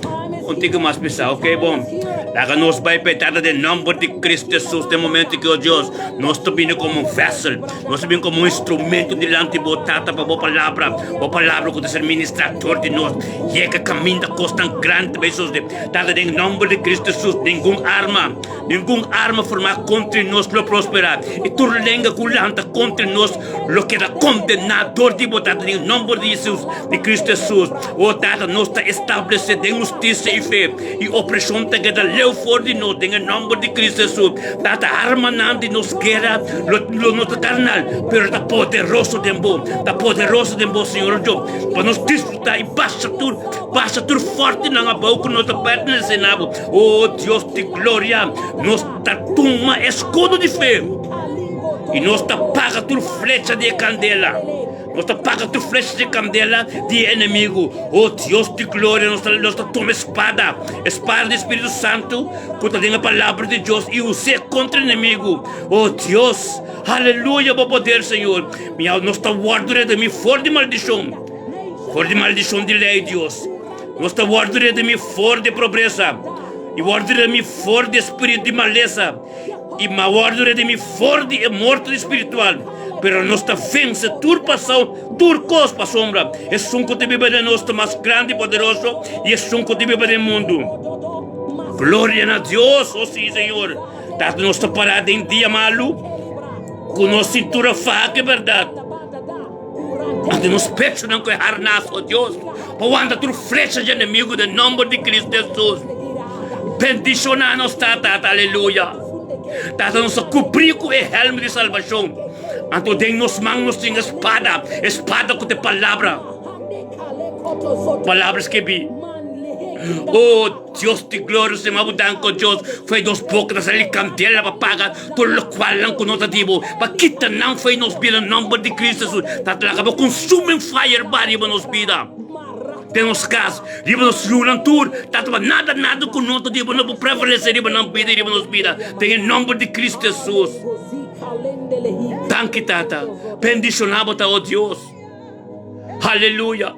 un tiki mas pisá. Oké, bon. Laga nos bai p'e Tata den nòmber di Kristu Hesus den momentu ki, o Dios, nos ta bini komo un vèsel, nos ta bini komo un instrumento dilanti bo, Tata, pa bo Palabra, bo Palabra ku ta ser ministrá dor di nos, yega kaminda kosnan grandi ta bai sosodé. Tata, den nòmber di Kristu Hesus, ningun arma, Ningun arma formá kontra nos lo prosperá, i tur lenga ku lanta kontra nos lo keda kondená dor di bo Tata den nòmber di Jesus, di Kristu Jesus. O Tata, nos ta establesé den hustisia i fe, i opreshon ta keda leu for di nos den e nòmber di Kristu Jesus. Tata, armanan di nos guera lo lo no ta karnal, pero ta poderoso den bo, ta poderoso den bo, Señor Dios, pa nos disfrutá i basha tur, basha tur fòrtinan abou ku no ta pertenesé na bo. O Dios di gloria, nos ta tuma eskudo di fe i nos ta paga tur flecha di e kandela. Nos ta paga tur flecha di kandela di e enemigu. O Dios di gloria, nos ta, nos ta tuma e spada, e spada di Spiritu Santu ku ta den e Palabra di Dios i us'é kontra e enemigu. O Dios, aleluya, bo poder, Señor. Mi, nos ta wòrdu redimí for di maldishon, for di maldishon di lei, Dios. Nos ta wòrdu redimí for di pobresa, i wòrdu redimí for di e spiritu di malesa, i ma wòrdu redimí for di e morto di spiritual. Pero nos ta vense tur pasau, tur kos pasobra esun ku ta biba den nos ta mas grandi i poderoso di esun ku ta biba den mundu. Gloria na Dios! O sí, Señor! Ta nos ta pará den dia malu ku nos sintura faha ku e bèrdat. Anto nos pechonan ku e harnas, o Dios, pa wanta tur flecha di enemigu den nomber di Cristo Jesus. Bendiciona nos, Tata, aleluya. Tata, nos ta kubrí ku e hèlm di salbashon. Anto den nos man nos tin e spada, e spada ku ta e Palabra. Palabra skibí. O Dios di gloria, stima bo danki, o Dios, fo'i nos boka ta sali kandela pa paga tur lokualnan ku no ta di bo, pa kita nan fo'i nos bida, nòmber di Kristu Hesus. Tata, laga bo consuming fire ba riba nos bida. Den nos kas, riba nos yunan tur, ta tuma nada nada ku no ta di bo no por prevalesé riba nan bida i riba nos bida, den e nòmber di Kristu Hesus. Danki, Tata. Bendishoná bo ta, o Dios. Aleluya.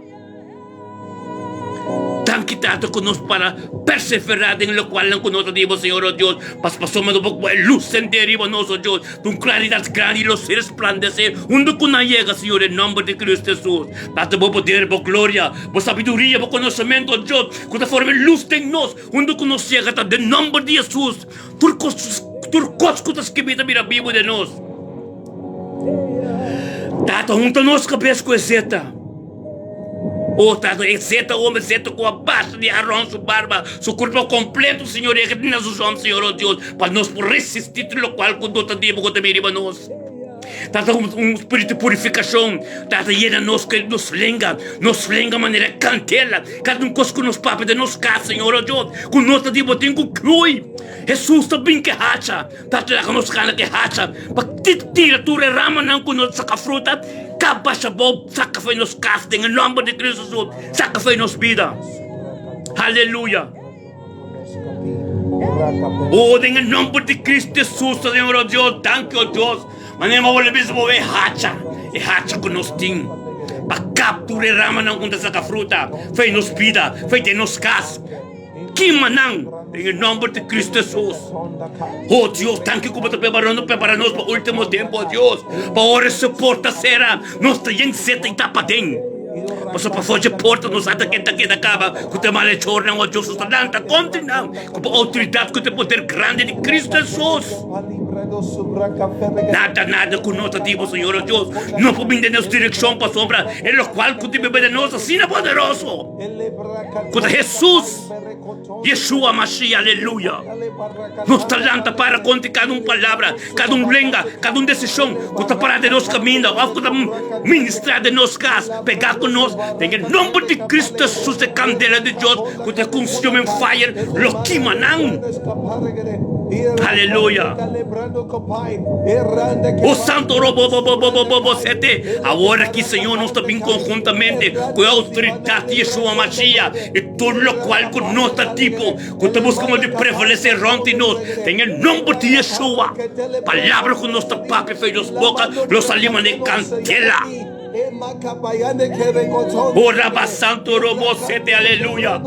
Danki, Tata, ku nos para perseverá den lokualnan ku no ta di bo, Señor, o Dios, pas pasobra no por ku e lus sendé riba nos, o Dios. Un klaridat grandi lo ser resplandesé huntu ku nan yega, Señor, den nòmber di Kristu Hesus. Tata, bo poder, bo gloria, bo sabiduria, bo konosementu, o Dios, ku ta forma e lus den nos, huntu ku nos yega, ta den nòmber di Hesus. Tur kos, tur kos ku ta skibí ta bira bibu den nos. Tata, hunta nos kabes ku e zeta. O Tata, e zeta home zeta ku a base di Aron su barba, su kurpo kompleto, Señor, e na su zon, Señor, o Dios, pa nos por resistí tur lokual ku no ta di bo ku ta bini riba nos. Tata, un, un spiritu di purifikashon, Tata, yena nos ku nos lenga, nos lenga manera kandela, kada un kos ku nos papia den nos kas, Señor, o Dios, ku no ta di bo tin ku krui. Hesus ta bin ke hacha. Tata laga nos gana ke hacha pa tira tur e ramanan ku no ta saka fruta, ka basha bou, saka fo'i nos kas den e nòmber di Kristu Hesus, saka fo'i nos bida. Aleluya! O den e nòmber di Kristu Hesus, Señor o Dios, danki o Dios, manera bo a bisa bo e hacha, e hacha ku nos tin pa kap tur e ramanan ku no ta saka fruta fo'i nos bida, fo'i den nos kas. Kima nan den e nomber di Cristo Jesus. Oh Dios, danki ku bo ta preparando, prepara nos pa ultimo tempo, oh Dios. Pa ora su porta sera, nos ta yen seta i tapa den. Pasobra pafó dje porta nos ata keda keda kaba ku ta malechornan, oh Dios, nos ta lanta kontra nan ku bo outoridat, ku ta poder grandi di Cristo Jesus. Nada, nada ku no ta di bo, Señor, oh Dios, no por bin den nos direkshon, pasobra e lokual ku ta biba den nos asina poderoso. Ku ta Hesus, Yeshua Mashiach, aleluya. Nos ta lanta para kontra kada un palabra, kada un lenga, kada un desishon ku ta para den nos kaminda òf ku ta ministrá den nos kas, pegá ku nos. Den e nòmber di Kristu Hesus, e kandela di Dios ku ta consuming fire lo kima nan. Aleluya. O santo robo bo bo bo bo bo bo sete. Awor aki, Señor, nos ta bin konhuntamente ku e outoridat di Yeshua Mashiach i tur lokual ku nos ta tipo ku ta buska modo di prevalesé rònt di nos. Den e nòmber di Yeshua, palabra ku nos ta papia for di nos boka lo sali manera kandela. O Rabba Santo Robo Sete Aleluya.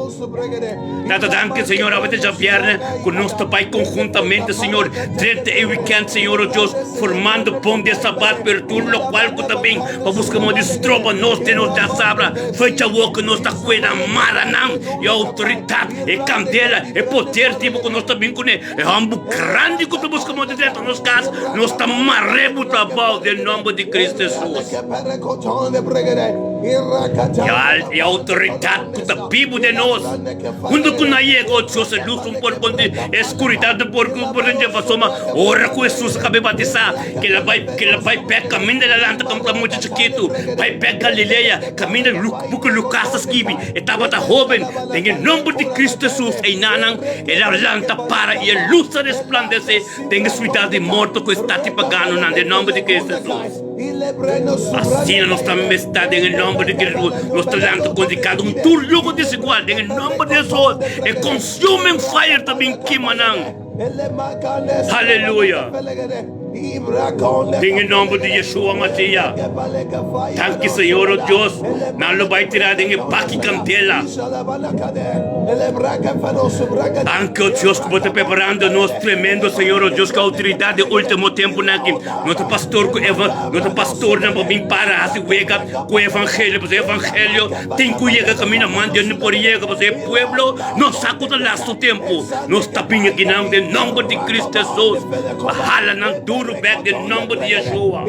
Tata danki Señor awe ta djabierne ku nos ta bai konhuntamente Señor drenta e weekend Señor o Dios formando bon di e sabat pero tur lokual ku ta bin pa buska modo di stroba nos den nos djasabra fecha awor ku nos ta kuida mara nan e outoridat e kandela e poder tipo ku nos ta bin kuné e hòmber grandi ku ta buska modo di drenta nos kas nos ta mar'é buta abou den nòmber di Cristo Hesus. E outoridat ku ta bibu den nos, huntu ku nan yega, o Dios, e lus un por konti e skuridat no por por dje pasobra ora ku Hesus a kabe batisá, kel a bai kel a bai bèk kaminda el a lanta komo ta mucha chikitu, bai bèk Galilea, kaminda buki Lukas ta skibi, e tabata hóben. Den e nòmber di Kristu Hesus, einanan el a lanta para i e lus a resplandesé den e siudat di morto ku e stat di paganonan, den nòmber di Kristu Hesus. Asina nos ta mester den e nòmber di Kristu. Nos ta lanta kontra kada un tur yugo desigual den e nòmber di Hesus. E consuming fire ta bin kima nan. Haleluya! Den e nòmber di Yeshua Mashiach. Danki Señor o Dios. Nan lo bai tira den e baki kandela. Danki o Dios ku bo ta preparando nos tremendo Señor o Dios ku outoridat den ultimo tempunan aki. No ta pastor ku eva, no ta pastornan pa bin para hasi wega ku evangelio, pasobra evangelio tin ku yega kaminda man Dios no por yega, pasobra e pueblo no sa ku ta lastu tempu. Nos ta bin akinan den nomber di Cristo Jesus pa hala nan duru. duru bek den nomber di Yeshua.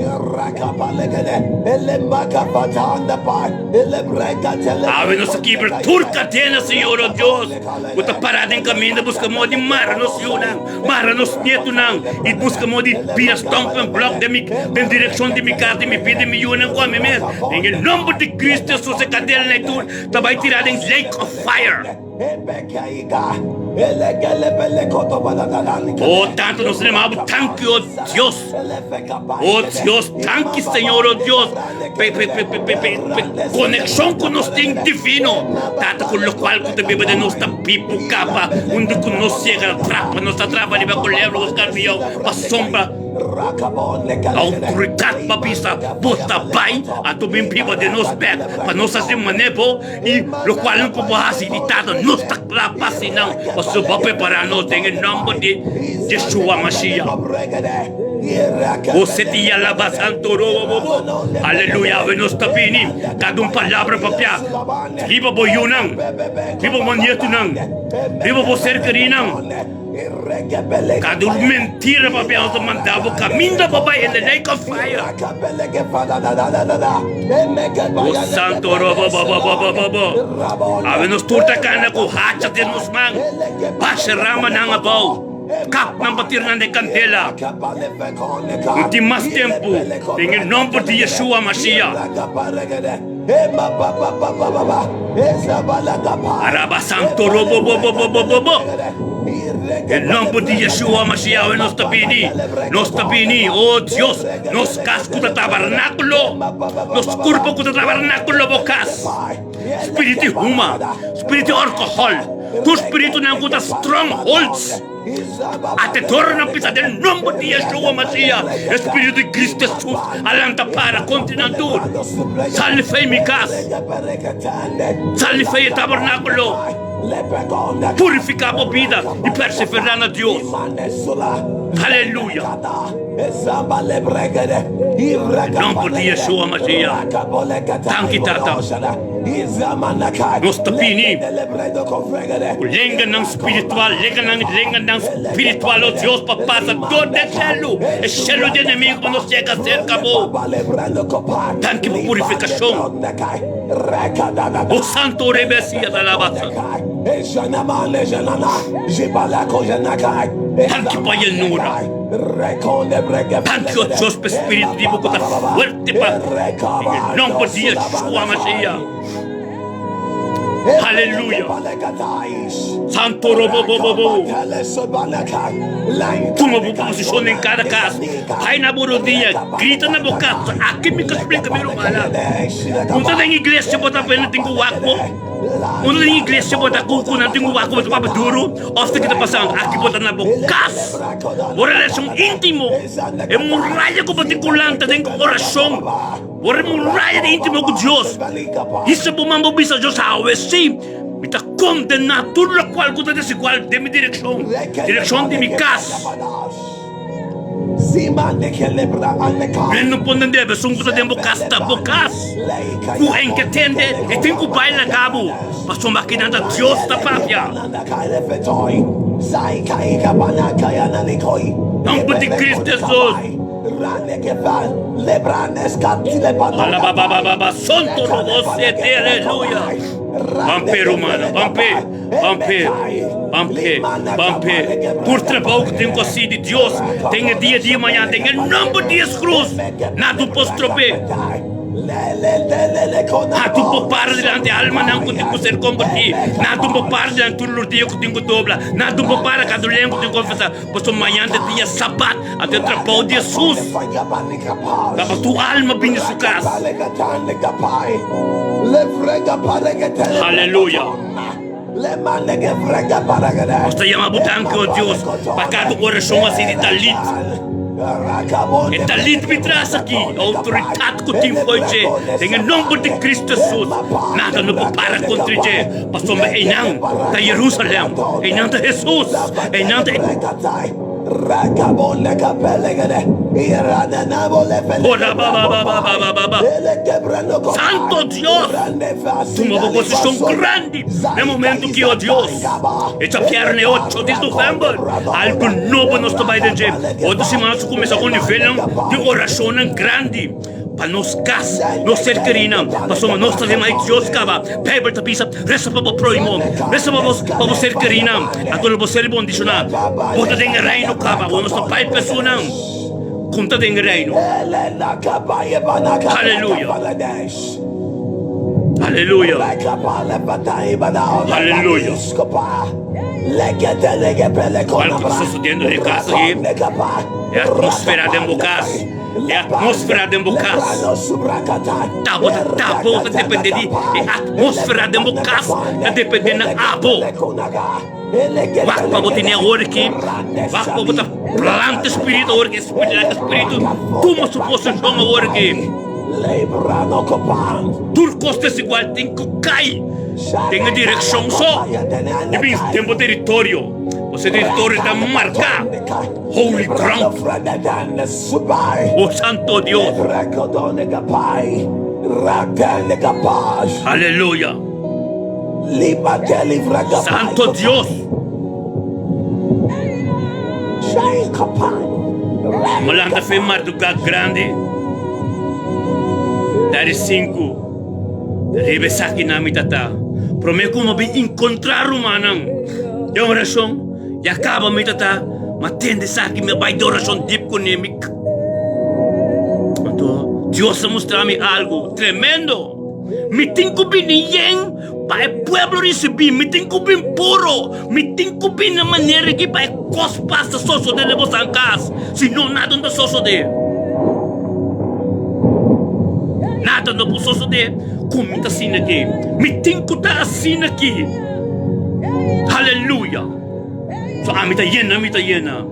Awe nos ta kibra tur kadena, Señor, o Dios, ku ta pará den kaminda buska moda di mara nos yunan, mara nos nietunan i buska moda di bira stumbling block den mi den direkshon di mi kas, di mi bida, di mi yunan ku ami mes. Den e nomber di Cristo Jesus e kadenanan ei tur ta bai tirá den lake of fire. O tantu nos rema bo tanki, o Dios. O Dios, tanki Señor, o Dios, pe pe pe pe pe pe konekshon ku nos tin divino. Tata ku lokual ku ta biba den nos ta bibu kaba unda ku nos yega trapa nos ta trapa riba kolebra ku skarpion pasobra outoridat pa bisa bo ta bai anto bin biba den nos bek pa nos hasi manera bo I lokual nan ku bo hasi di Tata, nos ta kla pa hasi nan, pasobra bo a prepará nos den e nòmber di Yeshua Mashiach. Bo seti yalaba santo robo bo bo. Aleluya, awe nos ta bini kada un palabra papiá riba bo yunan, riba bo nietunan, riba bo ser kerinan. Kada un mentira papia nos ta manda bo kaminda pa bai in the lake of fire. O santo robo bo bo bo bo bo bo. Awe nos tur ta kana ku hacha den nos man. Basha ramanan abou. Kap nan pa tira nan den kandela. No tin mas tempu. Den e nomber di Yeshua Mashiach. Araba santo robo bo bo bo bo bo bo. Den nomber di Yeshua Mashiach nos ta bini, nos ta bini, oh Dios, nos kas ku ta tabernákulo, nos kurpo ku ta tabernákulo bo kas. Spiritu di huma, spiritu di alkohòl, tur spiritunan ku ta strongholds. Ate torna pisa den nomber di Yeshua Mashiach, Espiritu di Cristo Jesus a lanta para kontra nan tur. Sali fei mi kas, sali fei e tabernakulo, purifiká bo bida i perseverá na Dios. Aleluya! Den nomber di Yeshua Mashiach, danki Tata. Nos ta bini ku lenganan spiritual, lenganan, lenganan spiritual, oh Dios, pa pasa dor den shelu, e shelu di enemigo pa nos yega serka bo. Danki pa purifikashon. O Santo Rey Mesias, alabasa. Danki pa yenura. Danki, oh Dios, pa e spiritu di bo ku ta fuerte pa den e nomber di Yeshua Mashiach. Aleluya! Santo robo bo bo bo. Tuma bo posishon den kada kas. Bai na bo rodia, grita na bo kas, Aki mi ta splika mi rumannan. Un ta den iglesia bo ta pena tin ku wak bo. Un ta den iglesia bo ta ku ku nan tin ku wak bo ta papia duru. Òf ta kita pasando? Aki bo ta na bo kas. Bo relashon íntimo, e muraya ku bo tin ku lanta den orashon. Bo re muraya di íntimo ku Dios. Hisa bo man bo bisa Dios, Awe sí, mi ta kondená tur lokual ku ta desigual den mi direkshon, direkshon di mi kas. Men no por tende, esun ku ta den bo kas ta bo kas. Ku en ke tende, e tin ku bai laga bo, pasobra akinan ta Dios ta papia. Nòmber di Cristo Hesus. Alababababa sonto robo sete aleluya. Ban p'e rumannan, ban p'e, ban p'e, ban p'e, ban p'e. Tur trabou ku tin ku hasi di Dios den e dia di mañana den e nòmber di Jeskrus, nada por strob'é. Nada por para dilanti almanan ku tin ku ser kombertí, nada por para dilanti tur lurdia ku tin ku dobla, nada por para kada lengua ku tin ku konfesá. Pasobra mañan ta dia Sabat, anto e trabou di Hesus ta pa tur alma bini su kas. Aleluya! Nos ta yama bo danki, o Dios, pa kada orashon hasi di talit. E talit mi tras aki, e outoridat ku tin fo'i dje, den e nomber di Kristu Hesus, nada no por para kontra dje. Pasobra einan ta Jerusalem, einan ta Hesus, einan ta e. Ora ba ba ba ba ba ba ba ba. Santo Dios! Tuma bo posishon grandi na e momento ki, o Dios, e djabièrnè ocho di novèmber, algu nobo nos ta bai den dje. Otro siman nos ta kuminsá ku nivelnan di orashonnan grandi pa nos kas, nos ser kerinan, pasobra nos ta den mai Dios kaba. Beibel ta bisa, Resa pa bo próhimo, resa pa bo ser kerinan, anto lo bo ser bondishoná. Bo ta den e reino kaba, awor nos ta bai personan. Kon ta den e reino. Aleluya! Aleluya! Aleluya! Cual ku ta sosodiendo den e kas aki, e atmosfera den bo kas, e atmosfera den bo kas, ta bo ta ta bo ta depende di e atmosfera den bo kas ta depende na abo. Wak pa bo tene awor aki, wak pa bo ta planta spiritu awor aki, spiritu laga spiritu tuma su posishon awor aki. Tur kos desigual tin ku kai den e direkshon so di bin den bo teritorio, pasobra e teritorio ta marká holy ground. O Santo Dios! Aleluya! Santo Dios! Bo lanta fe mardugá grandi, Dari sinku riba esaki nan mi ta ta. Promé ku mi bin inkontrá rumannan den orashon, ya kaba mi ta ta, ma tende esaki mi a bai den orashon dip kuné mi. Anto Dios a mustra mi algu tremendo. Mi tin ku bini yen pa e pueblo risibí. Mi tin ku bin puro. Mi tin ku bin na manera aki pa e kos pasa sosodé den boso kas. Si no, nada no ta sosodé. Nada no por sosodé ku mi ta asina aki. Mi tin ku ta asina aki. Aleluya! So ami ta yena, mi ta yena.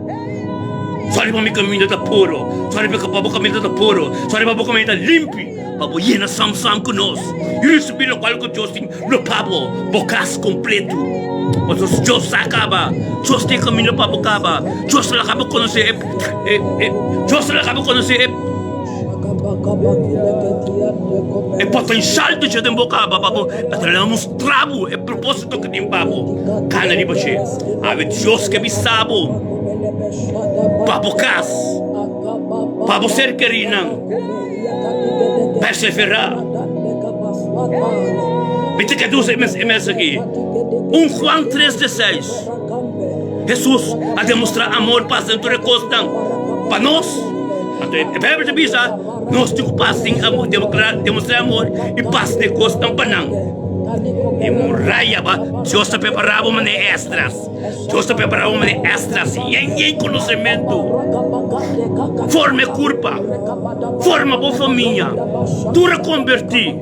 Sòri pa mi kaminda ta puro. Sòri pa bo kaminda ta puro. Sòri pa bo kaminda ta limpi. Pa bo yena sam sam ku nos i risibí lokual ku Dios tin lo pa bo, bo kas kompletu. Pasobra Dios sa kaba, Dios tin e kaminda pa bo kaba, Dios ta laga bo konosé e, e, e, Dios ta laga bo konosé e, e potensial ku dje den bo kaba pa bo, e ta laga mustra bo e propósito ku tin pa bo. Kana riba dje. Awe Dios ke bisa bo pa bo kas, pa bo ser kerinan. Perseverá. Mi ta keda usa e mes aki. Un Juan 3 de 6. Hesus a demostrá amor pas den tur e kosnan pa nos. Anto e Beibel ta bisa, nos tin ku pas tin amor, demostrá amor i pas den e kosnan pa nan. E muraya ba Dios ta prepará bo manera Esdras. Dios ta prepará bo manera Esdras, yen yen konosementu. Forma e kurpa, forma bo famia, tur a kombertí.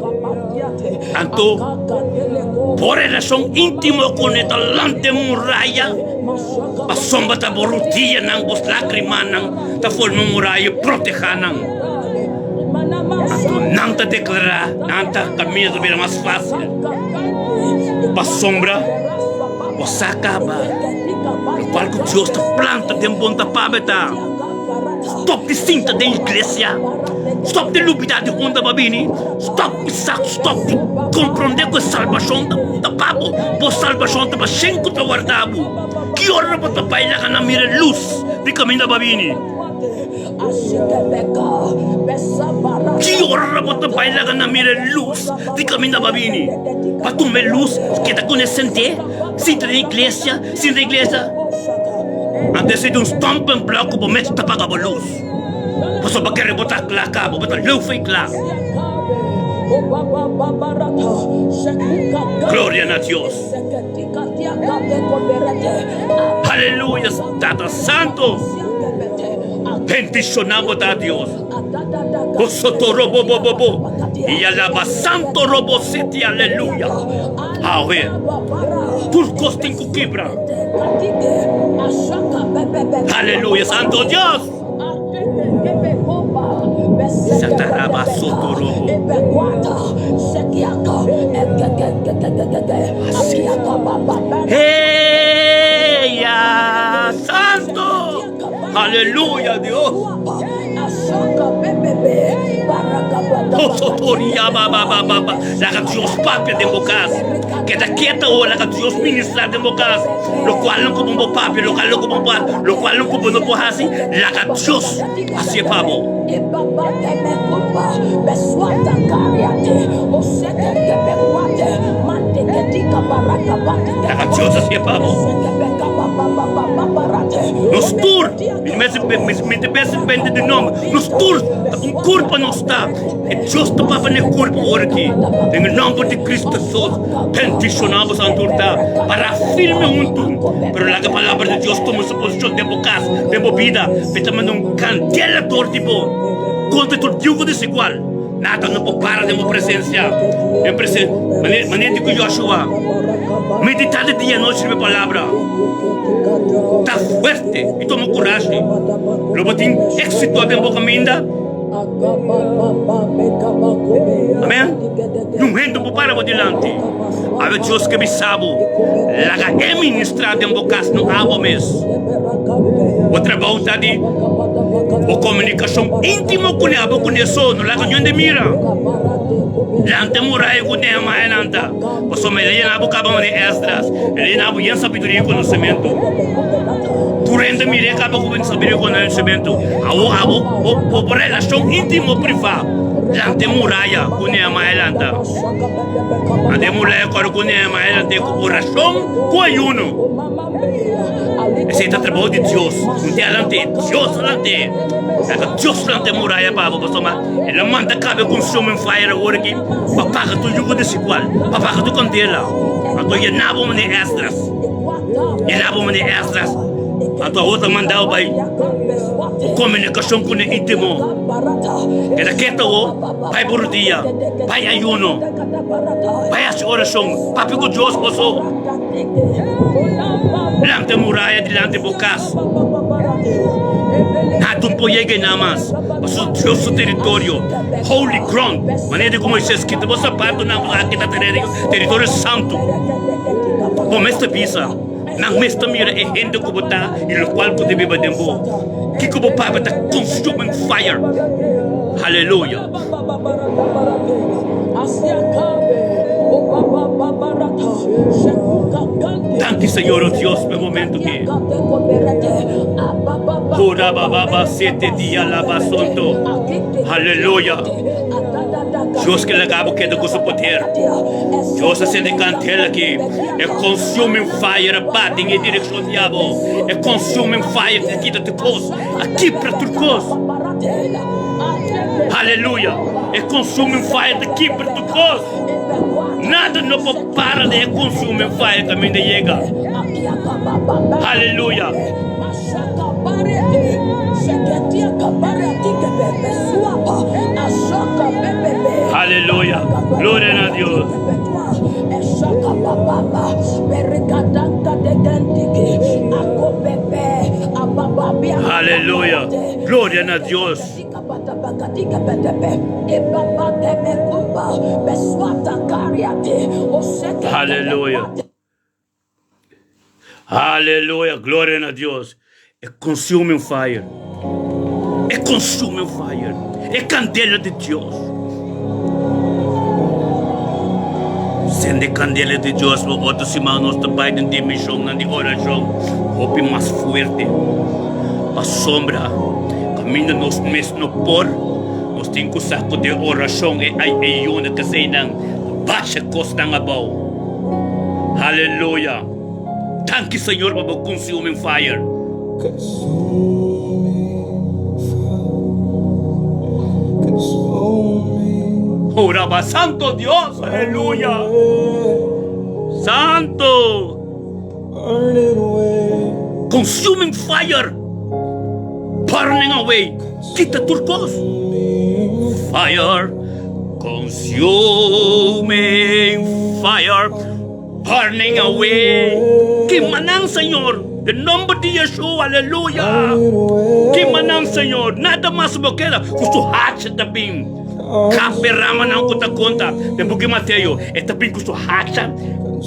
Anto, bo relashon íntimo ku ne ta lanta e muraya, pasobra ta bo rudianan, bo lágrimanan ta forma e muraya i protehá nan. Anto nan ta deklará, nan ta kaminda ta bira mas fásil, pasobra bo sa kaba lokual ku Dios ta planta den bo ta pabia ta. Stop di sinta den iglesia, stop di lubida di unda bo a bini, stop di sa, stop di komprondé ku e salbashon ta pa bo, bo salbashon ta pa shen ku ta warda bo. Ki ora bo ta bai laga nan mira e lus di kaminda bo a bini? Ki ora bo ta bai laga nan mira e lus di kaminda bo a bini? Pa tuma e lus, keda ku ne sent'é, sinta den iglesia, sinta den iglesia. Anto esei ta un stumping block ku bo mes ta paga bo lus. Pasobra bo kere bo ta kla kaba, bo ta leu for i kla. Gloria na Dios! Aleluya! Tata Santo, bendiciona bo ta Dios. Bo soto robo bo bo bo y alaba santo robo siti aleluya. Awe, tur cos tin cu kibra. Aleluya, Santo Dios. Sataraba soto robo. Hey, ya, Santo. Aleluya, Dios. Osotoriababababa. Laga Dios papia den bo kas. Keda kieto awor, laga Dios ministra den bo kas. Lokual no ku bo por papia, lokual no ku bo por lokual no ku bo no por hasi, laga Dios hasié pa bo. Laga Dios hasié pa bo. Nos tur, mi ta pensa bende di nomber, nos tur ta un kurpa nos ta. E Dios ta papia na e kurpa ora aki. Den e nomber di Cristo Jesus, bendiciona boso antur ta para firme huntu. Pero laga palabra di Dios tuma su posicion den bo cas, den bo bida. Pe ta manda un candela dor di bo contra tur yugo desigual. Nada no por para den bo presencia. Den presen, manera di cu Joshua, medita di dia y nochi riba e palabra. Ta fuerte y tuma curashi. Lo bo tin exito den bo caminda. Amen. Niun hende por para bo dilanti. Awe Dios ke bisa bo, laga e ministra den bo kas, no abo mes. Bo trabou ta di bo komunikashon íntimo kuné, abo kuné so, no laga niun hende mira. Lanta e muraya ku Nehemiah lanta, pasobra el a yena bo kaba manera Esdras, el a yena bo yen sabiduria i konosementu. Tur hende mira e kaba ku sabiduria i konosementu. Awor abo bo bo relashon íntimo privá lanta e muraya ku Nehemiah lanta. Lanta e muraya kòrda ku Nehemiah lanta e ku orashon ku ayuno. Esei ta trabou di Dios. Un dia lant'é, Dios lant'é. Laga Dios lanta e muraya pa bo pasobra el a manda kabe consuming fire awor aki pa paga tur yugo desigual, pa paga tur kandela. Anto yena bo manera Esdras. Yena bo manera Esdras. Anto awor ta mandao bai bo komunikashon ku ne íntimo. Keda keto awor, bai bo rudia, bai ayuno, bai hasi orashon, papia ku Dios boso. Lanta muraya dilanti bo kas. Nada un por yega einan mas, pasobra Dios su teritorio, holy ground. Manera di ku Moisés, kita bo sapatonan, pasobra aki ta teritorio santu. Bo mes ta bisa. Nan mes ta mira e hende ku bo ta i lokual ku ta biba den bo. Kiko bo papia ta consuming fire. Haleluya. Danki Señor o Dios pa e momento aki. Ora ba ba ba sete dia la ba sonto. Haleluya. Dios ke laga bo keda ku su poder. Dios a sende kandela aki. E consuming fire a bati den e direccion di abo. E consuming fire ta kita tur cos, a kibra tur cos. Haleluya! E consuming fire ta kibra tur cos. Nada no por para den e consuming fire caminda yega. Haleluya! Haleluya! Gloria na Dios! Aleluya! Gloria na Dios! Aleluya! Aleluya! Gloria na Dios! E consuming fire. E consuming fire. E candela di Dios. Sende candela di Dios pa otro siman nos ta bai den dimensionnan di oracion hopi mas fuerte. Pasobra caminda nos mes no por, nos tin cu sa cu den oracion e ayuno keseynan basha cosnan abao. Haleluya! Danki Señor pa bo consuming fire. Ora ba Santo Dios, aleluya. Santo. Consuming fire. Burning away. Kita tur kos. Fire. Consuming fire. Burning away. Kima nan, Señor. Den nomber di Yeshua, aleluya. Kima nan, Señor. Nada mas bo keda ku su hacha ta bin. Kap e ramanan ku ta konta den buki Mateo. E ta bin ku su hacha.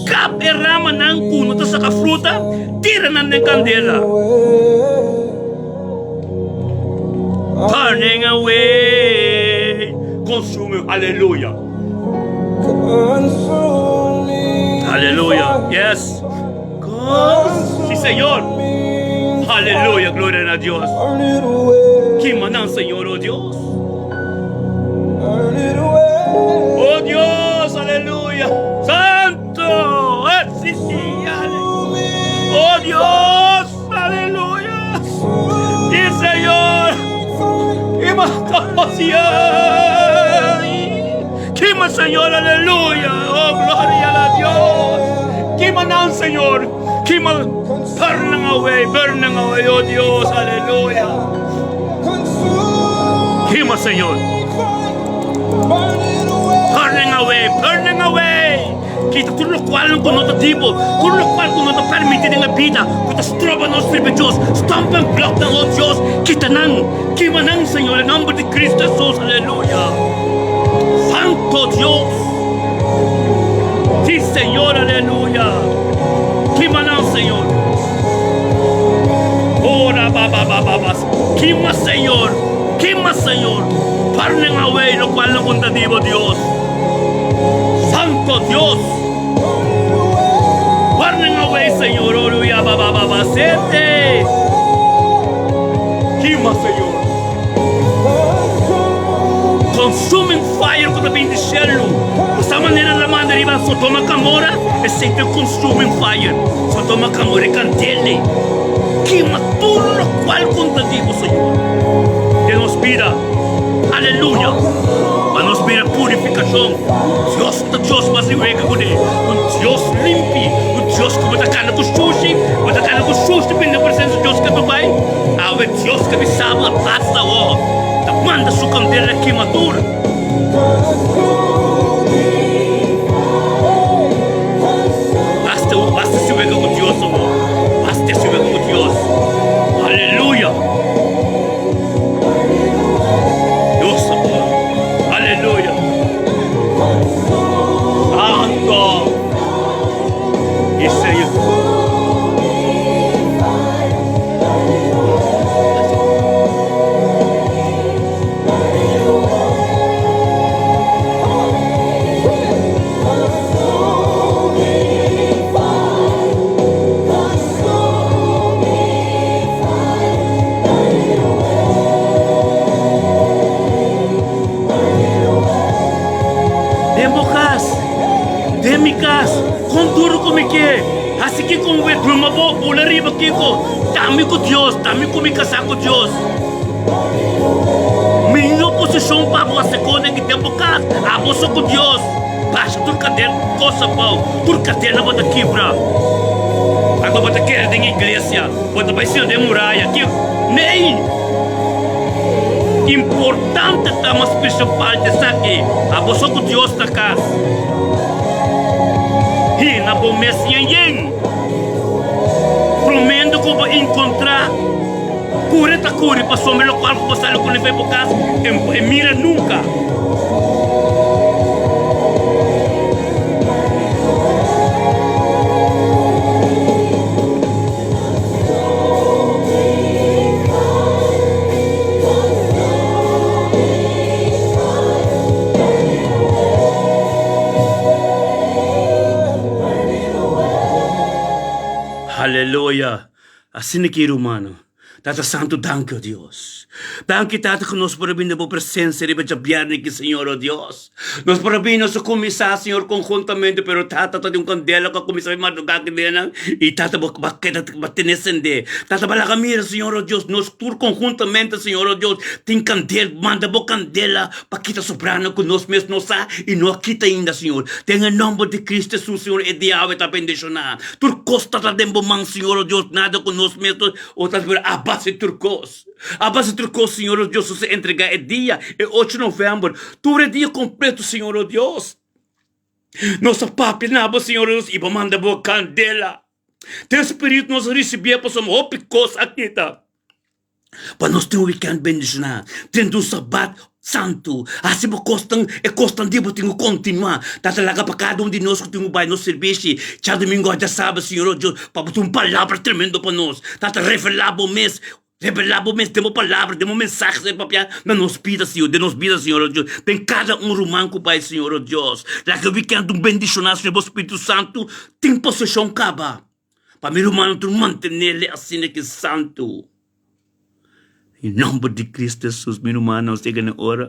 Kap e ramanan ku no ta saka fruta, tira nan den kandela. Burning. Burning away. Consuming. Aleluya. Aleluya. Yes. Sí, Señor. Aleluya. Gloria na Dios. Kima nan, Señor, oh Dios. Oh Dios, aleluya. Santo. Eh, sí, sí, Oh Dios, aleluya. Sí, Señor. Kima Kima, Señor, aleluya. Oh, gloria a Dios. Kima nan, Señor. Kima, burning away, burning away, oh Dios, aleluya. Kima, Señor. Burning away, burning away. Kita tur lokual ku no ta di bo, tur lokual ku no ta permiti den e bida, ku ta stroba nos sirbi Dios, stumbling block nan, oh Dios, kita nan, kima nan, Señor, den nomber di Cristo Jesus, aleluya. Santo Dios. Si, Señor, aleluya. Kima nan, Señor. Ora ba ba ba ba ba. Kima, Señor. Kima, Señor. Burning away lokual nan ku ta di bo, Dios. Santo Dios. Burning away, Señor. Aleluya. Ba ba ba ba. Sete. Kima, Señor. Consuming fire ku ta bin di shelu. Ku manera la manda riba Sodoma Gomorra, esei ta consuming fire. Sodoma Gomorra e kandele. Kima tur lokual ku ta di bo, Señor. Den nos bida. Aleluya! Pa nos bira purifikashon. Dios ta Dios mas di wega kuné. Un Dios limpi, un Dios ku bo ta kana ku shushi, bo ta kana ku shushi bin den presensia di Dios ke ta bai. Awe Dios ke bisa bo basta awor, ta manda su kandela kima tur. Basta, basta si wega ku Dios awor. Basta si wega ku Dios. Aleluya! Dios ta bon. Aleluya. Santo. Y Señor. Den bo kas, den mi kas, kon duru ku mi ke, hasi kiko un wet bruma bo, bula riba kiko, ta mi ku Dios, ta mi ku mi kasá ku Dios. Mi no posishon pa bo hasi kos den ki den bo kas, abo so ku Dios. Basha tur kaden kos abou, tur kadena bo ta kibra. Anto bo ta kere den iglesia, bo ta bai sila den muraya. Ki nei! Importante ta mas principal ta esaki, abo so ku Dios na kas. Hina bo mes yen yen. Promendo ku bo enkontra, kure ta kuri pasobra lokual ku bo sali ku lef'e bo kas e mira nunka. Aleluya! Asina ki rumannan. Tata Santu, danki, o Dios. Danki, Tata, ku nos por a bini den bo presensia riba djabièrnè aki, Señor, o Dios. Nos por a bini, nos a kuminsá, Señor, konhuntamente, pero, Tata, ta di un kandela ku a kuminsá e mardugá aki den nan, i, Tata, bo a keda bo a tene sendé. Tata, bo a laga mira, Señor, o Dios, nos tur konhuntamente, Señor, o Dios, tin kandel, manda bo kandela pa kita sobrá nan ku nos mes no sa i no a kita ainda, Señor. Den e nòmber di Cristo Hesus, Señor, e dia awe ta bendishoná. Tur kos ta ta den bo man, Señor, o Dios, nada ku nos mes no O ta spera a base tur kos. A base tur kos, Señor o Dios, nos a entregá e dia, e ocho novèmber, tur e dia kompleto, Señor o Dios. Nos a papia na bo, Señor o Dios, i bo manda bo kandela. Den spiritu nos a risibié pasobra hopi kos a kita. Pa nos tin un wikènt bendishoná, den un sabat Santu, hasi bo kosnan, e kosnan di bo tin ku kontinuá. Tata laga pa kada un di nos ku tin ku bai nos sirbishi djadumingu òf djasabra, Señor, oh Dios, pa bo tin un palabra tremendo pa nos. Tata, revelá bo mes. Revelá bo mes den bo palabra, den bo mensahe, Señor, papia na nos bida, Señor, den nos bida, Señor, oh Dios, den kada un ruman ku bai, Señor, oh Dios. Laga e wikènt un bendishoná, Señor, bo Spiritu Santu tin poseshon kaba. Pa mi rumannan tur mantenele asina ki santu. Den nòmber di Kristu Hesus, mi rumannan, nos yega na e ora,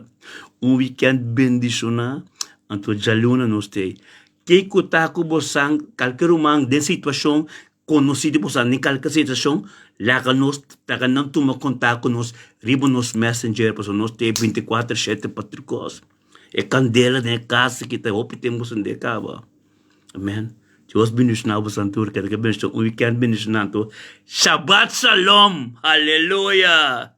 un wikènt bendishoná, anto djaluna nos ta ei. Kiko ta ku bo san, kalke ruman den situashon Konosí di boso den kalke situashon, laga nos laga nan tuma kontak ku nos riba nos messenger pasobra nos tin e bintikuater shete pa tur kos. E kandela den e kas aki ta hopi tempu sende kaba. Amen. Dios bendishoná boso tur. Keda ke bendishon un wikènt bendishoná anto. Shabat shalom! Aleluya!